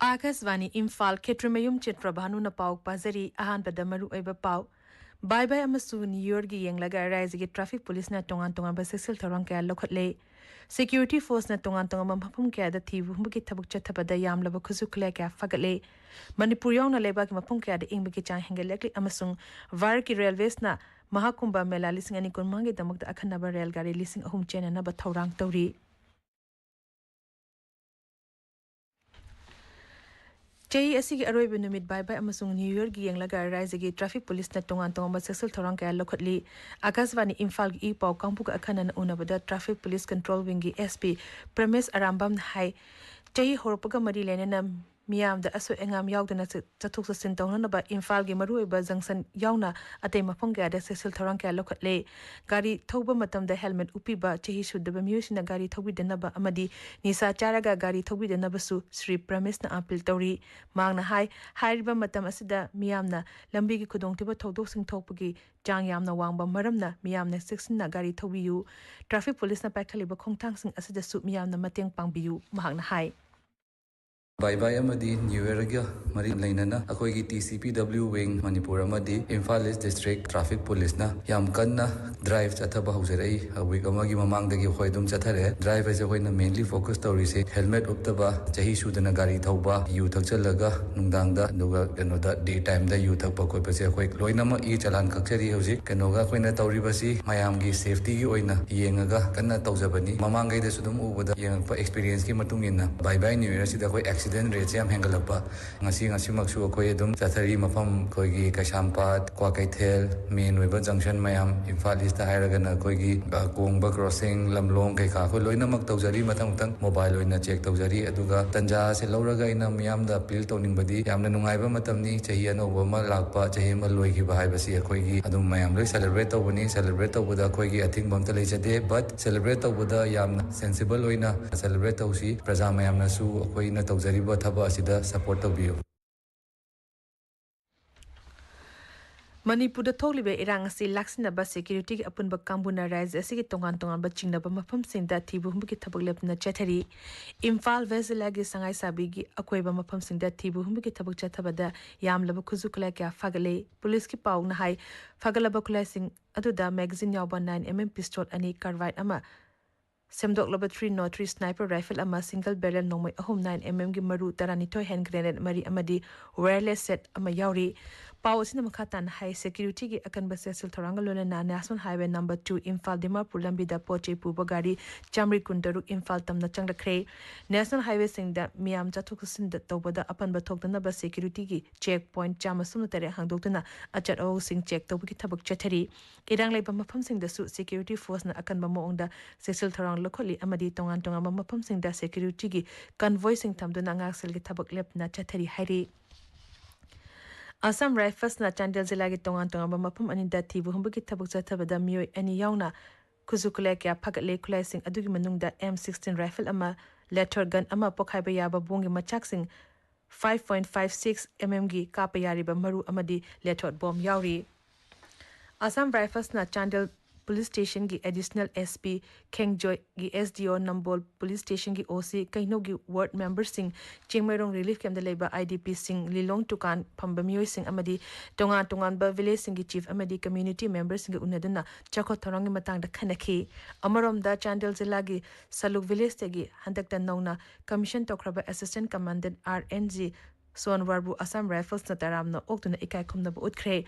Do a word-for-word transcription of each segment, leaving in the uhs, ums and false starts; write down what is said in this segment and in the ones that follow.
ꯑꯥꯀꯥꯁꯕꯥꯅꯤ ꯏꯝꯐꯥꯜ, ꯈꯦꯇ꯭ꯔꯤꯃꯌꯨꯝ ꯆꯤꯇ꯭ꯔꯚꯥꯅꯨꯅ ꯄꯥꯎ ꯄꯥꯖꯔꯤ꯫ ꯑꯍꯥꯟꯕꯗ ꯃꯔꯨꯑꯣꯏꯕ ꯄꯥꯎ꯫ ꯕꯥꯏ ꯕꯥꯏ ꯑꯃꯁꯨꯡ ꯅ꯭ꯌꯨ ꯌꯔꯒꯤ ꯌꯦꯡꯂꯒ ꯔꯥꯏꯖꯒꯤ ꯇ꯭ꯔꯥꯐꯤꯛ ꯄꯨꯂꯤꯁꯅ ꯇꯣꯉꯥꯟ ꯇꯣꯉꯥꯟꯕ ꯆꯦꯛꯁꯤꯜ ꯊꯧꯔꯥꯡ ꯀꯌꯥ ꯂꯧꯈꯠꯂꯦ꯫ ꯁꯦꯀ꯭ꯌꯨꯔꯤꯇꯤ ꯐꯣꯔꯁꯅ ꯇꯣꯉꯥꯟ ꯇꯣꯉꯥꯟꯕ ꯃꯐꯝ ꯀꯌꯥꯗ ꯊꯤꯕ ꯍꯨꯝꯕꯒꯤ ꯊꯕꯛ ꯆꯠꯊꯕꯗ ꯌꯥꯝꯂꯕ ꯈꯨꯠꯁꯨ ꯈꯨꯠꯂꯥꯏ ꯀꯌꯥ ꯐꯒꯠꯂꯦ꯫ ꯃꯅꯤꯄꯨꯔ ꯌꯥꯎꯅ ꯂꯩꯕꯥꯛꯀꯤ ꯃꯐꯝ ꯀꯌꯥꯗ ꯏꯪꯕꯒꯤ ꯆꯥꯡ ꯍꯦꯟꯒꯠꯂꯛꯂꯤ ꯑꯃꯁꯨꯡ ꯚꯥꯔꯠꯀꯤ ꯔꯦꯜꯋꯦꯁꯅ ꯃꯍꯥꯀꯨꯝꯚ ꯃꯦꯂꯥ ꯂꯤꯁꯤꯡ ꯑꯅꯤ ꯀꯨꯟꯃꯉꯥꯒꯤꯗꯃꯛꯇ ꯑꯈꯟꯅꯕ ꯔꯦꯜ ꯒꯥꯔꯤ ꯂꯤꯁꯤꯡ ꯑꯍꯨꯝ ꯆꯦꯟꯅꯅꯕ ꯊꯧꯔꯥꯡ ꯇꯧꯔꯤ꯫ ꯆꯍꯤ ꯑꯁꯤꯒꯤ ꯑꯔꯣꯏꯕ ꯅꯨꯃꯤꯠ ꯕꯥꯏ ꯕꯥꯏ ꯑꯃꯁꯨꯡ ꯅ꯭ꯌꯨ ꯌꯔꯒꯤ ꯌꯦꯡꯂꯒ ꯔꯥꯏꯖꯒꯤ ꯇ꯭ꯔꯥꯐꯤꯛ ꯄꯨꯂꯤꯁꯅ ꯇꯣꯉꯥꯟ ꯇꯣꯉꯥꯟꯕ ꯆꯦꯛꯁꯤꯜ ꯊꯧꯔꯥꯡ ꯀꯌꯥ ꯂꯧꯈꯠꯂꯤ꯫ ꯑꯥꯀꯥꯁꯕꯥꯅꯤ ꯏꯝꯐꯥꯜꯒꯤ ꯏ ꯄꯥꯎ ꯀꯥꯡꯕꯨꯒ ꯑꯈꯟꯅꯅ ꯎꯅꯕꯗ ꯇ꯭ꯔꯥꯐꯤꯛ ꯄꯨꯂꯤꯁ ꯀꯟꯇ꯭ꯔꯣꯜ ꯋꯤꯡꯒꯤ ꯑꯦꯁ ꯄꯤ ꯄ꯭ꯔꯃꯦꯁ ꯑꯔꯥꯝꯕꯝꯅ ꯍꯥꯏ, ꯆꯍꯤ ꯍꯧꯔꯛꯄꯒ ꯃꯔꯤ ꯂꯩꯅꯅ ꯃꯤꯌꯥꯝꯗ ꯑꯁꯣꯏ ꯑꯉꯥꯝ ꯌꯥꯎꯗꯅ ꯆ-, ꯆꯠꯊꯣꯛ ꯆꯠꯁꯤꯟ ꯇꯧꯅꯅꯕ ꯏꯝꯐꯥꯜꯒꯤ ꯃꯔꯨꯑꯣꯏꯕ ꯖꯪꯁꯟ ꯌꯥꯎꯅ ꯑꯇꯩ ꯃꯐꯝ ꯀꯌꯥꯗ ꯆꯦꯛꯁꯤꯜ ꯊꯧꯔꯥꯡ ꯀꯌꯥ ꯂꯧꯈꯠꯂꯦ꯫ ꯒꯥꯔꯤ ꯊꯧꯕ ꯃꯇꯝꯗ ꯍꯦꯜꯃꯦꯠ ꯎꯞꯄꯤꯕ, ꯆꯍꯤ ꯁꯨꯗꯕ ꯃꯤꯑꯣꯏꯁꯤꯡꯅ ꯒꯥꯔꯤ ꯊꯧꯕꯤꯗꯅꯕ ꯑꯃꯗꯤ ꯅꯤꯁꯥ ꯆꯥꯔꯒ ꯒꯥꯔꯤ ꯊꯧꯕꯤꯗꯅꯕꯁꯨ ꯁ꯭ꯔꯤ ꯄ꯭ꯔꯃꯦꯁꯅ ꯑꯥꯄꯤꯜ ꯇꯧꯔꯤ꯫ ꯃꯍꯥꯛꯅ ꯍꯥꯏ, ꯍꯥꯏꯔꯤꯕ ꯃꯇꯝ ꯑꯁꯤꯗ ꯃꯤꯌꯥꯝꯅ ꯂꯝꯕꯤꯒꯤ ꯈꯨꯗꯣꯡꯊꯤꯕ ꯊꯧꯗꯣꯛꯁꯤꯡ ꯊꯣꯛꯄꯒꯤ ꯆꯥꯡ ꯌꯥꯝꯅ ꯋꯥꯡꯕ ꯃꯔꯝꯅ ꯃꯤꯌꯥꯝꯅ ꯆꯦꯛꯁꯤꯟꯅ ꯒꯥꯔꯤ ꯊꯧꯕꯤꯌꯨ꯫ ꯇ꯭ꯔꯥꯐꯤꯛ ꯄꯨꯂꯤꯁꯅ ꯄꯥꯏꯈꯠꯂꯤꯕ ꯈꯣꯡꯊꯥꯡꯁꯤꯡ ꯑꯁꯤꯗꯁꯨ ꯃꯤꯌꯥꯝꯅ ꯃꯇꯦꯡ ꯄꯥꯡꯕꯤꯌꯨ, ꯃꯍꯥꯛꯅ ꯍꯥꯏ꯫ ꯕꯥꯏ ꯕꯥꯏ ꯑꯃꯗꯤ ꯅ꯭ꯌꯨ ꯌꯔꯒ ꯃꯔꯤ ꯂꯩꯅꯅ ꯑꯩꯈꯣꯏꯒꯤ ꯇꯤ ꯁꯤ ꯄꯤ ꯗꯕ꯭ꯂꯤꯎ ꯋꯤꯡ ꯃꯅꯤꯄꯨꯔ ꯑꯃꯗꯤ ꯏꯝꯐꯥꯜ ꯏꯁ ꯗꯤꯁꯇ꯭ꯔꯤꯛ ꯇ꯭ꯔꯥꯐꯤꯛ ꯄꯨꯂꯤꯁꯅ ꯌꯥꯝ ꯀꯟꯅ ꯗ꯭ꯔꯥꯏꯚ ꯆꯠꯊꯕ ꯍꯧꯖꯔꯛꯏ꯫ ꯋꯤꯛ ꯑꯃꯒꯤ ꯃꯃꯥꯡꯗꯒꯤ ꯑꯩꯈꯣꯏ ꯑꯗꯨꯝ ꯆꯠꯊꯔꯛꯑꯦ꯫ ꯗ꯭ꯔꯥꯏꯚ ꯍꯥꯏꯁꯦ ꯑꯩꯈꯣꯏꯅ ꯃꯦꯟꯂꯤ ꯐꯣꯀꯁ ꯇꯧꯔꯤꯁꯦ ꯍꯦꯜꯃꯦꯠ ꯎꯞꯇꯕ, ꯆꯍꯤ ꯁꯨꯗꯅ ꯒꯥꯔꯤ ꯊꯧꯕ, ꯌꯨ ꯊꯛꯆꯜꯂꯒ ꯅꯨꯡꯗꯥꯡꯗ, ꯑꯗꯨꯒ ꯀꯩꯅꯣꯗ, ꯗꯦ ꯇꯥꯏꯝꯗ ꯌꯨ ꯊꯛꯄ ꯈꯣꯠꯄꯁꯦ ꯑꯩꯈꯣꯏ ꯂꯣꯏꯅꯃꯛ ꯏ ꯆꯂꯥꯟ ꯀꯛꯆꯔꯤ ꯍꯧꯖꯤꯛ꯫ ꯀꯩꯅꯣꯒ ꯑꯩꯈꯣꯏꯅ ꯇꯧꯔꯤꯕꯁꯤ ꯃꯌꯥꯝꯒꯤ ꯁꯦꯐꯇꯤꯒꯤ ꯑꯣꯏꯅ ꯌꯦꯡꯉꯒ ꯀꯟꯅ ꯇꯧꯖꯕꯅꯤ꯫ ꯃꯃꯥꯡꯈꯩꯗꯁꯨ ꯑꯗꯨꯝ ꯎꯕꯗ, ꯌꯦꯡꯉꯛꯄ ꯑꯦꯛꯁꯄꯤꯔꯤꯌꯦꯟꯁꯀꯤ ꯃꯇꯨꯡ ꯏꯟꯅ ꯕꯥꯏ ꯕꯥꯏ ꯅ꯭ꯌꯨ ꯌꯔꯁꯤꯗ ꯑꯩꯈꯣꯏ ꯑꯦꯛꯁꯤꯗꯦꯟ ꯔꯦꯠꯁꯦ ꯌꯥꯝ ꯍꯦꯟꯒꯠꯂꯛꯄ꯫ ꯉꯁꯤ, ꯉꯁꯤꯃꯛꯁꯨ ꯑꯩꯈꯣꯏ ꯑꯗꯨꯝ ꯆꯠꯊꯔꯤ꯫ ꯃꯐꯝ ꯑꯩꯈꯣꯏꯒꯤ ꯀꯩꯁꯥꯝꯄꯥꯠ, ꯀ꯭ꯋꯥꯀꯩꯊꯦꯜ, ꯃꯦꯟ ꯑꯣꯏꯕ ꯖꯪꯁꯟ ꯃꯌꯥꯝ, ꯏꯝꯐꯥꯜ ꯏꯁꯇ ꯍꯥꯏꯔꯒꯅ ꯑꯩꯈꯣꯏꯒꯤ, ꯑ, ꯀꯣꯡꯕ ꯀ꯭ꯔꯣꯁꯤꯡ, ꯂꯝꯂꯣꯡ ꯀꯩꯀꯥ ꯑꯩꯈꯣꯏ ꯂꯣꯏꯅꯃꯛ ꯇꯧꯖꯔꯤ꯫ ꯃꯊꯪ ꯃꯊꯪ ꯃꯣꯕꯥꯏꯜ ꯑꯣꯏꯅ ꯆꯦꯛ ꯇꯧꯖꯔꯤ꯫ ꯑꯗꯨꯒ ꯇꯟꯖꯥ ꯑꯁꯤ ꯂꯧꯔꯒ ꯑꯩꯅ ꯃꯤꯌꯥꯝꯗ ꯑꯄꯤꯜ ꯇꯧꯅꯤꯡꯕꯗꯤ, ꯌꯥꯝꯅ ꯅꯨꯡꯉꯥꯏꯕ ꯃꯇꯝꯅꯤ꯫ ꯆꯍꯤ ꯑꯅꯧꯕ ꯑꯃ ꯂꯥꯛꯄ, ꯆꯍꯤ ꯑꯃ ꯂꯣꯏꯈꯤꯕ ꯍꯥꯏꯕꯁꯤ ꯑꯩꯈꯣꯏꯒꯤ ꯑꯗꯨꯝ ꯃꯌꯥꯝ ꯂꯣꯏ ꯁꯦꯂꯦꯕ꯭ꯔꯦꯠ ꯇꯧꯕꯅꯤ꯫ ꯁꯦꯂꯦꯕ꯭ꯔꯦꯠ ꯇꯧꯕꯗ ꯑꯩꯈꯣꯏꯒꯤ ꯑꯊꯤꯡꯕ ꯑꯝꯇ ꯂꯩꯖꯗꯦ꯫ ꯕꯠ ꯁꯦꯂꯦꯕ꯭ꯔꯦꯠ ꯇꯧꯕꯗ ꯌꯥꯝꯅ ꯁꯦꯟꯁꯤꯕꯜ ꯑꯣꯏꯅ ꯁꯦꯂꯦꯕ꯭ꯔꯦꯠ ꯇꯧꯁꯤ꯫ ꯄ꯭ꯔꯖꯥ ꯃꯌꯥꯝꯅꯁꯨ ꯑꯩꯈꯣꯏꯅ ꯇꯧꯖꯔꯤꯕ ꯊꯕꯛ ꯑꯁꯤꯗ ꯁꯄꯣꯔꯠ ꯇꯧꯕꯤꯌꯨ꯫ ꯃꯅꯤꯄꯨꯔꯗ ꯊꯣꯛꯂꯤꯕ ꯏꯔꯥꯡ ꯑꯁꯤ ꯂꯥꯛꯁꯤꯟꯅꯕ ꯁꯦꯀ꯭ꯌꯨꯔꯤꯇꯤꯒꯤ ꯑꯄꯨꯟꯕ ꯀꯥꯡꯕꯨꯅ ꯔꯥꯖ꯭ꯌ ꯑꯁꯤꯒꯤ ꯇꯣꯉꯥꯟ ꯇꯣꯉꯥꯟꯕ ꯆꯤꯡꯅꯕ ꯃꯐꯝꯁꯤꯡꯗ ꯊꯤꯕ ꯍꯨꯝꯕꯒꯤ ꯊꯕꯛ ꯂꯦꯞꯇꯅ ꯆꯠꯊꯔꯤ꯫ ꯏꯝꯐꯥꯜ ꯋꯦꯁ ꯖꯤꯂꯥꯒꯤ ꯁꯉꯥꯏꯁꯥꯕꯤꯒꯤ ꯑꯀꯣꯏꯕ ꯃꯐꯝꯁꯤꯡꯗ ꯊꯤꯕ ꯍꯨꯝꯕꯒꯤ ꯊꯕꯛ ꯆꯠꯊꯕꯗ ꯌꯥꯝꯂꯕ ꯈꯨꯠꯁꯨ ꯈꯨꯠꯂꯥꯏ ꯀꯌꯥ ꯐꯥꯒꯠꯂꯦ꯫ ꯄꯨꯂꯤꯁꯀꯤ ꯄꯥꯎꯅ ꯍꯥꯏ, ꯐꯥꯒꯠꯂꯕ ꯈꯨꯠꯂꯥꯏꯁꯤꯡ ꯑꯗꯨꯗ ꯃꯦꯒꯥꯖꯤꯟ ꯌꯥꯎꯕ nine M M ꯄꯤꯁꯇꯣꯜ ꯑꯅꯤ, ꯀꯥꯔꯕꯥꯏꯟ ꯑꯃ, ꯁꯦꯝꯗꯣꯛꯂꯕ three nought three ꯁ꯭ꯅꯥꯏꯄꯔ ꯔꯥꯏꯐꯜ ꯑꯃ, ꯁꯤꯡꯒꯜ ꯕꯦꯔꯦꯜ ꯅꯣꯡꯃꯩ ꯑꯍꯨꯝ, nine M M ꯒꯤ ꯃꯔꯨ ꯇꯔꯥꯅꯤꯊꯣꯏ, ꯍꯦꯟ ꯒ꯭ꯔꯦꯅꯦꯗ ꯃꯔꯤ ꯑꯃꯗꯤ ꯋꯥꯌꯔꯂꯦꯁ ꯁꯦꯠ ꯑꯃ ꯌꯥꯎꯔꯤ꯫ ꯄꯥꯎ ꯑꯁꯤꯅ ꯃꯈꯥ ꯇꯥꯅ ꯍꯥꯏ, ꯁꯦꯀ꯭ꯌꯨꯔꯤꯇꯤꯒꯤ ꯑꯀꯟꯕ ꯆꯦꯛꯁꯤꯜ ꯊꯧꯔꯥꯡꯒ ꯂꯣꯏꯅꯅ national highway number two Imphal Dimapur ꯂꯝꯕꯤꯗ ꯄꯣꯠ ꯆꯩ ꯄꯨꯕ ꯒꯥꯔꯤ ꯆꯥꯃꯔꯤ ꯀꯨꯟꯇꯔꯨꯛ ꯏꯝꯐꯥꯜ ꯇꯝꯅ ꯆꯪꯂꯛꯈ꯭ꯔꯦ꯫ ꯅꯦꯁꯅꯦꯜ ꯍꯥꯏꯋꯦꯁꯤꯡꯗ ꯃꯤꯌꯥꯝ ꯆꯠꯊꯣꯛ ꯆꯠꯁꯤꯟ ꯇꯧꯕꯗ ꯑꯄꯟꯕ ꯊꯣꯛꯇꯅꯕ ꯁꯦꯀ꯭ꯌꯨꯔꯤꯇꯤꯒꯤ ꯆꯦꯛ ꯄꯣꯏꯟꯠ ꯆꯥꯝꯃ ꯁꯨꯞꯅ ꯇꯔꯦꯠ ꯍꯥꯡꯗꯣꯛꯇꯨꯅ ꯑꯆꯠ ꯑꯋꯣꯡꯁꯤꯡ ꯆꯦꯛ ꯇꯧꯕꯒꯤ ꯊꯕꯛ ꯆꯠꯊꯔꯤ꯫ ꯏꯔꯥꯡ ꯂꯩꯕ ꯃꯐꯝꯁꯤꯡꯗꯁꯨ ꯁꯦꯀ꯭ꯌꯨꯔꯤꯇꯤ ꯐꯣꯔꯁꯅ ꯑꯀꯟꯕ ꯃꯑꯣꯡꯗ ꯆꯦꯛꯁꯤꯜ ꯊꯧꯔꯥꯡ ꯂꯧꯈꯠꯂꯤ ꯑꯃꯗꯤ ꯇꯣꯉꯥꯟ ꯇꯣꯉꯥꯟꯕ ꯃꯐꯝꯁꯤꯡꯗ ꯁꯦꯀ꯭ꯌꯨꯔꯤꯇꯤꯒꯤ ꯀꯟꯚꯣꯏꯁꯤꯡ ꯊꯝꯗꯨꯅ ꯉꯥꯛꯁꯦꯜꯒꯤ ꯊꯕꯛ ꯂꯦꯞꯇꯅ ꯆꯠꯊꯔꯤ ꯍꯥꯏꯔꯤ꯫ ꯑꯁꯥꯝ ꯔꯥꯏꯐꯜꯁꯅ ꯆꯥꯟꯗꯦꯜ ꯖꯤꯂꯥꯒꯤ ꯇꯣꯉꯥꯟ ꯇꯣꯉꯥꯟꯕ ꯃꯐꯝ ꯑꯅꯤꯗ ꯊꯤꯕ ꯍꯨꯝꯕꯒꯤ ꯊꯕꯛ ꯆꯠꯊꯕꯗ ꯃꯤꯑꯣꯏ ꯑꯅꯤ ꯌꯥꯎꯅ ꯈꯨꯠꯁꯨ ꯈꯨꯠꯂꯥꯏ ꯀꯌꯥ ꯐꯥꯒꯠꯂꯦ꯫ ꯈꯨꯠꯂꯥꯏꯁꯤꯡ ꯑꯗꯨꯒꯤ ꯃꯅꯨꯡꯗ M sixteen ꯔꯥꯏꯐꯜ ꯑꯃ, ꯂꯦꯊꯔ ꯒꯟ ꯑꯃ, ꯄꯣꯈꯥꯏꯕ ꯌꯥꯕ ꯕꯣꯝꯒꯤ ꯃꯆꯥꯛꯁꯤꯡ, five point five six M M ꯒꯤ ꯀꯥꯞꯄ ꯌꯥꯔꯤꯕ ꯃꯔꯨ ꯑꯃꯗꯤ ꯂꯦꯊꯔ ꯕꯣꯝ ꯌꯥꯎꯔꯤ꯫ ꯑꯁꯥꯝ ꯔꯥꯏꯐꯜꯁꯅ ꯆꯥꯟꯗꯦꯜ ꯄꯨꯂꯤꯁ ꯁ꯭ꯇꯦꯁꯟꯒꯤ ꯑꯦꯗꯤꯁꯅꯦꯜ S P ꯈꯦꯡꯖꯣꯏꯒꯤ S D O Nambol police ꯁ꯭ꯇꯦꯁꯟꯒꯤ O C ꯀꯩꯅꯧꯒꯤ ꯋꯥꯔꯗ ꯃꯦꯝꯕꯔꯁꯤꯡ, ꯆꯤꯡꯃꯩꯔꯣꯡ ꯔꯤꯂꯤꯐ ꯀꯦꯝꯞꯇ ꯂꯩꯕ I D Pꯁꯤꯡ, ꯂꯤꯂꯣꯡ ꯗꯨꯀꯥꯟ ꯐꯝꯕ ꯃꯤꯑꯣꯏꯁꯤꯡ ꯑꯃꯗꯤ ꯇꯣꯉꯥꯟ ꯇꯣꯉꯥꯟꯕ ꯚꯤꯂꯦꯖꯁꯤꯡꯒꯤ ꯆꯤꯐ ꯑꯃꯗꯤ ꯀꯝꯃ꯭ꯌꯨꯅꯤꯇꯤ ꯃꯦꯝꯕꯔꯁꯤꯡꯒ ꯎꯅꯗꯨꯅ ꯆꯥꯎꯈꯠ ꯊꯧꯔꯥꯡꯒꯤ ꯃꯇꯥꯡꯗ ꯈꯟꯅꯈꯤ꯫ ꯑꯃꯔꯣꯝꯗ, ꯆꯥꯟꯗꯦꯜ ꯖꯤꯂꯥꯒꯤ ꯁꯂꯨꯛ ꯚꯤꯂꯦꯖꯇꯒꯤ ꯍꯟꯗꯛꯇ ꯅꯧꯅ ꯀꯃꯤꯁꯟ ꯇꯧꯈ꯭ꯔꯕ assistant commandant R N G ꯁꯣꯟꯋꯥꯔꯕꯨ ꯑꯁꯥꯝ ꯔꯥꯏꯐꯜꯁꯅ ꯇꯔꯥꯝꯅ ꯑꯣꯛꯇꯨꯅ ꯏꯀꯥꯏ ꯈꯨꯝꯅꯕ ꯎꯠꯈ꯭ꯔꯦ꯫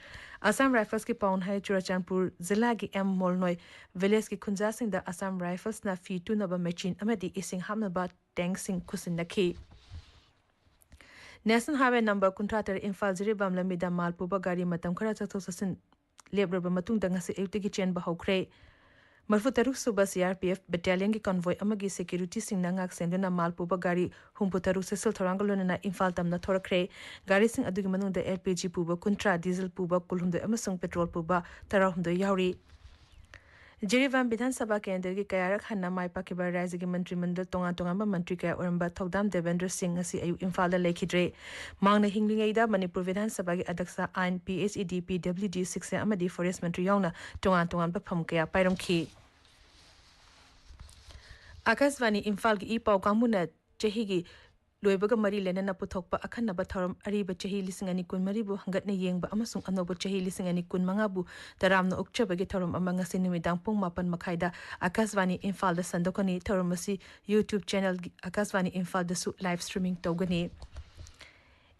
ꯑꯁꯥꯝ ꯔꯥꯏꯐꯜꯁꯀꯤ ꯄꯥꯎꯅ ꯍꯥꯏ, ꯆꯨꯔꯆꯥꯟꯄꯨꯔ ꯖꯤꯂꯥꯒꯤ M ꯃꯣꯜꯅꯣꯏ ꯚꯤꯂꯦꯖꯀꯤ ꯈꯨꯟꯖꯥꯁꯤꯡꯗ ꯑꯁꯥꯝ ꯔꯥꯏꯐꯜꯁꯅ ꯐꯤ ꯇꯨꯅꯕ ꯃꯦꯆꯤꯟ ꯑꯃꯗꯤ ꯏꯁꯤꯡ ꯍꯥꯞꯅꯕ ꯇꯦꯡꯛꯁꯤꯡ ꯈꯨꯠꯁꯤꯟꯅꯈꯤ꯫ ꯅꯦꯁꯅꯦꯜ ꯍꯥꯏꯋꯦ ꯅꯝꯕꯔ ꯀꯨꯟꯊ꯭ꯔꯥ ꯇꯔꯦꯠ ꯏꯝꯐꯥꯜ ꯖꯤꯔꯤꯕꯥꯝ ꯂꯝꯕꯤꯗ ꯃꯥꯜ ꯄꯨꯕ ꯒꯥꯔꯤ ꯃꯇꯝ ꯈꯔ ꯆꯠꯊꯣꯛ ꯆꯠꯁꯤꯟ ꯂꯦꯞꯂꯕ ꯃꯇꯨꯡꯗ ꯉꯁꯤ ꯑꯌꯨꯛꯇꯒꯤ ꯆꯦꯟꯕ ꯍꯧꯈ꯭ꯔꯦ꯫ ꯃꯔꯤꯐꯨ ꯇꯔꯨꯛ ꯁꯨꯕ C R P F ꯕꯦꯇꯥꯂꯤꯌꯟꯒꯤ ꯀꯟꯚꯣꯏ ꯑꯃꯒꯤ ꯁꯦꯀ꯭ꯌꯨꯔꯤꯇꯤꯁꯤꯡꯅ ꯉꯥꯛ ꯁꯦꯟꯗꯨꯅ ꯃꯥꯜ ꯄꯨꯕ ꯒꯥꯔꯤ ꯍꯨꯝꯐꯨ ꯇꯔꯨꯛ ꯆꯦꯛꯁꯤꯜ ꯊꯧꯔꯥꯡꯒ ꯂꯣꯏꯅꯅ ꯏꯝꯐꯥꯜ ꯇꯝꯅ ꯊꯣꯔꯛꯈ꯭ꯔꯦ꯫ ꯒꯥꯔꯤꯁꯤꯡ ꯑꯗꯨꯒꯤ ꯃꯅꯨꯡꯗ L P G ꯄꯨꯕ ꯀꯨꯟꯊ꯭ꯔꯥ, ꯗꯤꯖꯜ ꯄꯨꯕ ꯀꯨꯟꯍꯨꯝꯗꯣꯏ ꯑꯃꯁꯨꯡ ꯄꯦꯇ꯭ꯔꯣꯜ ꯄꯨꯕ ꯇꯔꯥꯍꯨꯝꯗꯣꯏ ꯌꯥꯎꯔꯤ꯫ ꯖꯤꯔꯤꯕꯥꯝ ꯕꯤꯙꯥꯟ ꯁꯚꯥ ꯀꯦꯟꯗ꯭ꯔꯒꯤ ꯀꯌꯥꯔꯛ ꯍꯟꯅ ꯃꯥꯏ ꯄꯥꯛꯈꯤꯕ ꯔꯥꯖ꯭ꯌꯒꯤ ꯃꯟꯇ꯭ꯔꯤ ꯃꯟꯗꯜ ꯇꯣꯉꯥꯟ ꯇꯣꯉꯥꯟꯕ ꯃꯟꯇ꯭ꯔꯤ ꯀꯌꯥ ꯑꯣꯏꯔꯝꯕ ꯊꯧꯗꯥꯝ ꯗꯦꯕꯦꯟꯗ꯭ꯔ ꯁꯤꯡ ꯉꯁꯤ ꯑꯌꯨꯛ ꯏꯝꯐꯥꯜꯗ ꯂꯩꯈꯤꯗ꯭ꯔꯦ꯫ ꯃꯍꯥꯛꯅ ꯍꯤꯡꯂꯤꯉꯩꯗ ꯃꯅꯤꯄꯨꯔ ꯕꯤꯙꯥꯟ ꯁꯚꯥꯒꯤ ꯑꯗ꯭ꯌꯛꯁ, ꯑꯥꯏꯟ, ꯄꯤ ꯑꯩꯆ ꯏ ꯗꯤ, ꯄꯤ ꯗꯕ꯭ꯂꯤꯎ ꯗꯤ, ꯁꯤꯛꯁ ꯑꯦꯝ ꯑꯃꯗꯤ ꯐꯣꯔꯦꯁ ꯃꯟꯇ꯭ꯔꯤ ꯌꯥꯎꯅ ꯇꯣꯉꯥꯟ ꯇꯣꯉꯥꯟꯕ ꯐꯝ ꯀꯌꯥ ꯄꯥꯏꯔꯝꯈꯤ꯫ ꯑꯥꯀꯥꯁꯕꯥꯅꯤ ꯏꯝꯐꯥꯜꯒꯤ ꯏ ꯄꯥꯎ ꯀꯥꯡꯕꯨꯅ ꯆꯍꯤꯒꯤ ꯂꯣꯏꯕꯒ ꯃꯔꯤ ꯂꯩꯅꯅ ꯄꯨꯊꯣꯛꯄ ꯑꯈꯟꯅꯕ ꯊꯧꯔꯝ ꯑꯔꯤꯕ ꯆꯍꯤ ꯂꯤꯁꯤꯡ ꯑꯅꯤ ꯀꯨꯟꯃꯔꯤꯕꯨ ꯍꯪꯒꯠꯅ ꯌꯦꯡꯕ ꯑꯃꯁꯨꯡ ꯑꯅꯧꯕ ꯆꯍꯤ ꯂꯤꯁꯤꯡ ꯑꯅꯤ ꯀꯨꯟꯃꯉꯥꯕꯨ ꯇꯔꯥꯝꯅ ꯑꯣꯛꯆꯕꯒꯤ ꯊꯧꯔꯝ ꯑꯃ ꯉꯁꯤ ꯅꯨꯃꯤꯗꯥꯡ ꯄꯨꯡ ꯃꯥꯄꯟ ꯃꯈꯥꯏꯗ ꯑꯥꯀꯥꯁꯕꯥꯅꯤ ꯏꯝꯐꯥꯜꯗ ꯁꯟꯗꯣꯛꯀꯅꯤ꯫ ꯊꯧꯔꯝ ꯑꯁꯤ YouTube ꯆꯦꯅꯦꯜꯒꯤ ꯑꯥꯀꯥꯁꯕꯥꯅꯤ ꯏꯝꯐꯥꯜꯗꯁꯨ ꯂꯥꯏꯚ ꯁ꯭ꯇ꯭ꯔꯤꯃꯤꯡ ꯇꯧꯒꯅꯤ꯫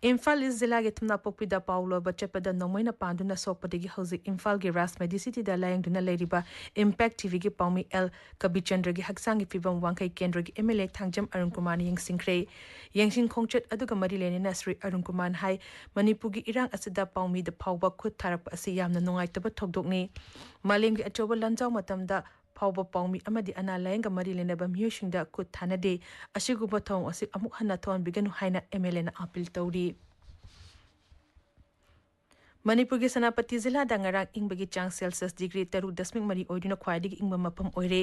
ꯏꯝꯐꯥꯜ ꯏꯁ ꯖꯤꯂꯥꯒꯤ ꯊꯨꯝꯅꯥꯄꯣꯛꯄꯤꯗ ꯄꯥꯎ ꯂꯧꯕ ꯆꯠꯄꯗ ꯅꯣꯡꯃꯩꯅ ꯄꯥꯟꯗꯨꯅ ꯁꯣꯛꯄꯗꯒꯤ ꯍꯧꯖꯤꯛ ꯏꯝꯐꯥꯜꯒꯤ ꯔꯥꯖ ꯃꯦꯗꯤꯁꯤꯇꯤꯗ ꯂꯥꯌꯦꯡꯗꯨꯅ ꯂꯩꯔꯤꯕ ꯏꯝꯄꯦꯛ ꯇꯤꯚꯤꯒꯤ ꯄꯥꯎꯃꯤ ꯑꯦꯜ ꯀꯕꯤꯆꯟꯗ꯭ꯔꯒꯤ ꯍꯛꯆꯥꯡꯒꯤ ꯐꯤꯕꯝ ꯋꯥꯡꯈꯩ ꯀꯦꯟꯗ꯭ꯔꯒꯤ M L A Thangjam Arun ꯀꯨꯃꯥꯔꯅ ꯌꯦꯡꯁꯤꯟꯈ꯭ꯔꯦ꯫ ꯌꯦꯡꯁꯤꯟ ꯈꯣꯡꯆꯠ ꯑꯗꯨꯒ ꯃꯔꯤ ꯂꯩꯅꯅ ꯁ꯭ꯔꯤ ꯑꯔꯨꯟ ꯀꯨꯃꯥꯔꯅ ꯍꯥꯏ, ꯃꯅꯤꯄꯨꯔꯒꯤ ꯏꯔꯥꯡ ꯑꯁꯤꯗ ꯄꯥꯎꯃꯤꯗ ꯐꯥꯎꯕ ꯈꯨꯠ ꯊꯥꯔꯛꯄ ꯑꯁꯤ ꯌꯥꯝꯅ ꯅꯨꯡꯉꯥꯏꯇꯕ ꯊꯧꯗꯣꯛꯅꯤ꯫ ꯃꯥꯂꯦꯝꯒꯤ ꯑꯆꯧꯕ ꯂꯥꯟꯖꯥꯎ ꯃꯇꯝꯗ ꯐꯥꯎꯕ ꯄꯥꯎꯃꯤ ꯑꯃꯗꯤ ꯑꯅꯥ ꯂꯥꯌꯦꯡꯒ ꯃꯔꯤ ꯂꯩꯅꯕ ꯃꯤꯑꯣꯏꯁꯤꯡꯗ ꯈꯨꯠ ꯊꯥꯅꯗꯦ꯫ ꯑꯁꯤꯒꯨꯝꯕ ꯊꯧꯑꯣꯡ ꯑꯁꯤ ꯑꯃꯨꯛ ꯍꯟꯅ ꯊꯣꯛꯍꯟꯕꯤꯒꯅꯨ ꯍꯥꯏꯅ ꯑꯦꯝ ꯑꯦꯜ ꯑꯦꯅ ꯑꯥꯄꯤꯜ ꯇꯧꯔꯤ꯫ ꯃꯅꯤꯄꯨꯔꯒꯤ ꯁꯦꯅꯥꯄꯇꯤ ꯖꯤꯂꯥꯗ ꯉꯔꯥꯡ ꯏꯪꯕꯒꯤ ꯆꯥꯡ ꯁꯦꯜꯁꯤꯌꯁ ꯗꯤꯒ꯭ꯔꯤ ꯇꯔꯨꯛ ꯗꯁꯃꯤꯛ ꯃꯔꯤ ꯑꯣꯏꯗꯨꯅ ꯈ꯭ꯋꯥꯏꯗꯒꯤ ꯏꯪꯕ ꯃꯐꯝ ꯑꯣꯏꯔꯦ꯫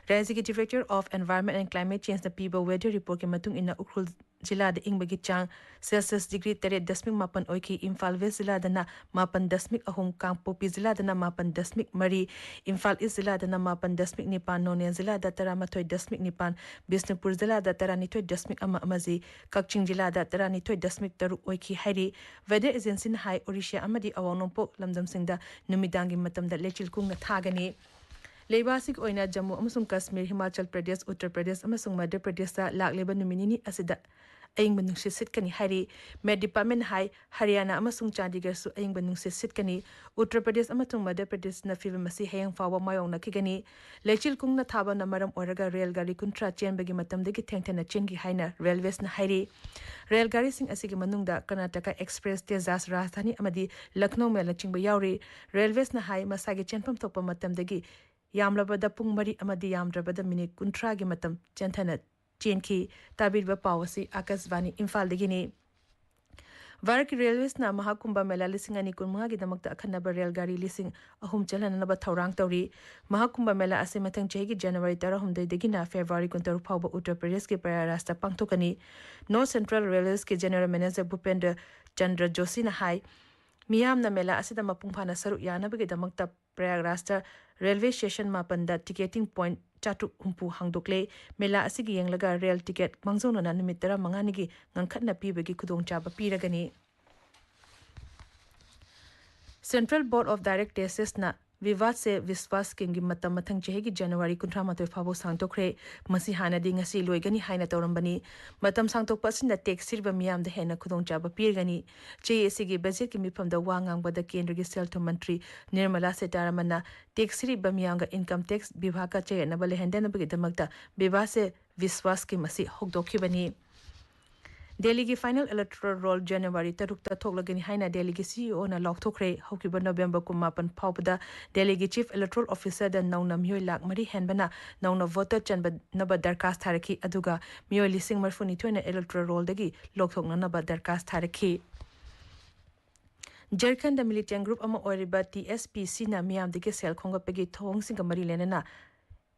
ꯔꯥꯖ꯭ꯌꯒꯤ Director of Environment and Climate Changeꯅ ꯄꯤꯕ weather reportꯀꯤ ꯃꯇꯨꯡ ꯏꯟꯅ ꯎꯈ꯭ꯔꯨꯜ ꯖꯤꯂꯥꯗ ꯏꯪꯕꯒꯤ ꯆꯥꯡ ꯁꯦꯜꯁꯤꯌꯁ ꯗꯤꯒ꯭ꯔꯤ ꯇꯔꯦꯠ ꯗꯁꯃꯤꯛ ꯃꯥꯄꯟ ꯑꯣꯏꯈꯤ꯫ ꯏꯝꯐꯥꯜ ꯋꯦꯁ ꯖꯤꯂꯥꯗꯅ ꯃꯥꯄꯟ ꯗꯁꯃꯤꯛ ꯑꯍꯨꯝ, ꯀꯥꯡꯄꯣꯛꯄꯤ ꯖꯤꯂꯥꯗꯅ ꯃꯥꯄꯟ ꯗꯁꯃꯤꯛ ꯃꯔꯤ, ꯏꯝꯐꯥꯜ ꯏꯁ ꯖꯤꯂꯥꯗꯅ ꯃꯥꯄꯟ ꯗꯁꯃꯤꯛ ꯅꯤꯄꯥꯟ, ꯅꯣꯅꯦ ꯖꯤꯂꯥꯗ ꯇꯔꯥꯃꯥꯊꯣꯏ ꯗꯁꯃꯤꯛ ꯅꯤꯄꯥꯟ, ꯕꯤꯁꯅꯨꯄꯨꯔ ꯖꯤꯂꯥꯗ ꯇꯔꯥꯅꯤꯊꯣꯏ ꯗꯁꯃꯤꯛ ꯑꯃ ꯑꯃꯗꯤ ꯀꯛꯆꯤꯡ ꯖꯤꯂꯥꯗ ꯇꯔꯥꯅꯤꯊꯣꯏ ꯗꯁꯃꯤꯛ ꯇꯔꯨꯛ ꯑꯣꯏꯈꯤ ꯍꯥꯏꯔꯤ꯫ Weather Agencyꯅ ꯍꯥꯏ, ꯑꯣꯔꯤꯁꯥ ꯑꯃꯗꯤ ꯑꯋꯥꯡ ꯅꯣꯡꯄꯣꯛ ꯂꯝꯗꯝꯁꯤꯡꯗ ꯅꯨꯃꯤꯗꯥꯡꯒꯤ ꯃꯇꯝꯗ ꯂꯩꯆꯤꯜ ꯀꯨꯡꯅ ꯊꯥꯒꯅꯤ꯫ ꯂꯩꯕꯥꯛ ꯑꯁꯤꯒꯤ ꯑꯣꯏꯅ ꯖꯝꯃꯨ ꯑꯃꯁꯨꯡ ꯀꯥꯁꯃꯤꯔ, ꯍꯤꯃꯥꯆꯜ ꯄ꯭ꯔꯗꯦꯁ, ꯎꯠꯇꯔ ꯄ꯭ꯔꯗꯦꯁ ꯑꯃꯁꯨꯡ ꯃꯙ꯭ꯌ ꯄ꯭ꯔꯗꯦꯁꯇ ꯂꯥꯛꯂꯤꯕ ꯅꯨꯃꯤꯠ ꯅꯤꯅꯤ ꯑꯁꯤꯗ ꯑꯏꯪꯕ ꯅꯨꯡꯁꯤꯠ ꯁꯤꯠꯀꯅꯤ ꯍꯥꯏꯔꯤ꯫ Met Departmentꯅ ꯍꯥꯏ, ꯍꯔꯤꯌꯥꯅꯥ ꯑꯃꯁꯨꯡ ꯆꯥꯟꯗꯤꯒꯔꯁꯨ ꯑꯏꯪꯕ ꯅꯨꯡꯁꯤꯠ ꯁꯤꯠꯀꯅꯤ꯫ ꯎꯠꯇꯔ ꯄ꯭ꯔꯗꯦꯁ ꯑꯃꯁꯨꯡ ꯃꯙ꯭ꯌ ꯄ꯭ꯔꯗꯦꯁꯅ ꯐꯤꯚꯝ ꯑꯁꯤ ꯍꯌꯦꯡ ꯐꯥꯎꯕ ꯃꯥꯌꯣꯛꯅꯈꯤꯒꯅꯤ꯫ ꯂꯩꯆꯤꯜ ꯀꯨꯡꯅ ꯊꯥꯕꯅ ꯃꯔꯝ ꯑꯣꯏꯔꯒ ꯔꯦꯜ ꯒꯥꯔꯤ ꯀꯨꯟꯊ꯭ꯔꯥ ꯆꯦꯟꯕꯒꯤ ꯃꯇꯝꯗꯒꯤ ꯊꯦꯡꯊꯅ ꯆꯦꯟꯈꯤ ꯍꯥꯏꯅ ꯔꯦꯜꯋꯦꯁꯅ ꯍꯥꯏꯔꯤ꯫ ꯔꯦꯜ ꯒꯥꯔꯤꯁꯤꯡ ꯑꯁꯤꯒꯤ ꯃꯅꯨꯡꯗ ꯀꯔꯅꯥꯇꯀꯥ ꯑꯦꯛꯁꯄ꯭ꯔꯦꯁ, ꯇꯦꯖꯥꯁ ꯔꯥꯖꯙꯥꯅꯤ ꯑꯃꯗꯤ ꯂꯈꯅꯧ ꯃꯦꯜꯅꯆꯤꯡꯕ ꯌꯥꯎꯔꯤ꯫ ꯔꯦꯜꯋꯦꯁꯅ ꯍꯥꯏ, ꯃꯁꯥꯒꯤ ꯆꯦꯟꯐꯝ ꯊꯣꯛꯄ ꯃꯇꯝꯗꯒꯤ ꯌꯥꯝꯂꯕꯗ ꯄꯨꯡ ꯃꯔꯤ ꯑꯃꯗꯤ ꯌꯥꯝꯗ꯭ꯔꯕꯗ ꯃꯤꯅꯤꯠ ꯀꯨꯟꯊ꯭ꯔꯥꯒꯤ ꯃꯇꯝ ꯆꯦꯟꯊꯅ ꯆꯦꯟꯈꯤ꯫ ꯇꯥꯕꯤꯔꯤꯕ ꯄꯥꯎ ꯑꯁꯤ ꯑꯥꯀꯥꯁꯕꯥꯅꯤ ꯏꯝꯐꯥꯜꯗꯒꯤꯅꯤ꯫ ꯚꯥꯔꯠꯀꯤ ꯔꯦꯜꯋꯦꯁꯅ ꯃꯍꯥꯀꯨꯝꯚ ꯃꯦꯂꯥ ꯂꯤꯁꯤꯡ ꯑꯅꯤ ꯀꯨꯟꯃꯉꯥꯒꯤꯗꯃꯛꯇ ꯑꯈꯟꯅꯕ ꯔꯦꯜ ꯒꯥꯔꯤ ꯂꯤꯁꯤꯡ ꯑꯍꯨꯝ ꯆꯦꯜꯍꯟꯅꯅꯕ ꯊꯧꯔꯥꯡ ꯇꯧꯔꯤ꯫ ꯃꯍꯥꯀꯨꯝꯚ ꯃꯦꯂꯥ ꯑꯁꯤ ꯃꯊꯪ ꯆꯍꯤꯒꯤ ꯖꯅꯋꯥꯔꯤ ꯇꯔꯥꯍꯨꯝꯗꯣꯏꯗꯒꯤꯅ ꯐꯦꯕ꯭ꯔꯨꯋꯥꯔꯤ ꯀꯨꯟꯇꯔꯨꯛ ꯐꯥꯎꯕ ꯎꯠꯇꯔ ꯄ꯭ꯔꯗꯦꯁꯀꯤ ꯄ꯭ꯔꯌꯥꯒꯔꯥꯖꯇ ꯄꯥꯡꯊꯣꯛꯀꯅꯤ꯫ ꯅꯣꯔꯠ ꯁꯦꯟꯇ꯭ꯔꯦꯜ ꯔꯦꯜꯋꯦꯁꯀꯤ ꯖꯦꯅꯔꯦꯜ ꯃꯦꯅꯦꯖꯔ ꯚꯨꯄꯦꯟꯗ꯭ꯔ ꯆꯟꯗ꯭ꯔ ꯖꯣꯁꯤꯅ ꯍꯥꯏ, ꯃꯤꯌꯥꯝꯅ ꯃꯦꯂꯥ ꯑꯁꯤꯗ ꯃꯄꯨꯡ ꯐꯥꯅ ꯁꯔꯨꯛ ꯌꯥꯅꯕꯒꯤꯗꯃꯛꯇ ꯄ꯭ꯔꯌꯥꯒꯔꯥꯖꯇ ꯔꯦꯜꯋꯦ ꯁ꯭ꯇꯦꯁꯟ ꯃꯥꯄꯟꯗ ꯇꯤꯀꯦꯇꯤꯡ ꯄꯣꯏꯟꯠ ꯆꯥꯇ꯭ꯔꯨꯛ ꯍꯨꯝꯐꯨ ꯍꯥꯡꯗꯣꯛꯂꯦ꯫ ꯃꯦꯂꯥ ꯑꯁꯤꯒꯤ ꯌꯦꯡꯂꯒ ꯔꯦꯜ ꯇꯤꯀꯦꯠ ꯃꯥꯡꯖꯧꯅꯅ ꯅꯨꯃꯤꯠ ꯇꯔꯥꯃꯉꯥꯅꯤꯒꯤ ꯉꯟꯈꯠꯅ ꯄꯤꯕꯒꯤ ꯈꯨꯗꯣꯡꯆꯥꯕ ꯄꯤꯔꯒꯅꯤ꯫ Central Board of Direct Taxesꯅ ꯚꯤꯚꯥ ꯁꯦ ꯚꯤꯁ꯭ꯋꯥꯁ ꯁ꯭ꯀꯤꯝꯒꯤ ꯃꯇꯝ ꯃꯊꯪ ꯆꯍꯤꯒꯤ ꯖꯅꯋꯥꯔꯤ ꯀꯨꯟꯊ꯭ꯔꯥ ꯃꯥꯊꯣꯏ ꯐꯥꯎꯕ ꯁꯥꯡꯗꯣꯛꯈ꯭ꯔꯦ꯫ ꯃꯁꯤ ꯍꯥꯟꯅꯗꯤ ꯉꯁꯤ ꯂꯣꯏꯒꯅꯤ ꯍꯥꯏꯅ ꯇꯧꯔꯝꯕꯅꯤ꯫ ꯃꯇꯝ ꯁꯥꯡꯗꯣꯛꯄ ꯑꯁꯤꯅ ꯇꯦꯛꯁ ꯊꯤꯔꯤꯕ ꯃꯤꯌꯥꯝꯗ ꯍꯦꯟꯅ ꯈꯨꯗꯣꯡꯆꯥꯕ ꯄꯤꯔꯒꯅꯤ꯫ ꯆꯍꯤ ꯑꯁꯤꯒꯤ ꯕꯖꯦꯠꯀꯤ ꯃꯤꯐꯝꯗ ꯋꯥ ꯉꯥꯡꯕꯗ ꯀꯦꯟꯗ꯭ꯔꯒꯤ ꯁꯦꯜ ꯊꯨꯝ ꯃꯟꯇ꯭ꯔꯤ ꯅꯤꯔꯃꯂꯥ ꯁꯤꯇꯥꯔꯥꯃꯟꯅ ꯇꯦꯛꯁ ꯊꯤꯔꯤꯕ ꯃꯤꯌꯥꯝꯒ ꯏꯟꯀꯝ ꯇꯦꯛꯁ ꯚꯤꯚꯥꯒ ꯆꯌꯦꯠꯅꯕ ꯂꯩꯍꯟꯗꯅꯕꯒꯤꯗꯃꯛꯇ ꯚꯤꯚꯥ ꯁꯦ ꯚꯤꯁ꯭ꯋꯥꯁ ꯁ꯭ꯀꯤꯝ ꯑꯁꯤ ꯍꯧꯗꯣꯛꯈꯤꯕꯅꯤ꯫ ꯗꯦꯜꯂꯤꯒꯤ ꯐꯥꯏꯅꯦꯜ ꯏꯂꯦꯛꯇꯣꯔꯦꯜ ꯔꯣꯜ ꯖꯅꯋꯥꯔꯤ ꯇꯔꯨꯛꯇ ꯊꯣꯛꯂꯒꯅꯤ ꯍꯥꯏꯅ ꯗꯦꯜꯂꯤꯒꯤ ꯁꯤꯏꯑꯣꯅ ꯂꯥꯎꯊꯣꯛꯈ꯭ꯔꯦ꯫ ꯍꯧꯈꯤꯕ ꯅꯣꯕꯦꯝꯕꯔ ꯀꯨꯟꯃꯥꯄꯟ ꯐꯥꯎꯕꯗ ꯗꯦꯜꯂꯤꯒꯤ ꯆꯤꯐ ꯏꯂꯦꯛꯇꯣꯔꯦꯜ ꯑꯣꯐꯤꯁꯔꯗ ꯅꯧꯅ ꯃꯤꯑꯣꯏ ꯂꯥꯈ ꯃꯔꯤ ꯍꯦꯟꯕꯅ ꯅꯧꯅ ꯚꯣꯇꯔ ꯆꯟꯕꯅꯕ ꯗꯔꯈꯥꯁ ꯊꯥꯔꯛꯈꯤ, ꯑꯗꯨꯒ ꯃꯤꯑꯣꯏ ꯂꯤꯁꯤꯡ ꯃꯔꯤꯐꯨꯅꯤꯊꯣꯏꯅ ꯏꯂꯦꯛꯇꯣꯔꯦꯜ ꯔꯣꯜꯗꯒꯤ ꯂꯧꯊꯣꯛꯅꯅꯕ ꯗꯔꯈꯥꯁ ꯊꯥꯔꯛꯈꯤ꯫ ꯖꯔꯈꯟꯗ ꯃꯤꯂꯤꯇꯦꯟ ꯒ꯭ꯔꯨꯞ ꯑꯃ ꯑꯣꯏꯔꯤꯕ ꯇꯤ ꯑꯦꯁ ꯄꯤ ꯁꯤꯅ ꯃꯤꯌꯥꯝꯗꯒꯤ ꯁꯦꯜ ꯈꯣꯝꯒꯠꯄꯒꯤ ꯊꯧꯑꯣꯡꯁꯤꯡꯒ ꯃꯔꯤ ꯂꯩꯅꯅ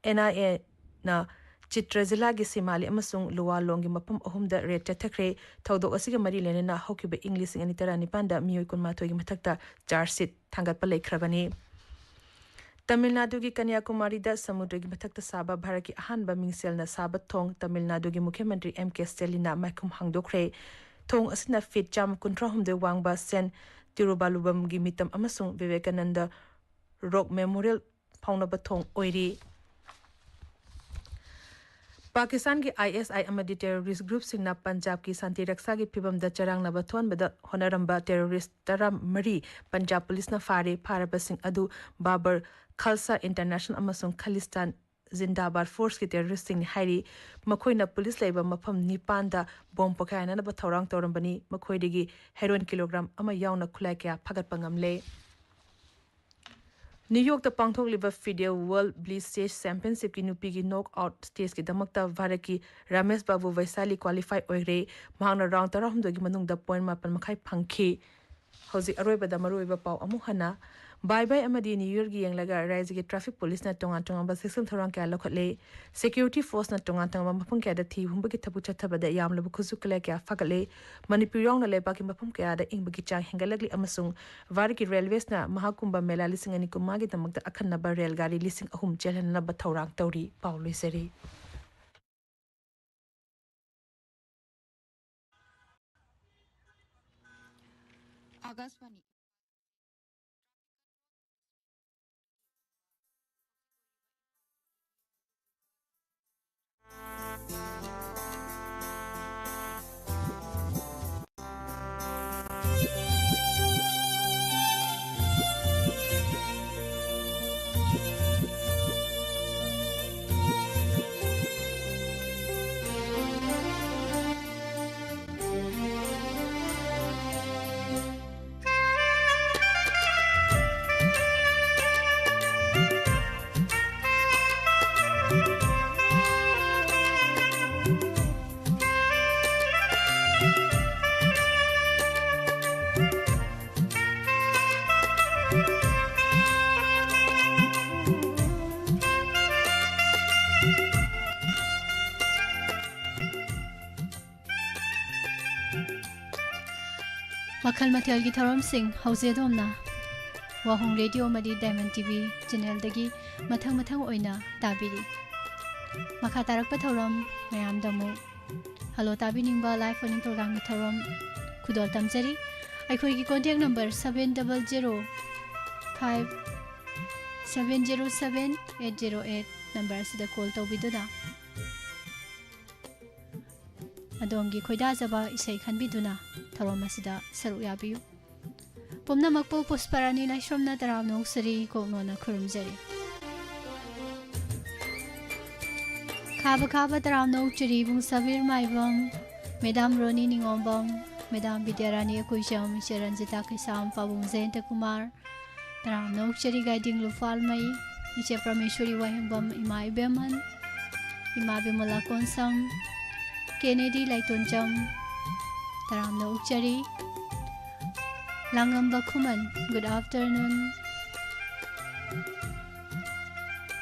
ꯑꯦꯟ ꯑꯥꯏ ꯑꯦꯅ ꯆꯤꯇ꯭ꯔ ꯖꯤꯂꯥꯒꯤ ꯁꯤꯃꯥꯂꯤ ꯑꯃꯁꯨꯡ ꯂꯨꯋꯥꯂꯣꯡꯒꯤ ꯃꯐꯝ ꯑꯍꯨꯝꯗ ꯔꯦꯗ ꯆꯠꯊꯈ꯭ꯔꯦ꯫ ꯊꯧꯗꯣꯛ ꯑꯁꯤꯒ ꯃꯔꯤ ꯂꯩꯅꯅ ꯍꯧꯈꯤꯕ ꯏꯪ ꯂꯤꯁꯤꯡ ꯑꯅꯤ ꯇꯔꯥꯅꯤꯄꯥꯟꯗ ꯃꯤꯑꯣꯏ ꯀꯨꯟꯃꯥꯊꯣꯏꯒꯤ ꯃꯊꯛꯇ ꯆꯥꯔꯖ ꯁꯤꯠ ꯊꯥꯡꯒꯠꯄ ꯂꯩꯈ꯭ꯔꯕꯅꯤ꯫ ꯇꯥꯃꯤꯜ ꯅꯥꯗꯨꯒꯤ ꯀꯟꯌꯥꯀꯨꯃꯥꯔꯤꯗ ꯁꯃꯨꯗ꯭ꯔꯒꯤ ꯃꯊꯛꯇ ꯁꯥꯕ ꯚꯥꯔꯠꯀꯤ ꯑꯍꯥꯟꯕ ꯃꯤꯡꯁꯦꯜꯅ ꯁꯥꯕ ꯊꯣꯡ ꯇꯥꯃꯤꯜ ꯅꯥꯗꯨꯒꯤ ꯃꯨꯈ꯭ꯌ ꯃꯟꯇ꯭ꯔꯤ ꯑꯦꯝ ꯀꯦ ꯁ꯭ꯇꯦꯂꯤꯟꯅ ꯃꯥꯏꯈꯨꯝ ꯍꯥꯡꯗꯣꯛꯈ꯭ꯔꯦ꯫ ꯊꯣꯡ ꯑꯁꯤꯅ ꯐꯤꯠ ꯆꯥꯝꯃ ꯀꯨꯟꯊ꯭ꯔꯥ ꯍꯨꯝꯗꯣꯏ ꯋꯥꯡꯕ ꯁꯦꯟ ꯇꯤꯔꯨꯕꯥꯂꯨꯕꯝꯒꯤ ꯃꯤꯇꯝ ꯑꯃꯁꯨꯡ ꯚꯤꯕꯦꯀꯥꯅꯟꯗ ꯔꯣꯛ ꯃꯦꯃꯣꯔꯤꯌꯦꯜ ꯐꯥꯎꯅꯕ ꯊꯣꯡ ꯑꯣꯏꯔꯤ꯫ ꯄꯥꯀꯤꯁꯇꯥꯟꯒꯤ ꯑꯥꯏ ꯑꯦꯁ ꯑꯥꯏ ꯑꯃꯗꯤ ꯇꯦꯔꯣꯔꯤꯁ ꯒ꯭ꯔꯨꯞꯁꯤꯡꯅ ꯄꯟꯖꯥꯕꯀꯤ ꯁꯥꯟꯇꯤ ꯔꯛꯁꯥꯒꯤ ꯐꯤꯕꯝꯗ ꯆꯔꯥꯡꯅꯕ ꯊꯣꯛꯍꯟꯕꯗ ꯍꯣꯠꯅꯔꯝꯕ ꯇꯦꯔꯣꯔꯤꯁ ꯇꯔꯥꯃꯔꯤ ꯄꯟꯖꯥꯕ ꯄꯨꯂꯤꯁꯅ ꯐꯥꯔꯦ꯫ ꯐꯥꯔꯕꯁꯤꯡ ꯑꯗꯨ ꯕꯥꯕꯔ ꯈꯜꯁꯥ ꯏꯟꯇꯔꯅꯦꯁꯅꯦꯜ ꯑꯃꯁꯨꯡ ꯈꯥꯂꯤꯁꯇꯥꯟ ꯖꯤꯟꯗꯥꯕꯥꯗ ꯐꯣꯔꯁꯀꯤ ꯇꯦꯔꯣꯔꯤꯁꯁꯤꯡꯅꯤ ꯍꯥꯏꯔꯤ꯫ ꯃꯈꯣꯏꯅ ꯄꯨꯂꯤꯁ ꯂꯩꯕ ꯃꯐꯝ ꯅꯤꯄꯥꯟꯗ ꯕꯣꯝ ꯄꯣꯈꯥꯏꯅꯅꯕ ꯊꯧꯔꯥꯡ ꯇꯧꯔꯝꯕꯅꯤ꯫ ꯃꯈꯣꯏꯗꯒꯤ ꯍꯦꯔꯣꯏꯟ ꯀꯤꯂꯣꯒ꯭ꯔꯥꯝ ꯑꯃ ꯌꯥꯎꯅ ꯈꯨꯠꯂꯥꯏ ꯀꯌꯥ ꯐꯥꯒꯠꯄ ꯉꯝꯂꯦ꯫ New ꯌꯣꯔꯛꯇ ꯄꯥꯡꯊꯣꯛꯂꯤꯕ FIDE world bleach chess ꯆꯦꯝꯄꯤꯌꯟꯁꯤꯞꯀꯤ ꯅꯨꯄꯤꯒꯤ ꯅꯣꯛ ꯑꯥꯎꯠ ꯁ꯭ꯇꯦꯖꯀꯤꯗꯃꯛꯇ ꯚꯥꯔꯠꯀꯤ ꯔꯥꯃꯦꯁ ꯕꯥꯕꯨ ꯚꯩꯁꯥꯂꯤ ꯀ꯭ꯋꯥꯂꯤꯐꯥꯏ ꯑꯣꯏꯔꯦ꯫ ꯃꯍꯥꯛꯅ ꯔꯥꯎꯟꯗ ꯇꯔꯥꯍꯨꯝꯗꯣꯏꯒꯤ ꯃꯅꯨꯡꯗ ꯄꯣꯏꯟꯠ ꯃꯥꯄꯟ ꯃꯈꯥꯏ ꯐꯪꯈꯤ꯫ ꯍꯧꯖꯤꯛ ꯑꯔꯣꯏꯕꯗ ꯃꯔꯨꯑꯣꯏꯕ ꯄꯥꯎ ꯑꯃꯨꯛ ꯍꯟꯅ꯫ ꯕꯥꯏ ꯕꯥꯏ ꯑꯃꯗꯤ ꯅ꯭ꯌꯨ ꯌꯔꯒꯤ ꯌꯦꯡꯂꯒ ꯔꯥꯏꯖ꯭ꯌꯒꯤ ꯇ꯭ꯔꯥꯐꯤꯛ ꯄꯨꯂꯤꯁꯅ ꯇꯣꯉꯥꯟ ꯇꯣꯉꯥꯟꯕ ꯆꯦꯛꯁꯤꯟ ꯊꯧꯔꯥꯡ ꯀꯌꯥ ꯂꯧꯈꯠꯂꯦ꯫ ꯁꯦꯀ꯭ꯌꯨꯔꯤꯇꯤ ꯐꯣꯔꯁꯅ ꯇꯣꯉꯥꯟ ꯇꯣꯉꯥꯟꯕ ꯃꯐꯝ ꯀꯌꯥꯗ ꯊꯤ ꯍꯨꯝꯕꯒꯤ ꯊꯕꯛ ꯆꯠꯊꯕꯗ ꯌꯥꯝꯂꯕ ꯈꯨꯠꯁꯨ ꯈꯨꯠꯂꯥꯏ ꯀꯌꯥ ꯐꯥꯒꯠꯂꯦ꯫ ꯃꯅꯤꯄꯨꯔ ꯌꯥꯎꯅ ꯂꯩꯕꯥꯛꯀꯤ ꯃꯐꯝ ꯀꯌꯥꯗ ꯏꯪꯕꯒꯤ ꯆꯥꯡ ꯍꯦꯟꯒꯠꯂꯛꯂꯤ ꯑꯃꯁꯨꯡ ꯚꯥꯔꯠꯀꯤ ꯔꯦꯜꯋꯦꯁꯅ ꯃꯍꯥꯀꯨꯝꯚ ꯃꯦꯂꯥ ꯂꯤꯁꯤꯡ ꯑꯅꯤ ꯀꯨꯟꯃꯉꯥꯒꯤꯗꯃꯛꯇ ꯑꯈꯟꯅꯕ ꯔꯦꯜ ꯒꯥꯔꯤ ꯂꯤꯁꯤꯡ ꯑꯍꯨꯝ ꯆꯦꯜꯍꯟꯅꯕ ꯊꯧꯔꯥꯡ ꯇꯧꯔꯤ꯫ ꯄꯥꯎ ꯂꯣꯏꯖꯔꯤ꯫ आकाशवाणी। ꯃꯈꯜ ꯃꯊꯦꯜꯒꯤ ꯊꯧꯔꯝꯁꯤꯡ ꯍꯧꯖꯤꯛ ꯑꯗꯣꯝꯅ ꯋꯥꯍꯣꯡ ꯔꯦꯗꯤꯑꯣ ꯑꯃꯗꯤ ꯗꯥꯏꯃꯟ ꯇꯤ ꯚꯤ ꯆꯦꯅꯦꯜꯗꯒꯤ ꯃꯊꯪ ꯃꯊꯪ ꯑꯣꯏꯅ ꯇꯥꯕꯤꯔꯤ꯫ ꯃꯈꯥ ꯇꯥꯔꯛꯄ ꯊꯧꯔꯝ ꯃꯌꯥꯝꯗ ꯑꯃꯨꯛ ꯍꯜꯂꯣ ꯇꯥꯕꯤꯅꯤꯡꯕ ꯂꯥꯏꯚ ꯐꯣꯟ ꯏꯟ ꯄ꯭ꯔꯣꯒ꯭ꯔꯥꯝꯒꯤ ꯊꯧꯔꯝ ꯈꯨꯗꯣꯜ ꯇꯝꯖꯔꯤ꯫ ꯑꯩꯈꯣꯏꯒꯤ contact number seven double zero five seven zero seven eight zero eight number ꯑꯁꯤꯗ ꯀꯣꯜ ꯇꯧꯕꯤꯗꯨꯅ ꯑꯗꯣꯝꯒꯤ ꯈꯣꯏꯗꯥꯖꯕ ꯏꯁꯩ ꯈꯟꯕꯤꯗꯨꯅ ꯊꯧꯔꯝ ꯑꯁꯤꯗ ꯁꯔꯨꯛ ꯌꯥꯕꯤꯌꯨ꯫ ꯄꯨꯝꯅꯃꯛꯄꯨ ꯄꯨꯁꯄꯔꯥꯅꯤ ꯂꯥꯏꯁ꯭ꯔꯝꯅ ꯇꯔꯥꯝꯅ ꯑꯣꯛꯆꯔꯤ, ꯀꯣꯛꯅꯣꯟꯅ ꯈꯨꯔꯨꯝꯖꯔꯤ꯫ ꯈꯥꯕ ꯈꯥꯕ ꯇꯔꯥꯝꯅ ꯑꯣꯛꯆꯔꯤ ꯏꯕꯨꯡ ꯁꯕꯤꯔ ꯃꯥꯏꯕꯝ, ꯃꯦꯗꯥꯝ ꯔꯣꯅꯤ ꯅꯤꯉꯣꯝꯕꯝ, ꯃꯦꯗꯥꯝ ꯕꯤꯗ꯭ꯌꯥꯔꯥꯅꯤ ꯑꯀꯨꯏꯖꯝ, ꯏꯆꯦ ꯔꯟꯖꯤꯇꯥ ꯀꯩꯁꯥꯝ, ꯄꯥꯕꯨꯡ ꯖꯌꯟꯇ ꯀꯨꯃꯥꯔ, ꯇꯔꯥꯝꯅ ꯑꯣꯛꯆꯔꯤ ꯒꯥꯏꯗꯤꯡ ꯂꯨꯐꯥꯜꯃꯩ, ꯏꯆꯦ ꯄ꯭ꯔꯃꯦꯁꯣꯔꯤ ꯋꯥꯍꯦꯡꯕꯝ, ꯏꯃꯥ ꯏꯕꯦꯝꯍꯟ, ꯏꯃꯥ ꯕꯤꯃꯂꯥ ꯀꯣꯟꯁꯝ, ꯀꯦꯅꯦꯗꯤ ꯂꯥꯏꯇꯣꯟꯖꯝ, ꯇꯔꯥꯝꯅ ꯑꯣꯛꯆꯔꯤ꯫ ꯂꯥꯡꯉꯝꯕ ꯈꯨꯃꯟ, good afternoon꯫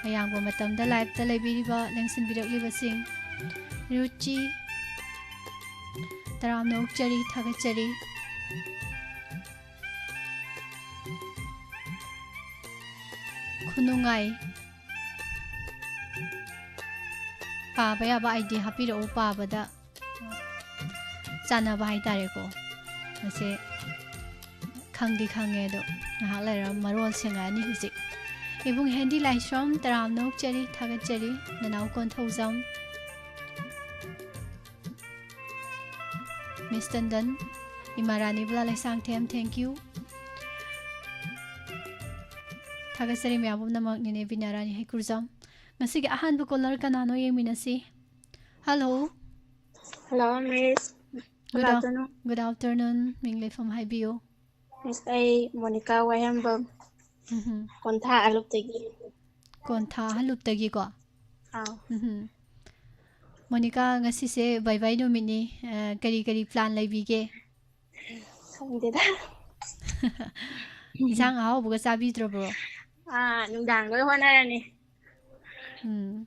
ꯑꯌꯥꯡꯕ ꯃꯇꯝꯗ live-ꯇ ꯂꯩꯕꯤꯔꯤꯕ, ꯂꯦꯡꯁꯤꯟꯕꯤꯔꯛꯂꯤꯕꯁꯤꯡ, ꯔꯨꯆꯤ, ꯇꯔꯥꯝꯅ ꯑꯣꯛꯆꯔꯤ, ꯊꯥꯒꯠꯆꯔꯤ꯫ ꯈꯨꯅꯨꯡꯉꯥꯏ꯫ ꯄꯥꯕ ꯌꯥꯕ idea ꯍꯥꯞꯄꯤꯔꯛꯎ, ꯄꯥꯕꯗ ꯆꯥꯟꯅꯕ ꯍꯥꯏꯇꯥꯔꯦꯀꯣ꯫ ꯃꯁꯦ ꯈꯪꯗꯤ ꯈꯪꯉꯦ, ꯑꯗꯣ ꯉꯥꯏꯍꯥꯛ ꯂꯩꯔ ꯃꯔꯣꯜ ꯁꯦꯡꯉꯛꯑꯅꯤ ꯍꯧꯖꯤꯛ꯫ ꯏꯕꯨꯡ ꯍꯦꯟꯗꯤ ꯂꯥꯏꯁ꯭ꯔꯝ, ꯇꯔꯥꯝꯅ ꯑꯣꯛꯆꯔꯤ, ꯊꯥꯒꯠꯆꯔꯤ, ꯅꯅꯥꯎ ꯀꯣꯟꯊꯧꯖꯝ꯫ ꯃꯤꯁ ꯇꯟꯗꯟ, ꯏꯃꯥ ꯔꯥꯅꯤ ꯕꯂꯥ ꯂꯩꯁꯥꯡꯊꯦꯝ, thank you꯫ ꯊꯥꯒꯠꯆꯔꯤ ꯃꯌꯥꯝ ꯄꯨꯝꯅꯃꯛ, ꯅꯦꯅꯦ ꯕꯤꯅꯥ ꯔꯥꯅꯤ ꯍꯩꯀ꯭ꯔꯨꯖꯝ꯫ ꯉꯁꯤꯒꯤ ꯑꯍꯥꯟꯕ caller ꯀꯅꯥꯅꯣ ꯌꯦꯡꯃꯤꯟꯅꯁꯤ꯫ Hello꯫ Hello, Miss. Good Good af-, afternoon. Good afternoon. ꯃꯤꯡ ꯂꯩꯐꯝ ꯍꯥꯏꯕꯤꯌꯨ꯫ Miss, ꯑꯩ ꯃꯣꯅꯤꯀꯥ ꯋꯥꯍꯦꯝꯕꯝ꯫ ꯎꯝꯍꯨꯝ꯫ ꯀꯣꯟꯊꯥ ꯑꯂꯨꯞꯇꯒꯤ꯫ ꯀꯣꯟꯊꯥ ꯑꯂꯨꯞꯇꯒꯤꯀꯣ? ꯑꯥꯎ꯫ ꯎꯝꯍꯨꯝ꯫ ꯃꯣꯅꯤꯀꯥ, ꯉꯁꯤꯁꯦ ꯕꯥꯏ ꯕꯥꯏ ꯅꯨꯃꯤꯠꯅꯤ꯫ ꯑ, ꯀꯔꯤ ꯀꯔꯤ plan ꯂꯩꯕꯤꯒꯦ? ꯈꯪꯗꯦꯗ꯫ ꯏꯟꯁꯥꯡ ꯑꯍꯥꯎꯕꯒ ꯆꯥꯕꯤꯗ꯭ꯔꯕ꯭ꯔꯣ? ꯑꯥ, ꯅꯨꯡꯗꯥꯡ ꯂꯣꯏ ꯍꯣꯠꯅꯔꯅꯤ꯫ ꯎꯝ꯫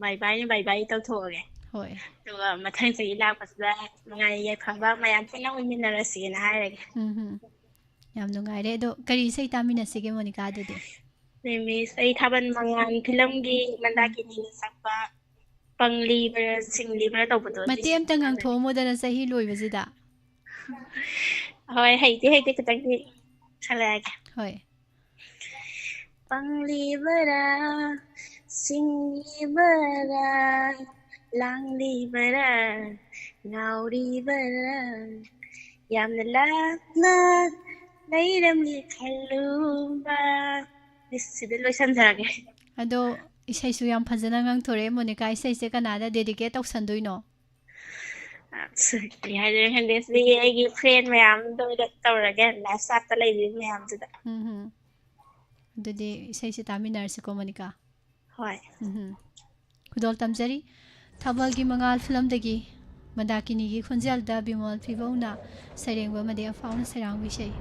ꯕꯥꯏ ꯕꯥꯏꯅꯤ, ꯕꯥꯏ ꯕꯥꯏ ꯇꯧꯊꯣꯛꯑꯒꯦ꯫ ꯍꯣꯏ꯫ ꯑꯗꯨꯒ ꯃꯊꯪ ꯆꯍꯤ ꯂꯥꯛꯄꯁꯤꯗ ꯅꯨꯡꯉꯥꯏ ꯌꯥꯏꯐꯕ ꯃꯌꯥꯝ ꯄꯨꯟꯅ ꯑꯣꯏꯃꯤꯟꯅꯔꯁꯦꯅ ꯍꯥꯏꯔꯒꯦ꯫ ꯎꯝ ꯍꯨꯝ꯫ ꯌꯥꯝ ꯅꯨꯡꯉꯥꯏꯔꯦ꯫ ꯑꯗꯣ ꯀꯔꯤ ꯏꯁꯩ ꯇꯥꯃꯤꯟꯅꯁꯤꯒꯦ, ꯃꯣꯅꯤꯀꯥ, ꯑꯗꯨꯗꯤ? Miss, ꯑꯩ ꯊꯥꯕꯜ ꯃꯉꯥꯜ ꯐꯤꯂꯝꯒꯤ ꯎꯝ꯫ ꯃꯟꯗꯥꯀꯤꯅꯤꯅ ꯁꯛꯄ ꯄꯪꯂꯤꯕ꯭ꯔꯥ ꯁꯤꯡꯂꯤꯕ꯭ꯔꯥ ꯇꯧꯕꯗꯣ, ꯑꯗꯨ ꯃꯇꯦꯛ ꯑꯝꯇ ꯏꯁꯩꯗꯣ ꯇꯥꯅꯤꯡꯉꯦ꯫ ꯉꯥꯡꯊꯣꯛꯑꯝꯃꯨꯗꯅ, ꯆꯍꯤ ꯂꯣꯏꯕꯁꯤꯗ꯫ ꯍꯣꯏ, ꯍꯩꯇꯦ, ꯍꯩꯇꯦ, ꯈꯤꯇꯪꯗꯤ ꯈꯜꯂꯛꯑꯒꯦ꯫ ꯍꯣꯏ꯫ ꯄꯪꯂꯤꯕꯔꯥ, ꯁꯤꯡꯂꯤꯕꯔꯥ, ꯂꯥꯡꯂꯤꯕꯔꯥ, ꯉꯥꯎꯔꯤꯕꯔꯥ, ꯌꯥꯝꯅ ꯂꯥꯞꯅ ꯂꯩꯔꯝꯂꯦ ꯈꯜꯂꯨꯕ꯫ Miss, ꯁꯤꯗ ꯂꯣꯏꯁꯟꯖꯔꯒꯦ꯫ ꯑꯗꯣ ꯏꯁꯩꯁꯨ ꯌꯥꯝ ꯐꯖꯅ ꯉꯥꯡꯊꯣꯔꯛꯑꯦ꯫ ꯃꯣꯅꯤꯀꯥ, ꯏꯁꯩꯁꯦ ꯀꯅꯥꯗ dedicate ꯇꯧꯁꯟꯗꯣꯏꯅꯣ? ꯑꯁ, ꯀꯔꯤ ꯍꯥꯏꯗꯣꯏꯅꯣ ꯈꯪꯗꯦ꯫ ꯁꯤꯗꯤ ꯑꯩꯒꯤ friend ꯃꯌꯥꯝꯗ ꯑꯣꯏꯅ ꯇꯧꯔꯒꯦ, live chat-ꯇ ꯂꯩꯕꯤ ꯃꯌꯥꯝꯗꯨꯗ꯫ ꯎꯝ ꯍꯨꯝ꯫ ꯑꯗꯨꯗꯤ ꯏꯁꯩꯁꯦ ꯇꯥꯃꯤꯟꯅꯔꯁꯤꯀꯣ, ꯃꯣꯅꯤꯀꯥ꯫ ꯍꯣꯏ꯫ ꯎꯝꯍꯨꯝ꯫ ꯈꯨꯗꯣꯜ ꯇꯝꯖꯔꯤ꯫ ꯊꯥꯕꯜꯒꯤ ꯃꯉꯥꯜ ꯐꯤꯂꯝꯗꯒꯤ ꯃꯟꯗꯥꯀꯤꯅꯤꯒꯤ ꯈꯣꯟꯖꯦꯜꯗ ꯕꯤꯃꯣꯜ ꯐꯤꯕꯧꯅ ꯁꯩꯔꯦꯡꯕ ꯑꯃꯗꯤ ꯑꯐꯥꯎꯅ ꯁꯩꯔꯥꯡꯕ ꯏꯁꯩ꯫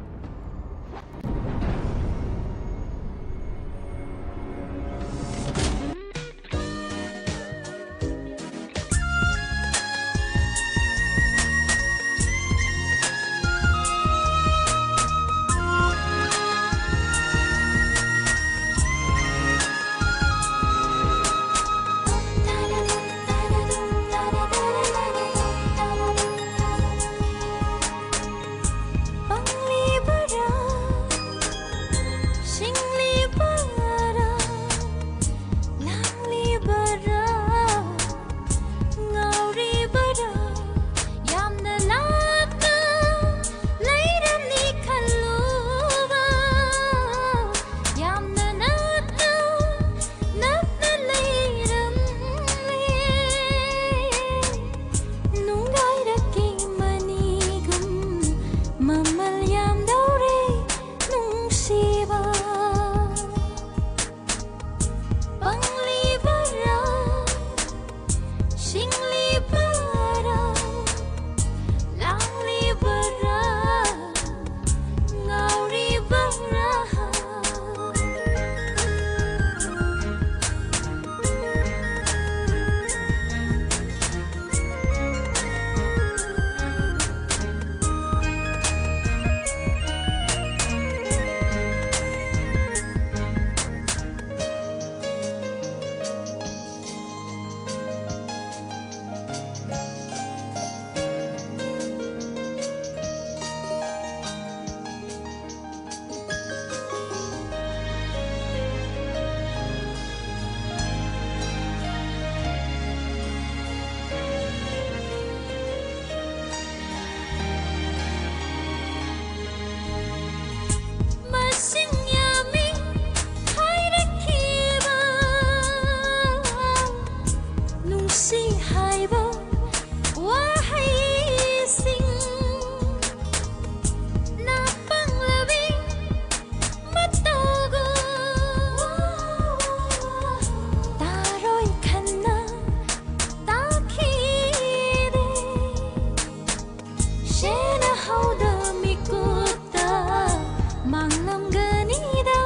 ꯂꯝꯒꯅꯤꯗ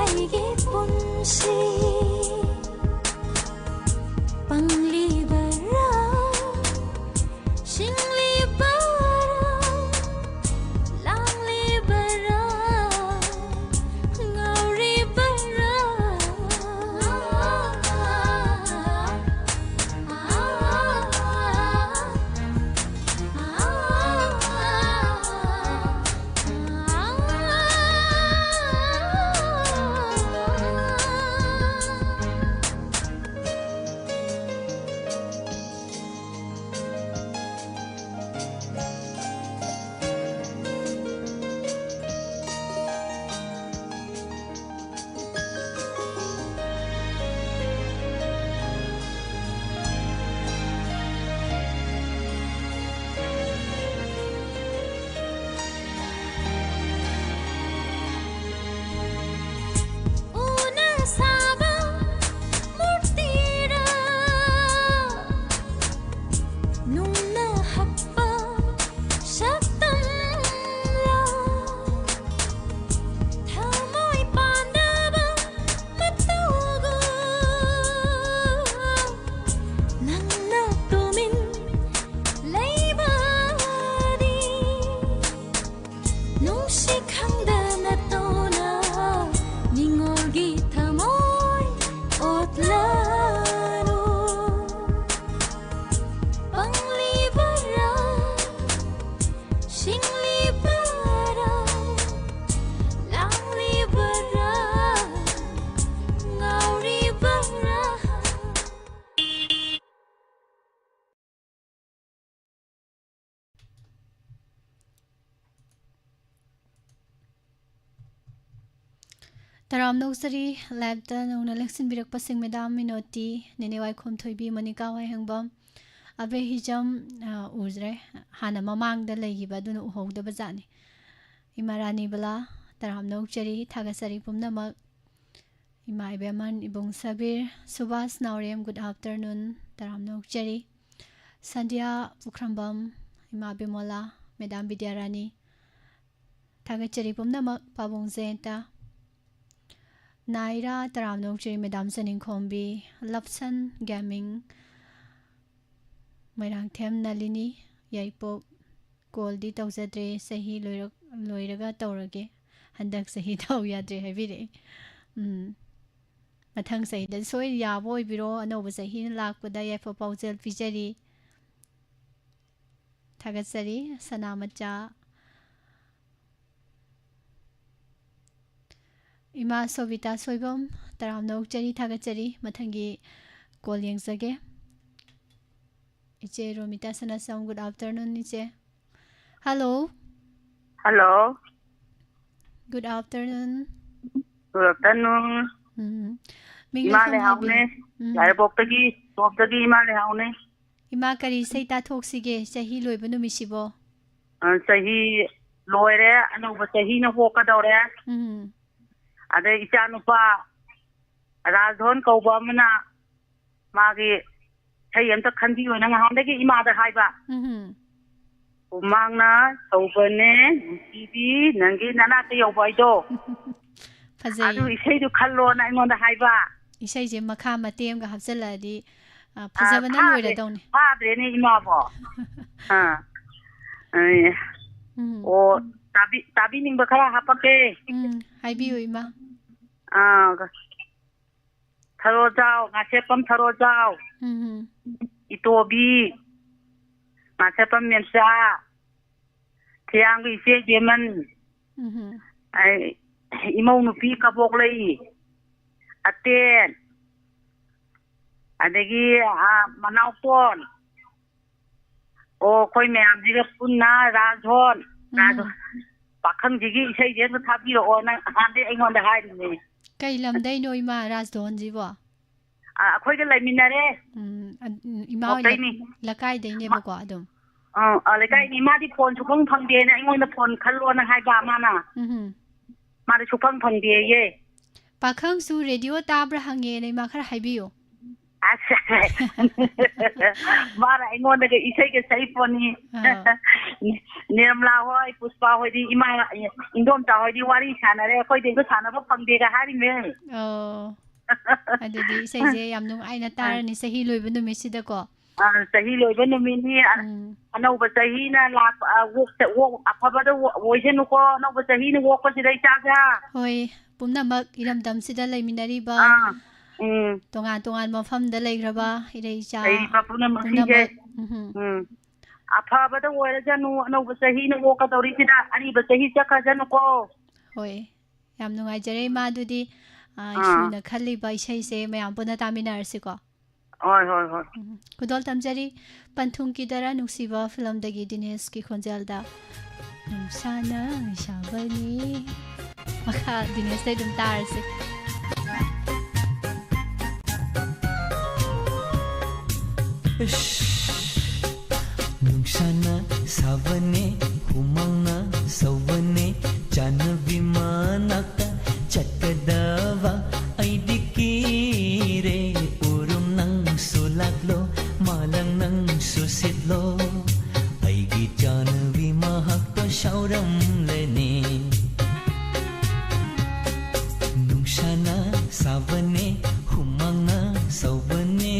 ꯑꯩꯒꯤ ꯄꯨꯟꯁꯤ꯫ ꯄꯪꯂꯤꯕꯔꯥ, ꯁꯤꯡꯂꯤꯕꯔꯥ, ꯂꯥꯡꯂꯤꯕꯔꯥ, ꯉꯥꯎꯔꯤꯕꯔꯥ? ꯎꯅ ꯁꯥꯕ ꯃꯨꯔꯇꯤꯔ, ꯅꯨꯡꯅ ꯍꯛꯄ ꯁꯛꯇꯝꯂ, ꯊꯃꯣꯏ ꯄꯥꯟꯗꯕ ꯃꯇꯧꯒꯨꯝ ꯅꯪꯅ ꯇꯨꯃꯤꯟ ꯂꯩꯕꯗꯤ, ꯅꯨꯡꯁꯤ ꯈꯪꯗꯅ ꯇꯣꯅ ꯅꯤꯡꯉꯣꯜꯒꯤ ꯊꯃꯣꯏ ꯑꯣꯠꯂꯅꯨ꯫ ꯄꯪꯂꯤꯕꯔꯥ, ꯁꯤꯡꯂꯤꯕꯔꯥ, ꯂꯥꯡꯂꯤꯕꯔꯥ, ꯉꯥꯎꯔꯤꯕꯔꯥ? ꯇꯔꯥꯝꯅ ꯑꯣꯛꯆꯔꯤ꯫ Live-ꯇ ꯅꯧꯅ ꯂꯦꯡꯁꯤꯟꯕꯤꯔꯛꯄꯁꯤꯡ, ꯃꯦꯗꯥꯝ ꯃꯤꯅꯣꯇꯤ, ꯅꯦꯅꯦ ꯋꯥꯏꯈꯣꯝ ꯊꯣꯏꯕꯤ, ꯃꯣꯅꯤꯀꯥ ꯋꯥꯏꯍꯦꯡꯕꯝ, ꯑꯕꯦ ꯍꯤꯖꯝ, ꯑ, ꯎꯗ꯭ꯔꯦ꯫ ꯍꯥꯟꯅ ꯃꯃꯥꯡꯗ ꯂꯩꯈꯤꯕ ꯑꯗꯨꯅ ꯎꯍꯧꯗꯕ ꯖꯥꯠꯅꯤ꯫ ꯏꯃꯥ ꯔꯥꯅꯤ ꯕꯂꯥ, ꯇꯔꯥꯝꯅ ꯑꯣꯛꯆꯔꯤ, ꯊꯥꯒꯠꯆꯔꯤ ꯄꯨꯝꯅꯃꯛ꯫ ꯏꯃꯥ ꯏꯕꯦꯝꯍꯟ, ꯏꯕꯨꯡ ꯁꯕꯤꯔ, ꯁꯨꯕꯥꯁ ꯅꯥꯎꯔꯦꯝ, good afternoon, ꯇꯔꯥꯝꯅ ꯑꯣꯛꯆꯔꯤ꯫ ꯁꯟꯙ꯭ꯌꯥ ꯄꯨꯈ꯭ꯔꯝꯕꯝ, ꯏꯃꯥ ꯕꯤꯃꯣꯂꯥ, ꯃꯦꯗꯥꯝ ꯕꯤꯗ꯭ꯌꯥꯔꯥꯅꯤ, ꯊꯥꯒꯠꯆꯔꯤ ꯄꯨꯝꯅꯃꯛ ꯄꯥꯕꯨꯡ ꯖꯌꯟꯇ꯫ ꯅꯥꯏꯔꯥ ꯇꯔꯥꯝꯅ ꯑꯣꯛꯆꯔꯤ ꯃꯦꯗꯥꯝ ꯆꯅꯤꯡꯈꯣꯝꯕꯤ, ꯂꯞꯁꯟ ꯒꯦꯃꯤꯡ, ꯃꯣꯏꯔꯥꯡꯊꯦꯝ ꯅꯂꯤꯅꯤ, ꯌꯥꯏꯄꯣꯛ꯫ ꯀꯣꯜꯗꯤ ꯇꯧꯖꯗ꯭ꯔꯦ, ꯆꯍꯤ ꯂꯣꯏꯔꯛ-, ꯂꯣꯏꯔꯒ ꯇꯧꯔꯒꯦ, ꯍꯟꯗꯛ ꯆꯍꯤ ꯇꯧ ꯌꯥꯗ꯭ꯔꯦ ꯍꯥꯏꯕꯤꯔꯛꯑꯦ꯫ ꯎꯝ꯫ ꯃꯊꯪ ꯆꯍꯤꯗ ꯁꯣꯏ ꯌꯥꯕ ꯑꯣꯏꯕꯤꯔꯣ, ꯑꯅꯧꯕ ꯆꯍꯤꯅ ꯂꯥꯛꯄꯗ ꯌꯥꯏꯐ ꯄꯥꯎꯖꯦꯜ ꯄꯤꯖꯔꯤ꯫ ꯊꯥꯒꯠꯆꯔꯤ, ꯁꯅꯥꯃꯆꯥ꯫ ꯏꯃꯥ ꯁꯣꯕꯤꯇꯥ ꯁꯣꯏꯕꯝ, ꯇꯔꯥꯝꯅ ꯑꯣꯛꯆꯔꯤ, ꯊꯥꯒꯠꯆꯔꯤ꯫ ꯃꯊꯪꯒꯤ ꯀꯣꯜ ꯌꯦꯡꯖꯒꯦ꯫ ꯏꯆꯦ ꯔꯣꯃꯤꯇꯥ ꯁꯅꯥꯆꯝ, good afternoon, ꯏꯆꯦ꯫ Hello꯫ Hello꯫ Good afternoon꯫ Good afternoon꯫ ꯎꯝ꯫ ꯃꯤꯡ ꯏꯃꯥ ꯂꯩꯐꯝ ꯍꯥꯏꯕꯤꯌꯨ꯫ ꯂꯩꯍꯥꯎꯅꯦ꯫ ꯎꯝ꯫ ꯌꯥꯏꯔꯤꯄꯣꯛꯇꯒꯤ, ꯇꯣꯞꯇꯒꯤ ꯏꯃꯥ ꯂꯩꯍꯥꯎꯅꯦ꯫ ꯏꯃꯥ, ꯀꯔꯤ ꯏꯁꯩ ꯇꯥꯊꯣꯛꯁꯤꯒꯦ ꯆꯍꯤ ꯂꯣꯏꯕ ꯅꯨꯃꯤꯠꯁꯤꯕꯣ? ꯑ, ꯆꯍꯤ ꯂꯣꯏꯔꯦ, ꯑꯅꯧꯕ ꯆꯍꯤꯅ ꯍꯣꯛꯀꯗꯧꯔꯦ꯫ ꯎꯝ꯫ ꯑꯗꯩ ꯏꯆꯥꯅꯨꯄꯥ ꯔꯥꯖꯙꯣꯟ ꯀꯧꯕ ꯑꯃꯅ ꯃꯥꯒꯤ ꯏꯁꯩ ꯑꯝꯇ ꯈꯟꯕꯤꯌꯣꯅ ꯉꯍꯥꯟꯗꯒꯤ ꯏꯃꯥꯗ ꯍꯥꯏꯕ꯫ ꯎꯝ꯫ ꯍꯨꯃꯥꯡꯅ ꯁꯧꯕꯅꯦ, ꯅꯨꯡꯁꯤꯕꯤ, ꯅꯪꯒꯤ ꯅꯅꯥꯛꯇ ꯌꯧꯕ ꯍꯥꯏꯗꯣ꯫ ꯐꯖꯩ꯫ ꯑꯗꯨ ꯏꯁꯩꯗꯨ ꯈꯜꯂꯣꯅ ꯑꯩꯉꯣꯟꯗ ꯍꯥꯏꯕ꯫ ꯏꯁꯩꯁꯦ ꯃꯈꯥ ꯃꯇꯦꯛ ꯑꯃꯒ ꯍꯥꯞꯆꯤꯜꯂꯛꯑꯗꯤ, ꯑ, ꯑ, ꯐꯖꯕꯅ ꯐꯥꯗ꯭ꯔꯦ-, ꯂꯣꯏꯔꯗꯧꯅꯤ꯫ ꯐꯥꯗ꯭ꯔꯦꯅꯦ ꯏꯃꯥꯕꯣ꯫ ꯑ, ꯑꯦ, ꯎꯝ꯫ ꯑꯣ, ꯇꯥꯕꯤ-, ꯇꯥꯕꯤꯅꯤꯡꯕ ꯈꯔ ꯍꯥꯄꯛꯀꯦ꯫ ꯎꯝ, ꯍꯥꯏꯕꯤꯌꯨ, ꯏꯃꯥ꯫ ꯑꯥ, ꯊꯔꯣꯖꯥꯎ, ꯉꯥꯁꯦꯞꯄꯝ ꯊꯔꯣꯖꯥꯎ, ꯎꯝ, ꯎꯝ꯫ ꯏꯇꯣꯕꯤ, ꯉꯥꯁꯦꯞꯄꯝ ꯃꯦꯝꯆꯥ, ꯊꯤꯌꯥꯝꯒꯤ ꯏꯆꯦ ꯏꯕꯦꯝꯃꯟ, ꯎꯝ, ꯎꯝ꯫ ꯑꯩ, ꯏꯃꯧ ꯅꯨꯄꯤ ꯀꯕꯣꯛꯂꯩ, ꯑꯇꯦꯟ, ꯑꯗꯒꯤ, ꯑꯥ, ꯃꯅꯥꯎꯇꯣꯟ, ꯑꯣ, ꯑꯩꯈꯣꯏ ꯃꯌꯥꯝꯁꯤꯒ ꯄꯨꯟꯅ ꯔꯥꯖꯍꯣꯟ, ꯎꯝ꯫ ꯔꯥꯖꯍꯣꯟ, ꯄꯥꯈꯪꯁꯤꯒꯤ ꯏꯁꯩꯁꯦ ꯑꯝꯇ ꯊꯥꯕꯤꯔꯛꯑꯣ, ꯅꯪ ꯅꯍꯥꯟꯗꯩ ꯑꯩꯉꯣꯟꯗ ꯍꯥꯏꯔꯤꯅꯦ꯫ ꯀꯩ ꯂꯝꯗꯩꯅꯣ ꯏꯃꯥ ꯔꯥꯖꯗꯣꯟꯁꯤꯕꯣ? ꯑ, ꯑꯩꯈꯣꯏꯒ ꯂꯩꯃꯤꯟꯅꯔꯦ꯫ ꯎꯝ, ꯑ, ꯎꯝ, ꯏꯃꯥ ꯍꯣꯏ ꯂ-, ꯃꯣꯛꯇꯩꯅꯤ꯫ ꯂꯩꯀꯥꯏꯗꯩꯅꯦꯕꯀꯣ ꯑꯗꯨꯝ꯫ ꯑ, ꯑ, ꯂꯩꯀꯥꯏꯅꯤ꯫ ꯎꯝ꯫ ꯃꯥꯗꯤ ꯐꯣꯟ ꯁꯨꯐꯪ ꯐꯪꯗꯦꯅ ꯑꯩꯉꯣꯟꯗ ꯐꯣꯟ ꯈꯜꯂꯣꯅ ꯍꯥꯏꯕ ꯃꯥꯅ꯫ ꯎꯝ꯫ ꯃꯥꯗꯤ ꯁꯨꯐꯪ ꯐꯪꯗꯦꯌꯦ꯫ ꯄꯥꯈꯪꯁꯨ ꯔꯦꯗꯤꯑꯣ ꯇꯥꯕ꯭ꯔꯥ ꯍꯪꯉꯦꯅ ꯏꯃꯥ ꯈꯔ ꯍꯥꯏꯕꯤꯌꯨ꯫ ꯑꯁ, ꯃꯥꯅ ꯑꯩꯉꯣꯟꯗꯒ ꯏꯁꯩꯒ ꯁꯛꯏ ꯄꯣꯠꯅꯤ꯫ ꯑꯥ꯫ ꯅꯤꯔꯃꯂꯥ ꯍꯣꯏ, ꯄꯨꯁꯄꯥ ꯍꯣꯏꯗꯤ, ꯏꯃꯥ, ꯏꯟꯗꯣꯝꯆꯥ ꯍꯣꯏꯗꯤ ꯋꯥꯔꯤ ꯁꯥꯟꯅꯔꯦ, ꯑꯩꯈꯣꯏꯗꯤ ꯑꯝꯇ ꯁꯥꯟꯅꯕ ꯐꯪꯗꯦꯒ ꯍꯥꯏꯔꯤꯃꯦ꯫ ꯑꯣ꯫ ꯑꯗꯨꯗꯤ ꯏꯁꯩꯁꯦ ꯌꯥꯝ ꯅꯨꯡꯉꯥꯏꯅ ꯑꯥ꯫ ꯇꯥꯔꯅꯤ ꯆꯍꯤ ꯂꯣꯏꯕ ꯅꯨꯃꯤꯠꯁꯤꯗꯀꯣ꯫ ꯑꯥ, ꯆꯍꯤ ꯂꯣꯏꯕ ꯅꯨꯃꯤꯠꯅꯤ꯫ ꯑ-, ꯎꯝ꯫ ꯑꯅꯧꯕ ꯆꯍꯤꯅ ꯂꯥꯛꯄ, ꯑ, ꯑꯣꯛꯇ-, ꯑꯣꯛ-, ꯑꯐꯕꯗ ꯑꯣ-, ꯑꯣꯏꯁꯅꯨꯀꯣ, ꯑꯅꯧꯕ ꯆꯍꯤꯅ ꯑꯣꯛꯄꯁꯤꯗ ꯏꯆꯥꯁꯦ꯫ ꯍꯣꯏ, ꯄꯨꯝꯅꯃꯛ ꯏꯔꯝꯗꯝꯁꯤꯗ ꯂꯩꯃꯤꯟꯅꯔꯤꯕ ꯑꯥ, ꯎꯝ꯫ ꯇꯣꯉꯥꯟ ꯇꯣꯉꯥꯟꯕ ꯃꯐꯝꯗ ꯂꯩꯈ꯭ꯔꯕ ꯏꯔꯩ ꯏꯆꯥ ꯂꯩꯔꯤꯕ ꯄꯨꯝꯅꯃꯛꯁꯤꯡꯁꯦ꯫ ꯄꯨꯝꯅꯃꯛ, ꯎꯝꯍꯨꯝ꯫ ꯎꯝ꯫ ꯑꯐꯕꯗ ꯑꯣꯏꯔꯁꯅꯨ, ꯑꯅꯧꯕ ꯆꯍꯤꯅ ꯑꯣꯛꯀꯗꯧꯔꯤꯁꯤꯗ, ꯑꯔꯤꯕ ꯆꯍꯤ ꯆꯠꯈ꯭ꯔꯁꯅꯨꯀꯣ꯫ ꯍꯣꯏ, ꯌꯥꯝ ꯅꯨꯡꯉꯥꯏꯖꯔꯦ, ꯏꯃꯥ꯫ ꯑꯗꯨꯗꯤ, ꯑ, ꯑꯥ꯫ ꯏꯁꯨꯅ ꯈꯜꯂꯤꯕ ꯏꯁꯩꯁꯦ ꯃꯌꯥꯝ ꯄꯨꯟꯅ ꯇꯥꯃꯤꯟꯅꯔꯁꯤꯀꯣ꯫ ꯍꯣꯏ, ꯍꯣꯏ, ꯍꯣꯏ꯫ ꯎꯝ, ꯈꯨꯗꯣꯜ ꯇꯝꯖꯔꯤ꯫ ꯄꯟꯊꯨꯡ ꯀꯤꯗꯔ ꯅꯨꯡꯁꯤꯕ ꯐꯤꯂꯝꯗꯒꯤ ꯗꯤꯅꯦꯁꯀꯤ ꯈꯣꯟꯖꯦꯜꯗ "ꯅꯨꯡꯁꯥꯅ ꯁꯥꯕꯅꯤ"꯫ ꯃꯈꯥ ꯗꯤꯅꯦꯁꯇꯩ ꯑꯗꯨꯝ ꯇꯥꯔꯁꯤ꯫ ꯏꯁ, ꯅꯨꯡꯁꯥꯅ ꯁꯥꯕꯅꯦ, ꯍꯨꯃꯥꯡꯅ ꯁꯧꯕꯅꯦ, ꯆꯥꯟꯅꯕꯤ ꯃꯅꯥꯛꯇ ꯆꯠꯀꯗꯕ ꯑꯩꯗꯤ ꯀꯤꯔꯦ꯫ ꯎꯔꯨꯝ ꯅꯪꯁꯨ ꯂꯥꯛꯂꯣ, ꯃꯥꯂꯪ ꯅꯪꯁꯨ ꯁꯤꯠꯂꯣ, ꯑꯩꯒꯤ ꯆꯥꯟꯅꯕꯤ ꯃꯍꯥꯛꯇꯣ ꯁꯥꯎꯔꯝꯂꯅꯤ꯫ ꯅꯨꯡꯁꯥꯅ ꯁꯥꯕꯅꯦ, ꯍꯨꯃꯥꯡꯅ ꯁꯧꯕꯅꯦ꯫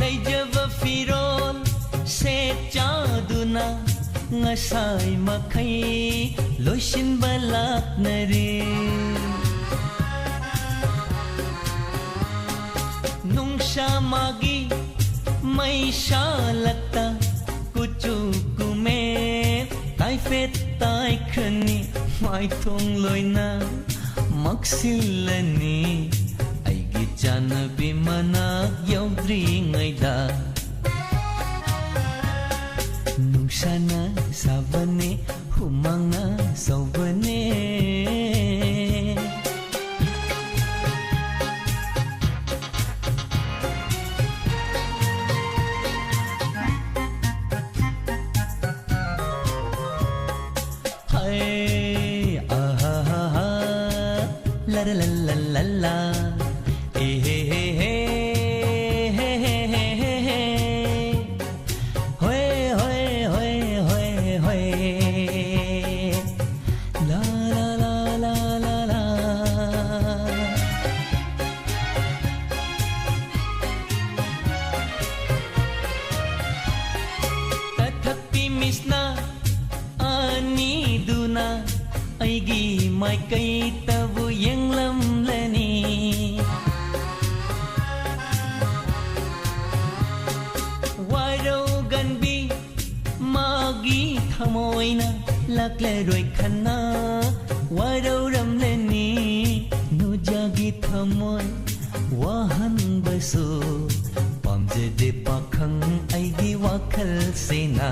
ꯂꯩꯖꯕ ꯐꯤꯔꯣꯜ ꯁꯦꯠ ꯆꯥꯗꯨꯅ ꯉꯁꯥꯏ ꯃꯈꯩ ꯂꯣꯏꯁꯤꯟꯕ ꯂꯥꯛꯅꯔꯦ꯫ ꯅꯨꯡꯁꯥ ꯃꯥꯒꯤ ꯃꯩꯁꯥꯂꯛꯇ ꯀꯨꯆꯨ ꯀꯨꯃꯦꯟ ꯇꯥꯏꯐꯦꯠ ꯇꯥꯏꯈ꯭ꯔꯅꯤ, ꯃꯥꯏꯊꯣꯡ ꯂꯣꯏꯅ ꯃꯛꯁꯤꯜꯂꯅꯤ꯫ ꯑꯩꯒꯤ ꯆꯥꯟꯅꯕꯤ ꯃꯅꯥꯛ ꯌꯧꯗ꯭ꯔꯤꯉꯩꯗ꯫ ꯅꯨꯡꯁꯥꯅ ꯁꯥꯕꯅꯦ, ꯍꯨꯃꯥꯡꯅ ꯁꯧꯕꯅꯦ꯫ ꯍꯩ, ꯑꯍꯥꯍꯥꯍꯥ, ꯂꯔ ꯂ ꯂ ꯂ ꯂ, ꯑꯦ ꯍꯦ ꯍꯦ ꯍꯦ, ꯍꯦ ꯍꯦ ꯍꯦ ꯍꯦ ꯍꯦ꯫ ꯍꯣꯏ, ꯍꯣꯏ, ꯍꯣꯏ, ꯍꯣꯏ, ꯍꯣꯏ꯫ ꯂꯥ, ꯂꯥ, ꯂꯥ, ꯂꯥ, ꯂꯥ, ꯂꯥ꯫ ꯀꯊꯛꯀꯤ ꯃꯤꯁꯅ ꯑꯅꯤꯗꯨꯅ ꯑꯩꯒꯤ ꯃꯥꯏꯀꯩꯇꯕꯨ ꯌꯦꯡꯂꯝꯂꯅꯤ꯫ ꯋꯥꯔꯧꯒꯟꯕꯤ ꯃꯥꯒꯤ ꯊꯃꯣꯏꯅ ꯂꯥꯛꯂꯔꯣꯏ ꯈꯟꯅ ꯋꯥꯔꯧꯔꯝꯂꯅꯤ꯫ ꯅꯨꯖꯥꯒꯤ ꯊꯃꯣꯏ ꯋꯥꯍꯟꯕꯁꯨ ꯄꯥꯝꯖꯗꯦ ꯄꯥꯈꯪ ꯑꯩꯒꯤ ꯋꯥꯈꯜꯁꯤꯅ꯫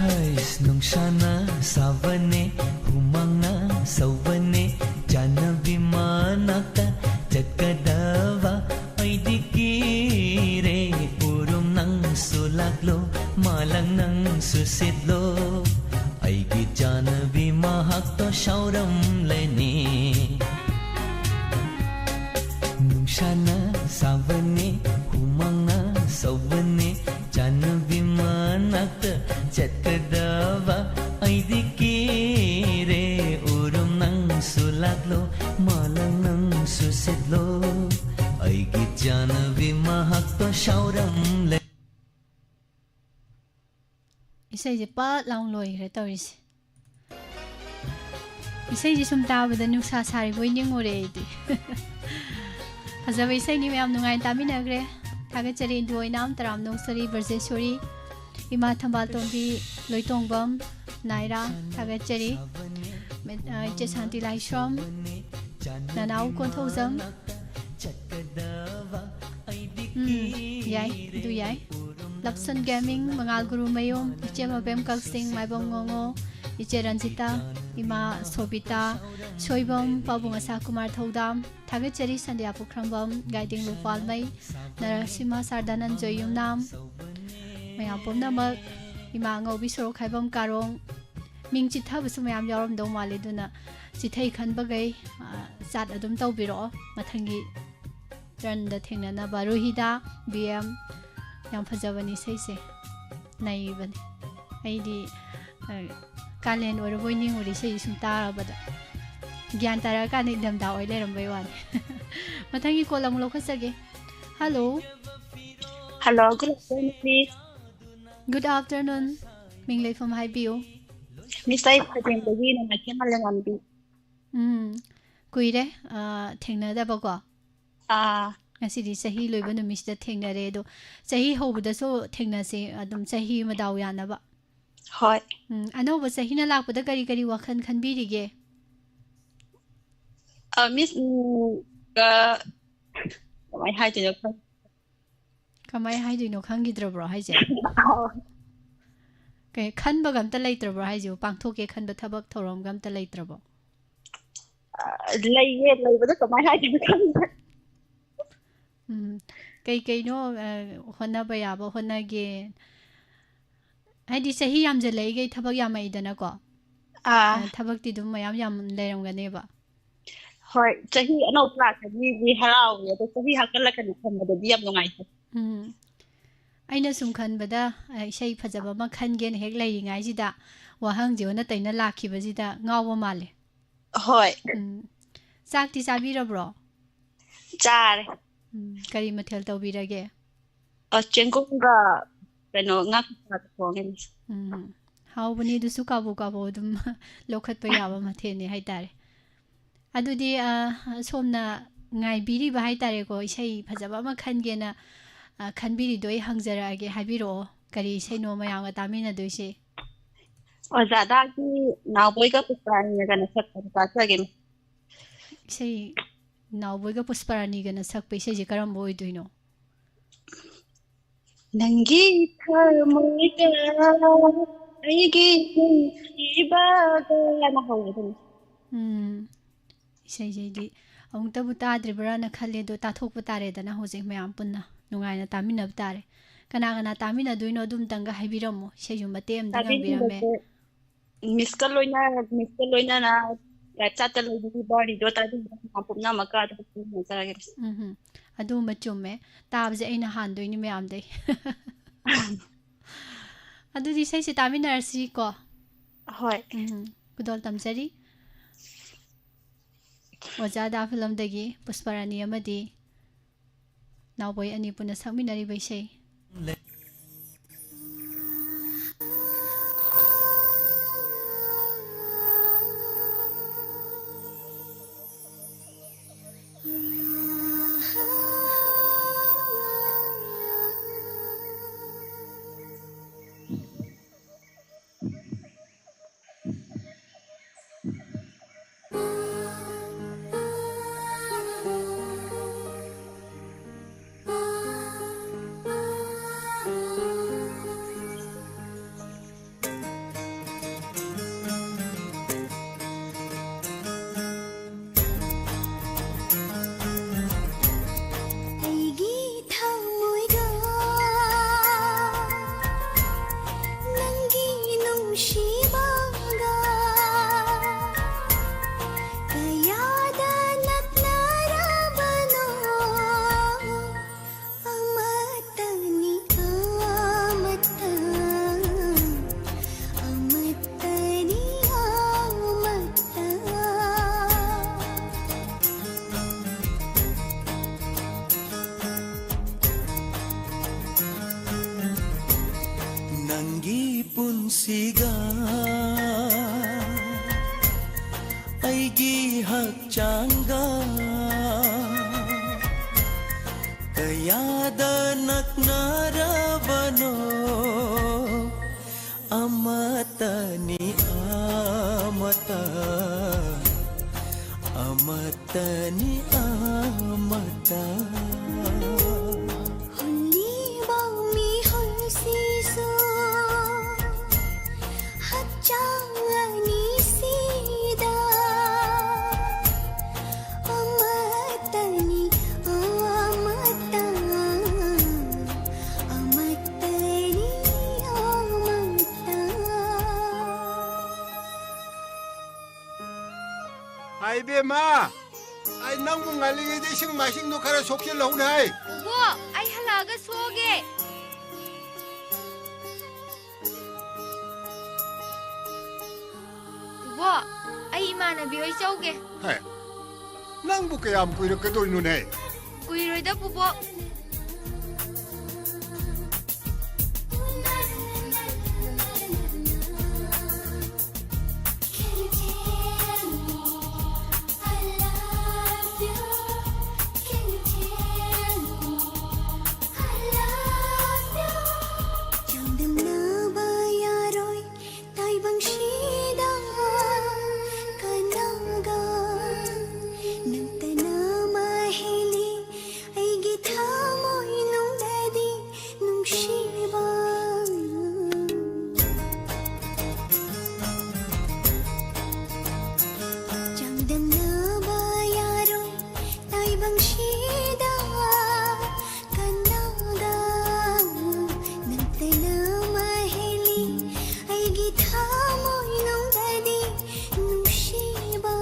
ꯍꯩꯁ, ꯅꯨꯡꯁꯥꯅ ꯁꯥꯕꯅꯦ, ꯍꯨꯃꯥꯡꯅ ꯁꯧꯕꯅꯦ, ꯆꯥꯟꯅꯕꯤ ꯃꯅꯥꯛꯇ ꯆꯠꯀꯗꯕ ꯑꯩꯗꯤ ꯀꯤꯔꯦ꯫ ꯎꯔꯨꯝ ꯅꯪꯁꯨ ꯂꯥꯛꯂꯣ, ꯃꯥꯂꯪ ꯅꯪꯁꯨ ꯁꯤꯠꯂꯣ, ꯑꯩꯒꯤ ꯆꯥꯟꯅꯕꯤ ꯃꯍꯥꯛꯇꯣ ꯁꯥꯎꯔꯝꯂꯅꯤ꯫ ꯅꯨꯡꯁꯥꯅ ꯁꯥꯕꯅꯦ, ꯍꯨꯃꯥꯡꯅ ꯁꯧꯕꯅꯦ, ꯆꯥꯟꯅꯕꯤ ꯃꯅꯥꯛꯇ ꯆꯠꯀꯗꯕ ꯑꯩꯗꯤ ꯀꯤꯔꯦ꯫ ꯎꯔꯨꯝ ꯅꯪꯁꯨ ꯂꯥꯛꯂꯣ, ꯃꯥꯂꯪ ꯅꯪꯁꯨ ꯁꯤꯠꯂꯣ, ꯑꯩꯒꯤ ꯆꯥꯟꯅꯕꯤ ꯃꯍꯥꯛꯇꯣ ꯁꯥꯎꯔꯝꯂꯦ꯫ ꯏꯁꯩꯁꯦ ꯄꯠ ꯂꯥꯎ ꯂꯣꯏꯈ꯭ꯔꯦ ꯇꯧꯔꯤꯁꯦ꯫ ꯏꯁꯩꯁꯦ ꯁꯨꯝ ꯇꯥꯕꯗ ꯅꯨꯡꯁꯥ ꯁꯥꯔꯤꯕꯣꯏ ꯅꯤꯡꯉꯨꯔꯦ ꯑꯩꯗꯤ꯫ ꯐꯖꯕ ꯏꯁꯩꯅꯤ, ꯃꯌꯥꯝ ꯅꯨꯡꯉꯥꯏꯅ ꯇꯥꯃꯤꯟꯅꯈ꯭ꯔꯦ꯫ ꯊꯥꯒꯠꯆꯔꯤ ꯏꯟꯗꯨ ꯑꯣꯏꯅꯥꯝ, ꯇꯔꯥꯝꯅꯧ ꯁꯔꯤ, ꯕ꯭ꯔꯖꯦꯁꯣꯔꯤ, ꯏꯃꯥ ꯊꯝꯕꯥꯜꯇꯣꯝꯕꯤ, ꯂꯣꯏꯇꯣꯡꯕꯝ, ꯅꯥꯏꯔꯥ, ꯊꯥꯒꯠꯆꯔꯤ꯫ ꯃꯦ-, ꯑ, ꯏꯆꯦ ꯁꯥꯟꯇꯤ ꯂꯥꯏꯁ꯭ꯔꯝ, ꯅꯅꯥꯎ ꯀꯣꯟꯊꯧꯖꯝ꯫ ꯎꯝ, ꯌꯥꯏ, ꯑꯗꯨ ꯌꯥꯏ꯫ ꯂꯞꯁꯟ ꯒꯦꯃꯤꯡ, ꯃꯉꯥꯜ ꯒꯨꯔꯨꯃꯌꯨꯝ, ꯏꯆꯦ ꯃꯕꯦꯝ ꯀꯛꯆꯤꯡ, ꯃꯥꯏꯕꯝ ꯉꯣꯉꯣ, ꯏꯆꯦ ꯔꯟꯖꯤꯇꯥ, ꯏꯃꯥ ꯁꯣꯕꯤꯇꯥ, ꯁꯣꯏꯕꯝ, ꯄꯥꯕꯨꯡ ꯑꯁꯥ ꯀꯨꯃꯥꯔ ꯊꯧꯗꯥꯝ, ꯊꯥꯒꯠꯆꯔꯤ ꯁꯟꯗ꯭ꯌꯥ ꯄꯨꯈ꯭ꯔꯝꯕꯝ, ꯒꯥꯏꯗꯤꯡ ꯂꯨꯄꯥꯜꯃꯩ, ꯅꯔꯁꯤꯃ ꯁꯥꯔꯗꯥꯅꯟꯖꯣꯏ ꯌꯨꯝꯅꯥꯝ, ꯃꯌꯥꯝ ꯄꯨꯝꯅꯃꯛ, ꯏꯃꯥ ꯑꯉꯧꯕꯤ ꯁꯣꯔꯣꯛꯈꯥꯏꯕꯝ ꯀꯥꯔꯣꯡ, ꯃꯤꯡ ꯆꯤꯠꯊꯕꯁꯨ ꯃꯌꯥꯝ ꯌꯥꯎꯔꯝꯗꯧ ꯃꯥꯜꯂꯦ, ꯑꯗꯨꯅ ꯆꯤꯊꯩ ꯈꯟꯕꯈꯩ, ꯑ, ꯆꯥꯠ ꯑꯗꯨꯝ ꯇꯧꯕꯤꯔꯛꯑꯣ꯫ ꯃꯊꯪꯒꯤ ꯇꯔꯟꯗ ꯊꯦꯡꯅꯅꯕ꯫ ꯔꯨꯍꯤꯗꯥ, ꯕꯤ ꯑꯦꯝ, ꯌꯥꯝ ꯐꯖꯕꯅꯤ ꯏꯁꯩꯁꯦ, ꯅꯩꯕꯅꯤ꯫ ꯑꯩꯗꯤ, ꯑ, ꯀꯥꯂꯦꯟ ꯑꯣꯏꯔꯕꯣꯏ ꯅꯤꯡꯉꯨꯔꯦ ꯏꯁꯩꯁꯦ ꯁꯨꯝ ꯇꯥꯔꯕꯗ꯫ ꯒ꯭ꯌꯥꯟ ꯇꯥꯔꯛꯑꯀꯥꯟꯗ ꯏꯪꯊꯝꯊꯥ ꯑꯣꯏ ꯂꯩꯔꯝꯕꯩ ꯋꯥꯅꯤ꯫ ꯃꯊꯪꯒꯤ ꯀꯣꯜ ꯑꯃꯨꯛ ꯂꯧꯈꯠꯆꯒꯦ꯫ Hello. Hello, good afternoon, miss꯫ Good afternoon꯫ ꯃꯤꯡ ꯂꯩꯐꯝ ꯍꯥꯏꯕꯤꯌꯨ꯫ ꯃꯤꯁ, ꯑꯩ ꯈꯥꯖꯦꯟꯗꯒꯤ ꯅꯣꯡꯃꯥꯏꯊꯦꯝ ꯃꯥꯂꯦꯝꯉꯥꯟꯕꯤ꯫ ꯎꯝ, ꯀꯨꯏꯔꯦ, ꯑ, ꯊꯦꯡꯅꯗꯕꯀꯣ꯫ ꯑꯥ꯫ ꯉꯁꯤꯗꯤ ꯆꯍꯤ ꯂꯣꯏꯕ ꯅꯨꯃꯤꯠꯁꯤꯗ ꯊꯦꯡꯅꯔꯦ꯫ ꯑꯗꯣ ꯆꯍꯤ ꯍꯧꯕꯗꯁꯨ ꯊꯦꯡꯅꯁꯦ, ꯑꯗꯨꯝ ꯆꯍꯤ ꯑꯃ ꯗꯥꯎ ꯌꯥꯅꯕ꯫ ꯍꯣꯏ꯫ ꯎꯝ, ꯑꯅꯧꯕ ꯆꯍꯤꯅ ꯂꯥꯛꯄꯗ ꯀꯔꯤ ꯀꯔꯤ ꯋꯥꯈꯜ ꯈꯟꯕꯤꯔꯤꯒꯦ? ꯑ, ꯃꯤꯁ, ꯎꯝ, ꯑ, ꯀꯃꯥꯏ ꯍꯥꯏꯗꯣꯏꯅꯣ ꯈꯪ- ꯀꯃꯥꯏ ꯍꯥꯏꯗꯣꯏꯅꯣ ꯈꯪꯈꯤꯗ꯭ꯔꯕ꯭ꯔꯣ ꯍꯥꯏꯁꯦ? ꯑꯧ꯫ ꯀꯩ, ꯈꯟꯕꯒ ꯑꯝꯇ ꯂꯩꯇ꯭ꯔꯕ꯭ꯔꯣ ꯍꯥꯏꯁꯤꯕꯨ? ꯄꯥꯡꯊꯣꯛꯀꯦ ꯈꯟꯕ ꯊꯕꯛ ꯊꯧꯔꯝꯒ ꯑꯝꯇ ꯂꯩꯇ꯭ꯔꯕꯣ? ꯑ, ꯂꯩꯌꯦ, ꯂꯩꯕꯗꯣ ꯀꯃꯥꯏ ꯍꯥꯏꯗꯣꯏꯅꯣ ꯈꯪꯗ꯭ꯔꯦ꯫ ꯎꯝ, ꯀꯩ ꯀꯩꯅꯣ, ꯑ, ꯍꯣꯠꯅꯕ ꯌꯥꯕ ꯍꯣꯠꯅꯒꯦ? ꯍꯥꯏꯗꯤ ꯆꯍꯤ ꯌꯥꯝꯖꯜꯂꯛꯏꯈꯩ ꯊꯕꯛ ꯌꯥꯝꯃꯛꯏꯗꯅꯀꯣ? ꯑꯥ꯫ ꯑ, ꯊꯕꯛꯇꯤ ꯑꯗꯨꯝ ꯃꯌꯥꯝ ꯌꯥꯝ ꯂꯩꯔꯝꯒꯅꯦꯕ꯫ ꯍꯣꯏ, ꯆꯍꯤ ꯑꯅꯧꯕ ꯂꯥꯛꯀꯅꯤꯗꯤ ꯍꯔꯥꯎꯋꯦ, ꯑꯗꯣ ꯆꯍꯤ ꯍꯥꯞꯀꯠꯂꯛꯀꯅꯤ ꯈꯟꯕꯗꯗꯤ ꯌꯥꯝ ꯅꯨꯡꯉꯥꯏꯇꯦ꯫ ꯎꯝ꯫ ꯑꯩꯅ ꯁꯨꯝ ꯈꯟꯕꯗ, ꯑ, ꯏꯁꯩ ꯐꯖꯕ ꯑꯃ ꯈꯟꯒꯦꯅ ꯍꯦꯛ ꯂꯩꯔꯤꯉꯩꯁꯤꯗ ꯋꯥꯍꯪꯁꯦ ꯑꯣꯟꯅ ꯇꯩꯅ ꯂꯥꯛꯈꯤꯕꯁꯤꯗ ꯉꯥꯎꯕ ꯃꯥꯜꯂꯦ꯫ ꯍꯣꯏ꯫ ꯎꯝ꯫ ꯆꯥꯛꯇꯤ ꯆꯥꯕꯤꯔꯕ꯭ꯔꯣ? ꯆꯥꯔꯦ꯫ ꯎꯝ, ꯀꯔꯤ ꯃꯊꯦꯜ ꯇꯧꯕꯤꯔꯒꯦ? ꯑ, ꯆꯦꯡꯒꯨꯝꯒ ꯀꯩꯅꯣ ꯉꯥ ꯀꯧꯇꯥꯒ ꯊꯣꯡꯉꯦ꯫ ꯎꯝ, ꯍꯥꯎꯕꯅꯤ ꯑꯗꯨꯁꯨ, ꯀꯥꯕꯣꯛ ꯀꯥꯕꯣꯛ ꯑꯗꯨꯝ ꯂꯧꯈꯠꯄ ꯌꯥꯕ ꯃꯊꯦꯜꯅꯤ ꯍꯥꯏꯇꯥꯔꯦ꯫ ꯑꯗꯨꯗꯤ, ꯑ, ꯁꯣꯝꯅ ꯉꯥꯏꯕꯤꯔꯤꯕ ꯍꯥꯏꯇꯥꯔꯦꯀꯣ, ꯏꯁꯩ ꯐꯖꯕ ꯑꯃ ꯈꯟꯒꯦꯅ, ꯑ, ꯈꯟꯕꯤꯔꯤꯗꯣ ꯑꯩ ꯍꯪꯖꯔꯛꯑꯒꯦ, ꯍꯥꯏꯕꯤꯔꯛꯑꯣ꯫ ꯀꯔꯤ ꯏꯁꯩꯅꯣ ꯃꯌꯥꯝꯒ ꯇꯥꯃꯤꯟꯅꯗꯣꯏꯁꯦ? ꯑꯣꯖꯥꯗꯥꯒꯤ ꯅꯥꯎꯕꯣꯏꯒ ꯄꯨꯁꯄꯥꯔꯥꯅꯤꯒꯅ ꯁꯛꯄꯗꯣ ꯇꯥꯖꯒꯦ꯫ ꯏꯁꯩ ꯅꯥꯎꯕꯣꯏꯒ ꯄꯨꯁꯄꯥꯔꯥꯅꯤꯒꯅ ꯁꯛꯄ ꯏꯁꯩꯁꯦ ꯀꯔꯝꯕ ꯑꯣꯏꯗꯣꯏꯅꯣ? ꯅꯪꯒꯤ ꯊꯃꯣꯏꯗ ꯑꯩꯒꯤ ꯅꯨꯡꯁꯤꯕꯒꯅ ꯍꯧꯔꯦ ꯑꯗꯨꯝ꯫ ꯎꯝ, ꯏꯁꯩꯁꯤꯗꯤ ꯑꯃꯨꯛꯇꯕꯨ ꯇꯥꯗ꯭ꯔꯤꯕ꯭ꯔꯥꯅ ꯈꯜꯂꯦ, ꯑꯗꯣ ꯇꯥꯊꯣꯛꯄ ꯇꯥꯔꯦꯗꯅ ꯍꯧꯖꯤꯛ ꯃꯌꯥꯝ ꯄꯨꯟꯅ ꯅꯨꯡꯉꯥꯏꯅ ꯇꯥꯃꯤꯟꯅꯕ ꯇꯥꯔꯦ꯫ ꯀꯅꯥ ꯀꯅꯥ ꯇꯥꯃꯤꯟꯅꯗꯣꯏꯅꯣ ꯑꯗꯨꯝꯇꯪꯒ ꯍꯥꯏꯕꯤꯔꯝꯃꯣ, ꯏꯁꯩꯁꯨ ꯃꯇꯦꯛ ꯑꯃꯗꯤ ꯉꯪꯕꯤꯔꯝꯃꯦ꯫ ꯇꯥꯕꯤꯔꯝꯕꯁꯦ ꯃꯤꯁꯀ ꯂꯣꯏꯅ, ꯃꯤꯁꯀ ꯂꯣꯏꯅꯅ ꯂꯥꯏꯞ ꯆꯥꯠꯇ ꯂꯩꯕꯤꯔꯤꯕ ꯔꯦꯗꯤꯑꯣ ꯇꯥꯕꯤꯔꯤꯕ ꯃꯌꯥꯝ ꯄꯨꯝꯅꯃꯛꯀ ꯑꯗꯨꯝ ꯈꯨꯔꯨꯝꯖꯔꯒꯦ꯫ ꯎꯝ ꯍꯝ꯫ ꯑꯗꯨꯃ ꯆꯨꯝꯃꯦ꯫ ꯇꯥꯕꯁꯦ ꯑꯩꯅ ꯍꯥꯟꯗꯣꯏꯅꯤ ꯃꯌꯥꯝꯗꯩ꯫ ꯑꯗꯨꯗꯤ ꯏꯁꯩꯁꯦ ꯇꯥꯃꯤꯟꯅꯔꯁꯤꯀꯣ꯫ ꯍꯣꯏ꯫ ꯎꯝ꯫ ꯈꯨꯗꯣꯜ ꯇꯝꯖꯔꯤ꯫ ꯑꯣꯖꯥ ꯗꯥ ꯐꯤꯂꯝꯗꯒꯤ ꯄꯨꯁꯄꯔꯥꯅꯤ ꯑꯃꯗꯤ ꯅꯥꯎꯕꯣꯏ ꯑꯅꯤ ꯄꯨꯟꯅ ꯁꯛꯃꯤꯟꯅꯔꯤꯕ ꯏꯁꯩ꯫ ꯑꯩꯒꯤ ꯊꯃꯣꯏꯗ ꯅꯪꯒꯤ ꯅꯨꯡꯁꯤꯕꯒ ꯀꯌꯥꯗ ꯅꯛꯅꯔꯕꯅꯣ꯫ ꯑꯃꯠꯇꯅꯤ ꯑꯃꯠꯇ, ꯑꯃꯠꯇꯅꯤ ꯑꯃꯠꯇ꯫ ꯅꯪꯒꯤ ꯄꯨꯟꯁꯤꯒ ꯑꯩꯒꯤ ꯍꯛꯆꯥꯡꯒ ꯀꯌꯥꯗ ꯅꯛꯅꯔꯕꯅꯣ꯫ ꯑꯃꯠꯇꯅꯤ ꯑꯃꯠꯇ, ꯑꯃꯠꯇꯅꯤ ꯑꯃꯠꯇ꯫ ꯍꯨꯜꯂꯤꯕ ꯃꯤ ꯍꯥꯏ ꯏꯕꯦꯝꯃ, ꯑꯩ ꯅꯪꯕꯨ ꯉꯜꯂꯤꯉꯩꯗ ꯏꯁꯤꯡ ꯃꯥꯏꯁꯤꯡꯗꯣ ꯈꯔ ꯁꯣꯛꯆꯤꯜꯍꯧꯅꯦ ꯍꯥꯏ꯫ ꯕꯣꯕꯣ, ꯑꯩ ꯍꯜꯂꯛꯑꯒ ꯁꯣꯛꯑꯒꯦ꯫ ꯕꯣꯕꯣ, ꯑꯩ ꯏꯃꯥꯟꯅꯕꯤ ꯍꯣꯏ ꯆꯧꯒꯦ꯫ ꯍꯦ, ꯅꯪꯕꯨ ꯀꯌꯥꯝ ꯀꯨꯏꯔꯛꯀꯗꯣꯏꯅꯣꯅꯦ? ꯀꯨꯏꯔꯣꯏꯗ, ꯕꯣꯕꯣ꯫ ꯇꯥꯏꯕꯪꯁꯤꯗ ꯀꯅꯥꯒ ꯅꯪꯇꯅ ꯃꯍꯩꯂꯤ ꯑꯩꯒꯤ ꯊꯃꯣꯏ ꯅꯨꯡꯗꯗꯤ ꯅꯨꯡꯁꯤꯕ꯫ ꯆꯥꯡꯗꯝꯅꯕ ꯌꯥꯔꯣꯏ ꯇꯥꯏꯕꯪꯁꯤꯗ ꯀꯅꯥꯒ ꯅꯪꯇꯅ ꯃꯍꯩꯂꯤ ꯑꯩꯒꯤ ꯊꯃꯣꯏ ꯅꯨꯡꯗꯗꯤ ꯅꯨꯡꯁꯤꯕ꯫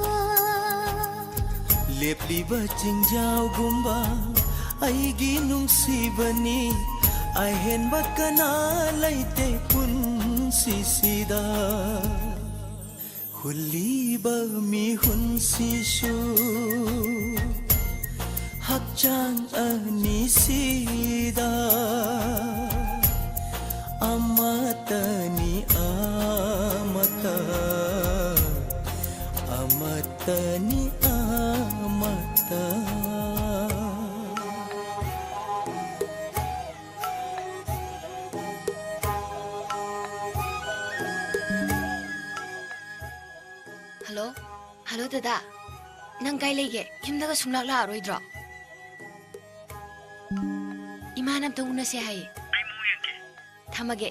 ꯂꯦꯞꯂꯤꯕ ꯆꯤꯡꯖꯥꯎꯒꯨꯝꯕ ꯑꯩꯒꯤ ꯅꯨꯡꯁꯤꯕꯅꯤ, ꯑꯍꯦꯟꯕ ꯀꯅꯥ ꯂꯩꯇꯦ ꯄꯨꯟꯁꯤꯁꯤꯗ꯫ ꯍꯨꯜꯂꯤꯕ ꯃꯤꯍꯨꯟꯁꯤꯁꯨ ꯍꯛꯆꯥꯡ ꯑꯅꯤꯁꯤꯗ ꯑꯃꯠꯇꯅꯤ, ꯑꯃꯠꯇ, ꯑꯃꯠꯇꯅꯤ, ꯑꯃꯠꯇ꯫ ꯍꯜꯂꯣ꯫ ꯍꯜꯂꯣ ꯗꯗꯥ, ꯅꯪ ꯀꯥꯏ ꯂꯩꯒꯦ? ꯌꯨꯝꯗꯒ ꯁꯨꯡꯂꯥꯛ ꯂꯥꯛꯑꯔꯣꯏꯗ꯭ꯔꯣ? ꯏꯃꯥꯅ ꯑꯝꯇ ꯎꯅꯁꯦ ꯍꯥꯏꯌꯦ꯫ ꯑꯩ ꯃꯑꯣꯡ ꯌꯦꯡꯒꯦ꯫ ꯊꯝꯃꯒꯦ꯫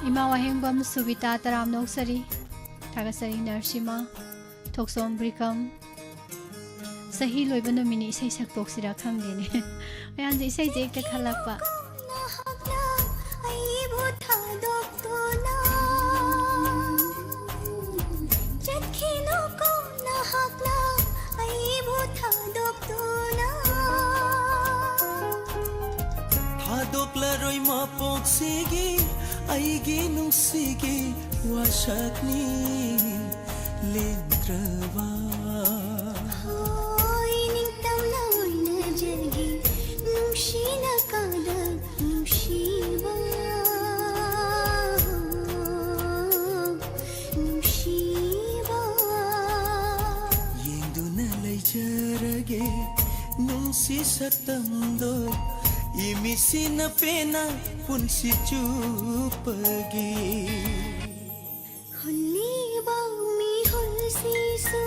ꯏꯃꯥ ꯋꯥꯍꯦꯡꯕꯝ ꯁꯨꯕꯤꯇꯥ ꯇꯔꯥꯝꯅ ꯑꯣꯛꯆꯔꯤ꯫ ꯊꯥꯒꯠꯆꯔꯤ ꯅꯔꯁꯤꯃꯥ, ꯊꯣꯛꯆꯣꯝ ꯕ꯭ꯔꯤꯀꯝ꯫ ꯆꯍꯤ ꯂꯣꯏꯕ ꯅꯨꯃꯤꯠꯅꯤ, ꯏꯁꯩ ꯁꯛꯇꯣꯛꯁꯤꯔꯥ ꯈꯪꯗꯦꯅꯦ꯫ ꯃꯌꯥꯝꯁꯦ ꯏꯁꯩꯁꯦ ꯍꯦꯛꯇ ꯈꯜꯂꯛꯄ꯫ ꯅꯍꯥꯛꯅ ꯑꯩꯕꯨ ꯊꯥꯗꯣꯛꯇꯨꯅ ꯆꯠꯈꯤꯅꯨ ꯀꯣ, ꯅꯍꯥꯛꯅ ꯑꯩꯕꯨ ꯊꯥꯗꯣꯛꯇꯨꯅ꯫ ꯊꯥꯗꯣꯛꯂꯔꯣꯏ ꯃꯄꯣꯛꯁꯤꯒꯤ ꯑꯩꯒꯤ ꯅꯨꯡꯁꯤꯒꯤ ꯋꯥꯁꯛꯅꯤ ꯂꯦꯟꯗ꯭ꯔꯕ꯫ ꯍꯣꯏ, ꯅꯤꯡꯇꯝꯅ ꯑꯣꯏꯅꯖꯒꯦ ꯅꯨꯡꯁꯤꯅ ꯀꯥꯗ ꯅꯨꯡꯁꯤꯕ, ꯅꯨꯡꯁꯤꯕ꯫ ꯌꯦꯡꯗꯨꯅ ꯂꯩꯖꯔꯒꯦ ꯅꯨꯡꯁꯤ ꯁꯛꯇꯝꯗꯣ, ꯏꯃꯤꯠꯁꯤꯅ ꯄꯦꯟꯅ ꯄꯨꯟꯁꯤ ꯆꯨꯞꯄꯒꯤ꯫ ꯍꯨꯜꯂꯤꯕ ꯃꯤꯍꯨꯜꯁꯤꯁꯨ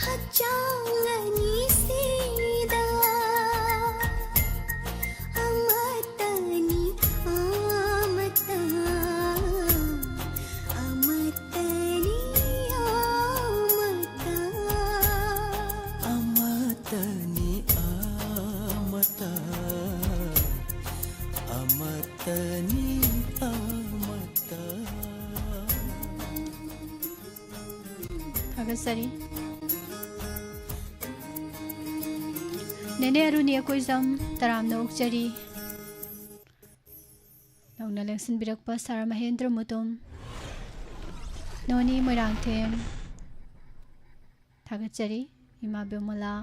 ꯍꯛꯆꯥꯡ ꯑꯅꯤꯁꯤꯗ ꯑꯃꯠꯇꯅꯤ, ꯑꯃꯠꯇ, ꯑꯃꯠꯇꯅꯤ, ꯑꯃꯠꯇ꯫ ꯑꯃꯠꯇꯅꯤ, ꯑꯃꯠꯇ, ꯑꯃꯠꯇꯅꯤ, ꯑꯃꯠꯇ꯫ ꯊꯥꯒꯠꯆꯔꯤ꯫ ꯅꯦꯅꯦ ꯑꯔꯨꯅꯤ ꯑꯀꯣꯏꯖꯝ, ꯇꯔꯥꯝꯅ ꯑꯣꯛꯆꯔꯤ꯫ ꯅꯧꯅ ꯂꯦꯡꯁꯤꯟꯕꯤꯔꯛꯄ ꯁꯥꯔ ꯃꯍꯦꯟꯗ꯭ꯔ ꯃꯨꯇꯨꯝ, ꯅꯣꯅꯤ ꯃꯣꯏꯔꯥꯡꯊꯦꯝ, ꯊꯥꯒꯠꯆꯔꯤ꯫ ꯏꯃꯥ ꯕꯤꯃꯂꯥ,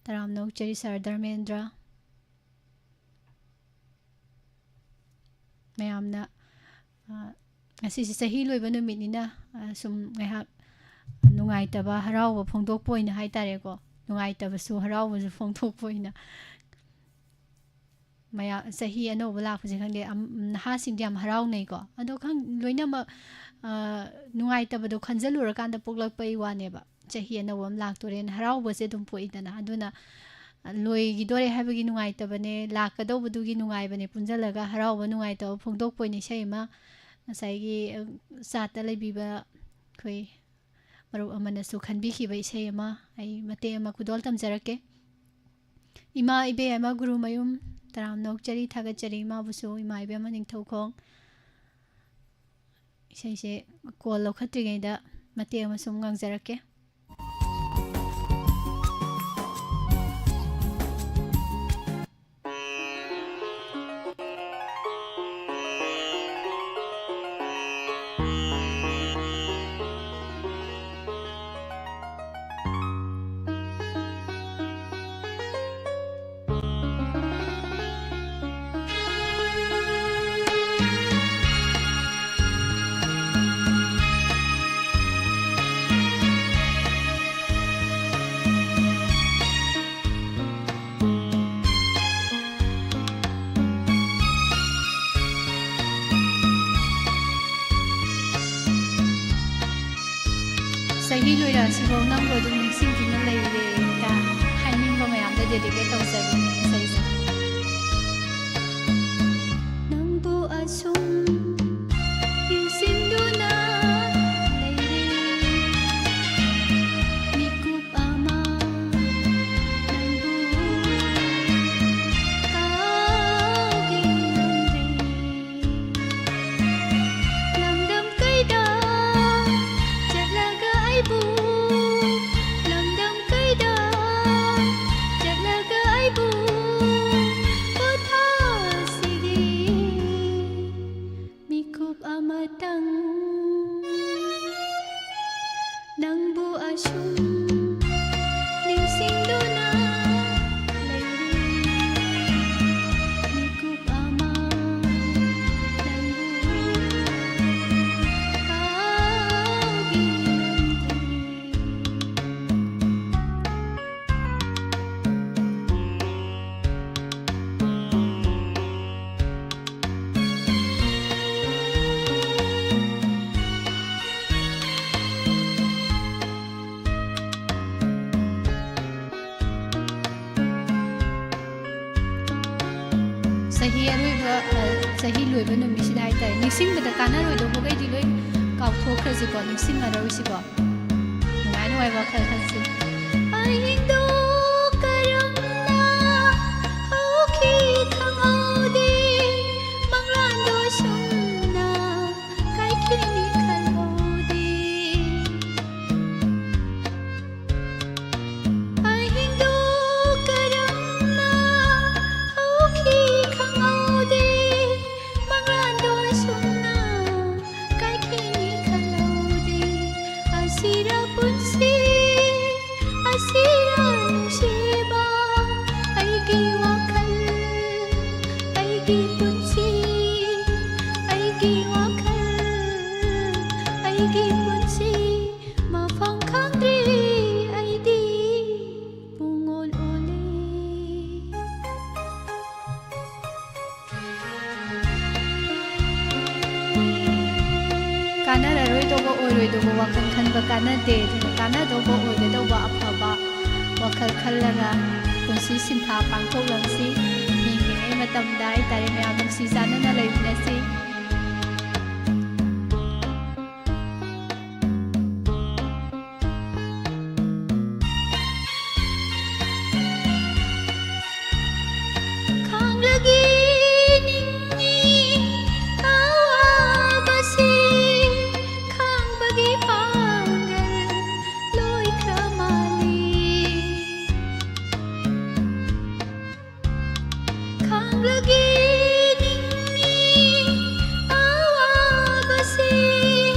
ꯇꯔꯥꯝꯅ ꯑꯣꯛꯆꯔꯤ ꯁꯥꯔ ꯙꯔꯃꯦꯟꯗ꯭ꯔ꯫ ꯃꯌꯥꯝꯅ, ꯑ, ꯉꯁꯤꯁꯦ ꯆꯍꯤ ꯂꯣꯏꯕ ꯅꯨꯃꯤꯠꯅꯤꯅ, ꯑ, ꯁꯨꯝ ꯉꯥꯏꯍꯥꯛ ꯅꯨꯡꯉꯥꯏꯇꯕ, ꯍꯔꯥꯎꯕ ꯐꯣꯡꯗꯣꯛꯄ ꯑꯣꯏꯅ ꯍꯥꯏ ꯇꯥꯔꯦꯀꯣ, ꯅꯨꯡꯉꯥꯏꯇꯕꯁꯨ ꯍꯔꯥꯎꯕꯁꯨ ꯐꯣꯡꯗꯣꯛꯄ ꯑꯣꯏꯅ ꯃꯌꯥꯝ ꯆꯍꯤ ꯑꯅꯧꯕ ꯂꯥꯛꯄꯁꯦ ꯈꯪꯗꯦ, ꯑꯝ, ꯅꯍꯥꯁꯤꯡꯗꯤ ꯌꯥꯝ ꯍꯔꯥꯎꯅꯩꯀꯣ꯫ ꯑꯗꯣ ꯈꯪ-, ꯂꯣꯏꯅꯃꯛ, ꯑ, ꯅꯨꯡꯉꯥꯏꯇꯕꯗꯣ ꯈꯟꯖꯜꯂꯨꯔꯀꯥꯟꯗ ꯄꯣꯛꯂꯛꯄꯩ ꯋꯥꯅꯦꯕ꯫ ꯆꯍꯤ ꯑꯅꯧꯕ ꯑꯃ ꯂꯥꯛꯇꯣꯔꯦꯅ ꯍꯔꯥꯎꯕꯁꯦ ꯑꯗꯨꯝ ꯄꯣꯛꯏꯗꯅ꯫ ꯑꯗꯨꯅ, ꯂꯣꯏꯈꯤꯗꯣꯔꯦ ꯍꯥꯏꯕꯒꯤ ꯅꯨꯡꯉꯥꯏꯇꯕꯅꯦ, ꯂꯥꯛꯀꯗꯧꯕꯗꯨꯒꯤ ꯅꯨꯡꯉꯥꯏꯕꯅꯦ, ꯄꯨꯟꯁꯤꯜꯂꯒ ꯍꯔꯥꯎꯕ ꯅꯨꯡꯉꯥꯏꯇꯕ ꯐꯣꯡꯗꯣꯛꯄ ꯑꯣꯏꯅ ꯏꯁꯩ ꯑꯃ ꯉꯁꯥꯏꯒꯤ, ꯑ, ꯆꯥꯠꯇ ꯂꯩꯕꯤꯕ ꯑꯩꯈꯣꯏ ꯃꯔꯨꯞ ꯑꯃꯅꯁꯨ ꯈꯟꯕꯤꯈꯤꯕ ꯏꯁꯩ ꯑꯃ ꯑꯩ ꯃꯇꯦꯛ ꯑꯃ ꯈꯨꯗꯣꯜ ꯇꯝꯖꯔꯛꯀꯦ꯫ ꯏꯃꯥ ꯏꯕꯦꯝꯃ ꯒꯨꯔꯨꯃꯌꯨꯝ ꯇꯔꯥꯝꯅ ꯑꯣꯛꯆꯔꯤ, ꯊꯥꯒꯠꯆꯔꯤ ꯏꯃꯥꯕꯨꯁꯨ, ꯏꯃꯥ ꯏꯕꯦꯝꯃ ꯅꯤꯡꯊꯧꯈꯣꯡ꯫ ꯏꯁꯩꯁꯦ ꯀꯣꯜ ꯂꯧꯈꯠꯇ꯭ꯔꯤꯉꯩꯗ ꯃꯇꯦꯛ ꯑꯃ ꯁꯨꯝ ꯉꯪꯖꯔꯛꯀꯦ꯫ ꯆꯍꯤ ꯂꯣꯏꯔꯛꯑꯁꯤꯐꯥꯎ ꯅꯪꯕꯨ ꯑꯗꯨꯝ ꯅꯤꯡꯁꯤꯡꯗꯨꯅ ꯂꯩꯔꯦ ꯀ ꯍꯥꯏꯅꯤꯡꯕ ꯃꯌꯥꯝꯗ dedicate ꯇꯧꯖꯕꯅꯤ ꯏꯁꯩꯁꯦ꯫ ꯅꯪꯕꯨ ꯑꯁꯨꯝ ꯅꯤꯡꯁꯤꯡꯗꯨꯅ ꯂꯩꯔꯦ꯫ ꯃꯤꯀꯨꯞ ꯑꯃ ꯅꯪꯕꯨ ꯀꯥꯎꯒꯦ ꯉꯝꯗ꯭ꯔꯦ꯫ ꯂꯝꯗꯝ ꯀꯩꯗ ꯆꯠꯂꯒ ꯑꯩꯕꯨ ꯆꯍꯤ ꯑꯔꯣꯏꯕ, ꯑ, ꯆꯍꯤ ꯂꯣꯏꯕ ꯅꯨꯃꯤꯠꯁꯤꯗ ꯍꯥꯏꯇꯥꯔꯦ, ꯅꯤꯡꯁꯤꯡꯕꯗ ꯀꯥꯟꯅꯔꯣꯏꯗꯧꯕꯈꯩꯗꯤ ꯂꯣꯏ ꯀꯥꯎꯊꯣꯛꯈ꯭ꯔꯁꯤꯀꯣ, ꯅꯤꯡꯁꯤꯡꯉꯔꯣꯏꯁꯤꯀꯣ꯫ ꯅꯨꯡꯉꯥꯏ ꯅꯨꯡꯉꯥꯏꯕ ꯋꯥꯈꯜ ꯈꯟꯁꯤ꯫ ꯑꯍꯤꯡꯗꯨ ꯀꯔꯝꯅ ꯍꯧꯈꯤ ꯈꯪꯍꯧꯗꯦ, ꯃꯪꯂꯥꯟꯗꯣ ꯁꯨꯝꯅ ꯀꯥꯏꯈꯤꯅꯤ ꯈꯜꯍꯧꯗꯦ꯫ ꯑꯍꯤꯡꯗꯨ ꯀꯔꯝꯅ ꯍꯧꯈꯤ ꯈꯪꯍꯧꯗꯦ, ꯃꯪꯂꯥꯟꯗꯣ ꯑꯁꯨꯝꯅ ꯀꯥꯏꯈꯤꯅꯤ ꯈꯜꯍꯧꯗꯦ꯫ ꯑꯁꯤꯔ ꯄꯨꯟꯁꯤ, ꯑꯁꯤꯔ ꯅꯨꯡꯁꯤꯕ, ꯑꯩꯒꯤ ꯋꯥꯈꯜ, ꯑꯩꯒꯤ ꯄꯨꯟꯁꯤ, ꯑꯩꯒꯤ ꯋꯥꯈꯜ, ꯑꯩꯒꯤ ꯄꯨꯟꯁꯤ꯫ ꯃꯐꯝ ꯈꯪꯗ꯭ꯔꯦ ꯑꯩꯗꯤ ꯄꯨꯡꯑꯣꯜ ꯑꯣꯜꯂꯦ꯫ ꯀꯥꯟꯅꯔꯔꯣꯏꯗꯧꯕ, ꯑꯣꯏꯔꯣꯏꯗꯧꯕ ꯋꯥꯈꯜ ꯈꯟꯕ ꯀꯥꯟꯅꯗꯦ꯫ ꯑꯗꯨꯅ ꯀꯥꯟꯅꯗꯧꯕ, ꯑꯣꯏꯒꯗꯧꯕ, ꯑꯐꯕ ꯋꯥꯈꯜ ꯈꯜꯂꯒ ꯄꯨꯟꯁꯤ ꯁꯤꯟꯊꯥ ꯄꯥꯡꯊꯣꯛꯂꯝꯁꯤ꯫ ꯍꯤꯡꯂꯤꯉꯩ ꯃꯇꯝꯗ ꯍꯥꯏꯇꯥꯔꯦ, ꯃꯌꯥꯝ ꯅꯨꯡꯁꯤ ꯆꯥꯟꯅꯅ ꯂꯩꯃꯤꯟꯅꯁꯤ꯫ ꯈꯥꯡꯂꯒꯦ ꯅꯤꯡꯏ ꯑꯋꯥꯕꯁꯤ, ꯈꯥꯡꯕꯒꯤ ꯄꯥꯡꯒꯜ ꯂꯣꯏꯈ꯭ꯔ ꯃꯥꯜꯂꯤ꯫ ꯈꯥꯡꯂꯒꯦ ꯅꯤꯡꯏ ꯑꯋꯥꯕꯁꯤ,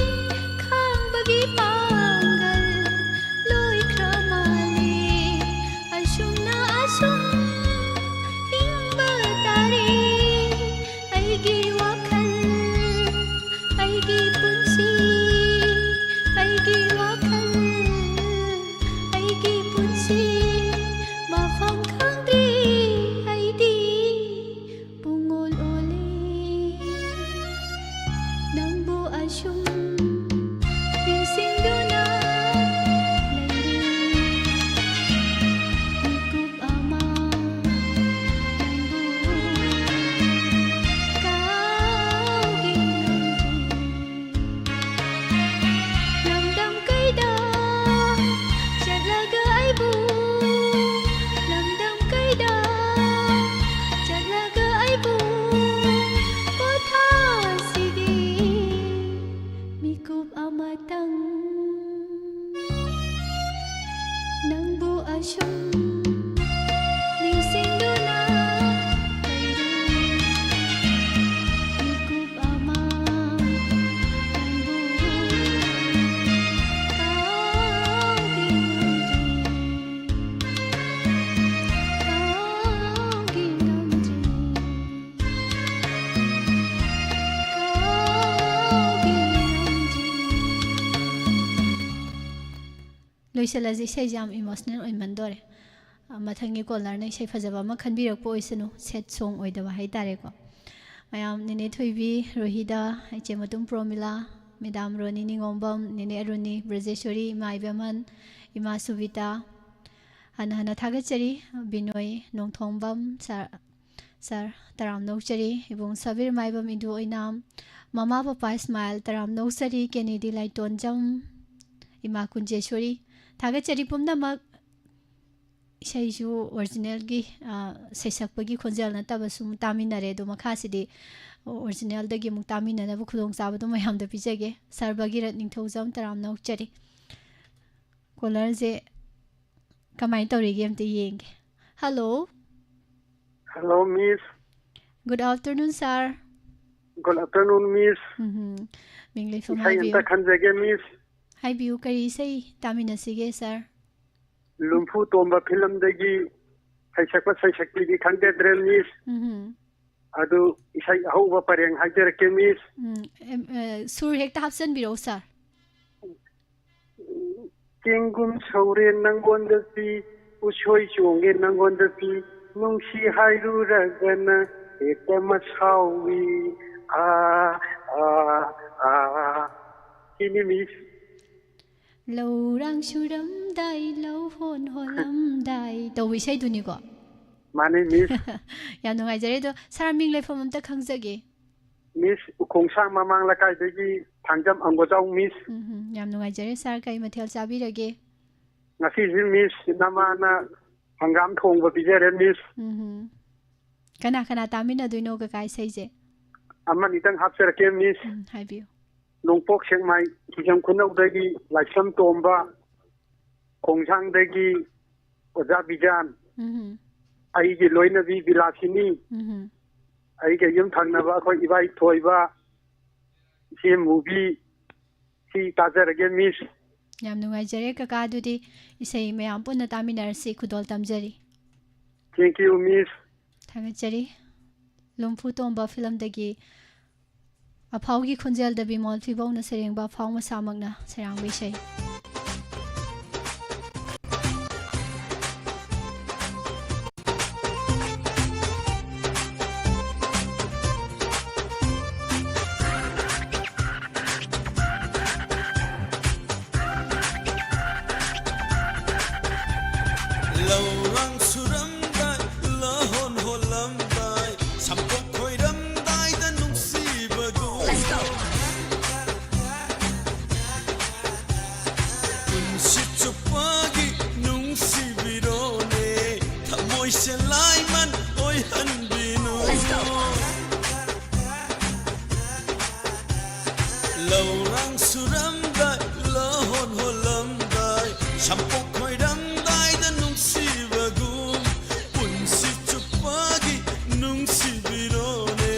ꯈꯥꯡꯕꯒꯤ ꯄꯥꯡꯒꯜ ꯂꯣꯏꯈ꯭ꯔ ꯃꯥꯜꯂꯦ꯫ ꯑꯁꯨꯝꯅ ꯑꯁꯨꯝ ꯍꯤꯡꯕ ꯇꯥꯔꯦ꯫ ꯑꯩꯒꯤ ꯋꯥꯈꯜ, ꯑꯩꯒꯤ ꯄꯨꯟꯁꯤ, ꯑꯩꯒꯤ ꯋꯥꯈꯜ, ꯑꯩꯒꯤ ꯄꯨꯟꯁꯤ꯫ ꯃꯐꯝ ꯈꯪꯗ꯭ꯔꯦ ꯑꯩꯗꯤ ꯄꯨꯡꯑꯣꯜ ꯑꯣꯜꯂꯦ꯫ ꯅꯪꯕꯨ ꯑꯁꯨꯝ ꯅꯤꯡꯁꯤꯡꯗꯨꯅ ꯂꯩꯔꯦ꯫ ꯃꯤꯀꯨꯞ ꯑꯃ ꯅꯪꯕꯨ ꯁꯨꯝ ꯅꯤꯡꯁꯤꯡꯗꯨꯅ ꯂꯩꯔꯦ꯫ ꯃꯤꯀꯨꯞ ꯑꯃ ꯅꯪꯕꯨ ꯀꯥꯎꯒꯦ ꯉꯝꯗ꯭ꯔꯦ, ꯀꯥꯎꯒꯦ ꯉꯝꯗ꯭ꯔꯦ, ꯀꯥꯎꯒꯦ ꯉꯝꯗ꯭ꯔꯦ꯫ ꯂꯣꯏꯁꯤꯜꯂꯁꯤ, ꯏꯁꯩꯁꯦ ꯌꯥꯝ ꯏꯃꯣꯁꯅꯦꯜ ꯑꯣꯏꯃꯟꯗꯣꯔꯦ꯫ ꯑ, ꯃꯊꯪꯒꯤ ꯀꯣꯂꯔꯅ ꯏꯁꯩ ꯐꯖꯕ ꯑꯃ ꯈꯟꯕꯤꯔꯛꯄ ꯑꯣꯏꯁꯅꯨ, ꯁꯦꯠ ꯁꯣꯡ ꯑꯣꯏꯗꯕ ꯍꯥꯏꯇꯥꯔꯦꯀꯣ꯫ ꯃꯌꯥꯝ, ꯅꯦꯅꯦ ꯊꯣꯏꯕꯤ, ꯔꯣꯍꯤꯗꯥ, ꯏꯆꯦ ꯃꯇꯨꯝ ꯄ꯭ꯔꯣꯃꯤꯂꯥ, ꯃꯦꯗꯥꯝ ꯔꯣꯅꯤ ꯅꯤꯉꯣꯝꯕꯝ, ꯅꯦꯅꯦ ꯑꯔꯨꯅꯤ, ꯕ꯭ꯔꯖꯦꯁꯣꯔꯤ, ꯏꯃꯥ ꯏꯕꯦꯝꯍꯟ, ꯏꯃꯥ ꯁꯨꯕꯤꯇꯥ, ꯍꯟꯅ ꯍꯟꯅ ꯊꯥꯒꯠꯆꯔꯤ꯫ ꯕꯤꯅꯣꯏ ꯅꯣꯡꯊꯣꯝꯕꯝ, ꯁꯥꯔ, ꯁꯥꯔ ꯇꯔꯥꯝꯅ ꯑꯣꯛꯆꯔꯤ꯫ ꯏꯕꯨꯡ ꯁꯕꯤꯔ ꯃꯥꯏꯕꯝ, ꯏꯟꯗꯨ ꯑꯣꯏꯅꯥꯝ, ꯃꯃꯥ ꯄꯄꯥ ꯏꯁꯃꯥꯏꯜ ꯇꯔꯥꯝꯅ ꯑꯣꯛꯆꯔꯤ꯫ ꯀꯦꯅꯦꯗꯤ ꯂꯥꯏꯇꯣꯟꯖꯝ, ꯏꯃꯥ ꯀꯨꯟꯖꯦꯁꯣꯔꯤ, ꯊꯥꯒꯠꯆꯔꯤ ꯄꯨꯝꯅꯃꯛ꯫ ꯏꯁꯩꯁꯨ ꯑꯣꯔꯤꯖꯤꯅꯦꯜꯒꯤ, ꯑ, ꯁꯩꯁꯛꯄꯒꯤ ꯈꯣꯟꯖꯦꯜ ꯅꯠꯇꯕꯁꯨ ꯇꯥꯃꯤꯟꯅꯔꯦ꯫ ꯑꯗꯣ ꯃꯈꯥꯁꯤꯗꯤ ꯑꯣꯔꯤꯖꯤꯅꯦꯜꯗꯒꯤ ꯑꯃꯨꯛ ꯇꯥꯃꯤꯟꯅꯅꯕ ꯈꯨꯗꯣꯡꯆꯥꯕꯗꯣ ꯃꯌꯥꯝꯗ ꯄꯤꯖꯒꯦ꯫ ꯁꯥꯔ ꯚꯒꯤꯔꯠ ꯅꯤꯡꯊꯧꯖꯝ ꯇꯔꯥꯝꯅ ꯑꯣꯛꯆꯔꯤ꯫ ꯀꯣꯂꯔꯁꯦ ꯀꯃꯥꯏꯅ ꯇꯧꯔꯤꯒꯦ ꯑꯝꯇ ꯌꯦꯡꯒꯦ꯫ Hello. Hello, Miss. Good afternoon, sir. Good afternoon, Miss. ꯎꯝꯍꯨꯝ꯫ ꯃꯤꯡ ꯂꯩꯐꯝ ꯏꯁꯩ ꯍꯥꯏꯕꯤꯌꯨ꯫ ꯑꯝꯇ ꯈꯟꯖꯒꯦ, Miss. ꯍꯥꯏꯕꯤꯌꯨ, ꯀꯔꯤ ꯏꯁꯩ ꯇꯥꯃꯤꯟꯅꯁꯤꯒꯦ, sir? ꯂꯨꯝꯐꯨ ꯇꯣꯝꯕ ꯐꯤꯂꯝꯗꯒꯤ ꯁꯩꯁꯛꯄ ꯁꯩꯁꯛꯄꯤꯗꯤ ꯈꯪꯖꯗ꯭ꯔꯦ, Miss. ꯎꯝꯍꯨꯝ꯫ ꯑꯗꯨ ꯏꯁꯩ ꯑꯍꯧꯕ ꯄꯔꯦꯡ ꯍꯥꯏꯖꯔꯛꯀꯦ, Miss. ꯎꯝ, ꯑꯦꯝ, ꯑꯦ, ꯁꯨꯔ ꯍꯦꯛꯇ ꯍꯥꯞꯆꯟꯕꯤꯔꯛꯑꯣ, sir꯫ ꯆꯦꯡꯒꯨꯝ ꯁꯧꯔꯦ ꯅꯪꯉꯣꯟꯗꯗꯤ, ꯎꯁꯣꯏ ꯆꯣꯡꯉꯦ ꯅꯪꯉꯣꯟꯗꯗꯤ, ꯅꯨꯡꯁꯤ ꯍꯥꯏꯔꯨꯔꯒꯅ ꯍꯦꯛꯇ ꯃꯁꯥꯎꯏ꯫ ꯑꯥ, ꯑꯥ, ꯑꯥ꯫ ꯁꯤꯅꯤ, Miss꯫ ꯂꯧꯔꯥꯡ ꯁꯨꯔꯝꯗꯥꯏ, ꯂꯧ ꯍꯣꯟ ꯍꯣꯜꯂꯝꯗꯥꯏ ꯇꯧꯕ ꯏꯁꯩꯗꯨꯅꯤꯀꯣ? ꯃꯥꯅꯤ, Miss꯫ ꯌꯥꯝ ꯅꯨꯡꯉꯥꯏꯖꯔꯦ꯫ ꯑꯗꯣ sir ꯃꯤꯡ ꯂꯩꯐꯝ ꯑꯝꯇ ꯈꯪꯖꯒꯦ꯫ Miss, ꯎꯈꯣꯡꯁꯥꯡ ꯃꯃꯥꯡ ꯂꯩꯀꯥꯏꯗꯒꯤ ꯊꯥꯡꯖꯝ ꯑꯪꯒꯣꯖꯥꯎ, Miss꯫ ꯎꯝ, ꯌꯥꯝ ꯅꯨꯡꯉꯥꯏꯖꯔꯦ sir꯫ ꯀꯩ ꯃꯊꯦꯜ ꯆꯥꯕꯤꯔꯒꯦ? ꯉꯁꯤꯁꯤ, Miss, ꯅꯃꯥꯅ ꯍꯪꯒꯥꯝ ꯊꯣꯡꯕ ꯄꯤꯖꯔꯦ, Miss꯫ ꯎꯝ꯫ ꯀꯅꯥ ꯀꯅꯥ ꯇꯥꯃꯤꯟꯅꯗꯣꯏꯅꯣ ꯀꯀꯥ ꯏꯁꯩꯁꯦ? ꯑꯃꯅꯤꯇꯪ ꯍꯥꯞꯆꯔꯛꯀꯦ, Miss꯫ ꯎꯝ, ꯍꯥꯏꯕꯤꯌꯨ꯫ ꯅꯣꯡꯄꯣꯛ ꯁꯦꯛꯃꯥꯏ ꯍꯤꯖꯝ ꯈꯨꯅꯧꯗꯒꯤ ꯂꯥꯏꯁ꯭ꯔꯝ ꯇꯣꯝꯕ, ꯈꯣꯡꯁꯥꯡꯗꯒꯤ ꯑꯣꯖꯥ ꯕꯤꯖꯥꯟ, ꯎꯝ꯫ ꯑꯩꯒꯤ ꯂꯣꯏꯅꯕꯤ ꯕꯤꯂꯥꯁꯤꯅꯤ, ꯎꯝ꯫ ꯑꯩꯒ ꯌꯨꯝ ꯊꯪꯅꯕ ꯑꯩꯈꯣꯏ ꯏꯕꯥꯏ ꯊꯣꯏꯕ, ꯏꯆꯦ ꯃꯨꯕꯤ, ꯁꯤ ꯇꯥꯖꯔꯒꯦ, ꯃꯤꯁ꯫ ꯌꯥꯝ ꯅꯨꯡꯉꯥꯏꯖꯔꯦ, ꯀꯀꯥ꯫ ꯑꯗꯨꯗꯤ ꯏꯁꯩ ꯃꯌꯥꯝ ꯄꯨꯟꯅ ꯇꯥꯃꯤꯟꯅꯔꯁꯤ꯫ ꯈꯨꯗꯣꯜ ꯇꯝꯖꯔꯤ꯫ Thank you, ꯃꯤꯁ꯫ ꯊꯥꯒꯠꯆꯔꯤ꯫ ꯂꯨꯝꯐꯨ ꯇꯣꯝꯕ ꯐꯤꯂꯝꯗꯒꯤ ꯑꯐꯥꯎꯒꯤ ꯈꯣꯟꯖꯦꯜꯗ ꯕꯤꯃꯣꯜ ꯐꯤꯕꯧꯅ ꯁꯩꯔꯦꯡꯕ ꯑꯐꯥꯎ ꯃꯁꯥꯃꯛꯅ ꯁꯩꯔꯥꯡꯕ ꯏꯁꯩ꯫ ꯂꯧꯔꯥꯡ ꯁꯨꯔꯝꯗꯥꯏ, ꯂꯧꯍꯣꯟ ꯍꯣꯜꯂꯝꯗꯥꯏ, ꯁꯝꯄꯣꯛ ꯈꯣꯏꯔꯝꯗꯥꯏꯗ ꯅꯨꯡꯁꯤꯕꯒꯨꯝ꯫ ꯄꯨꯟꯁꯤ ꯆꯨꯞꯄꯒꯤ ꯅꯨꯡꯁꯤꯕꯤꯔꯣꯅꯦ, ꯊꯃꯣꯏꯁꯦ ꯂꯥꯏꯃꯟ ꯑꯣꯏꯍꯟꯕꯤꯅꯨ꯫ ꯂꯧꯔꯥꯡ ꯁꯨꯔꯝꯗꯥꯏ, ꯂꯧꯍꯣꯟ ꯍꯣꯜꯂꯝꯗꯥꯏ, ꯁꯝꯄꯣꯛ ꯈꯣꯏꯔꯝꯗꯥꯏꯗ ꯅꯨꯡꯁꯤꯕꯒꯨꯝ, ꯄꯨꯟꯁꯤ ꯆꯨꯞꯄꯒꯤ ꯅꯨꯡꯁꯤꯕꯤꯔꯣꯅꯦ,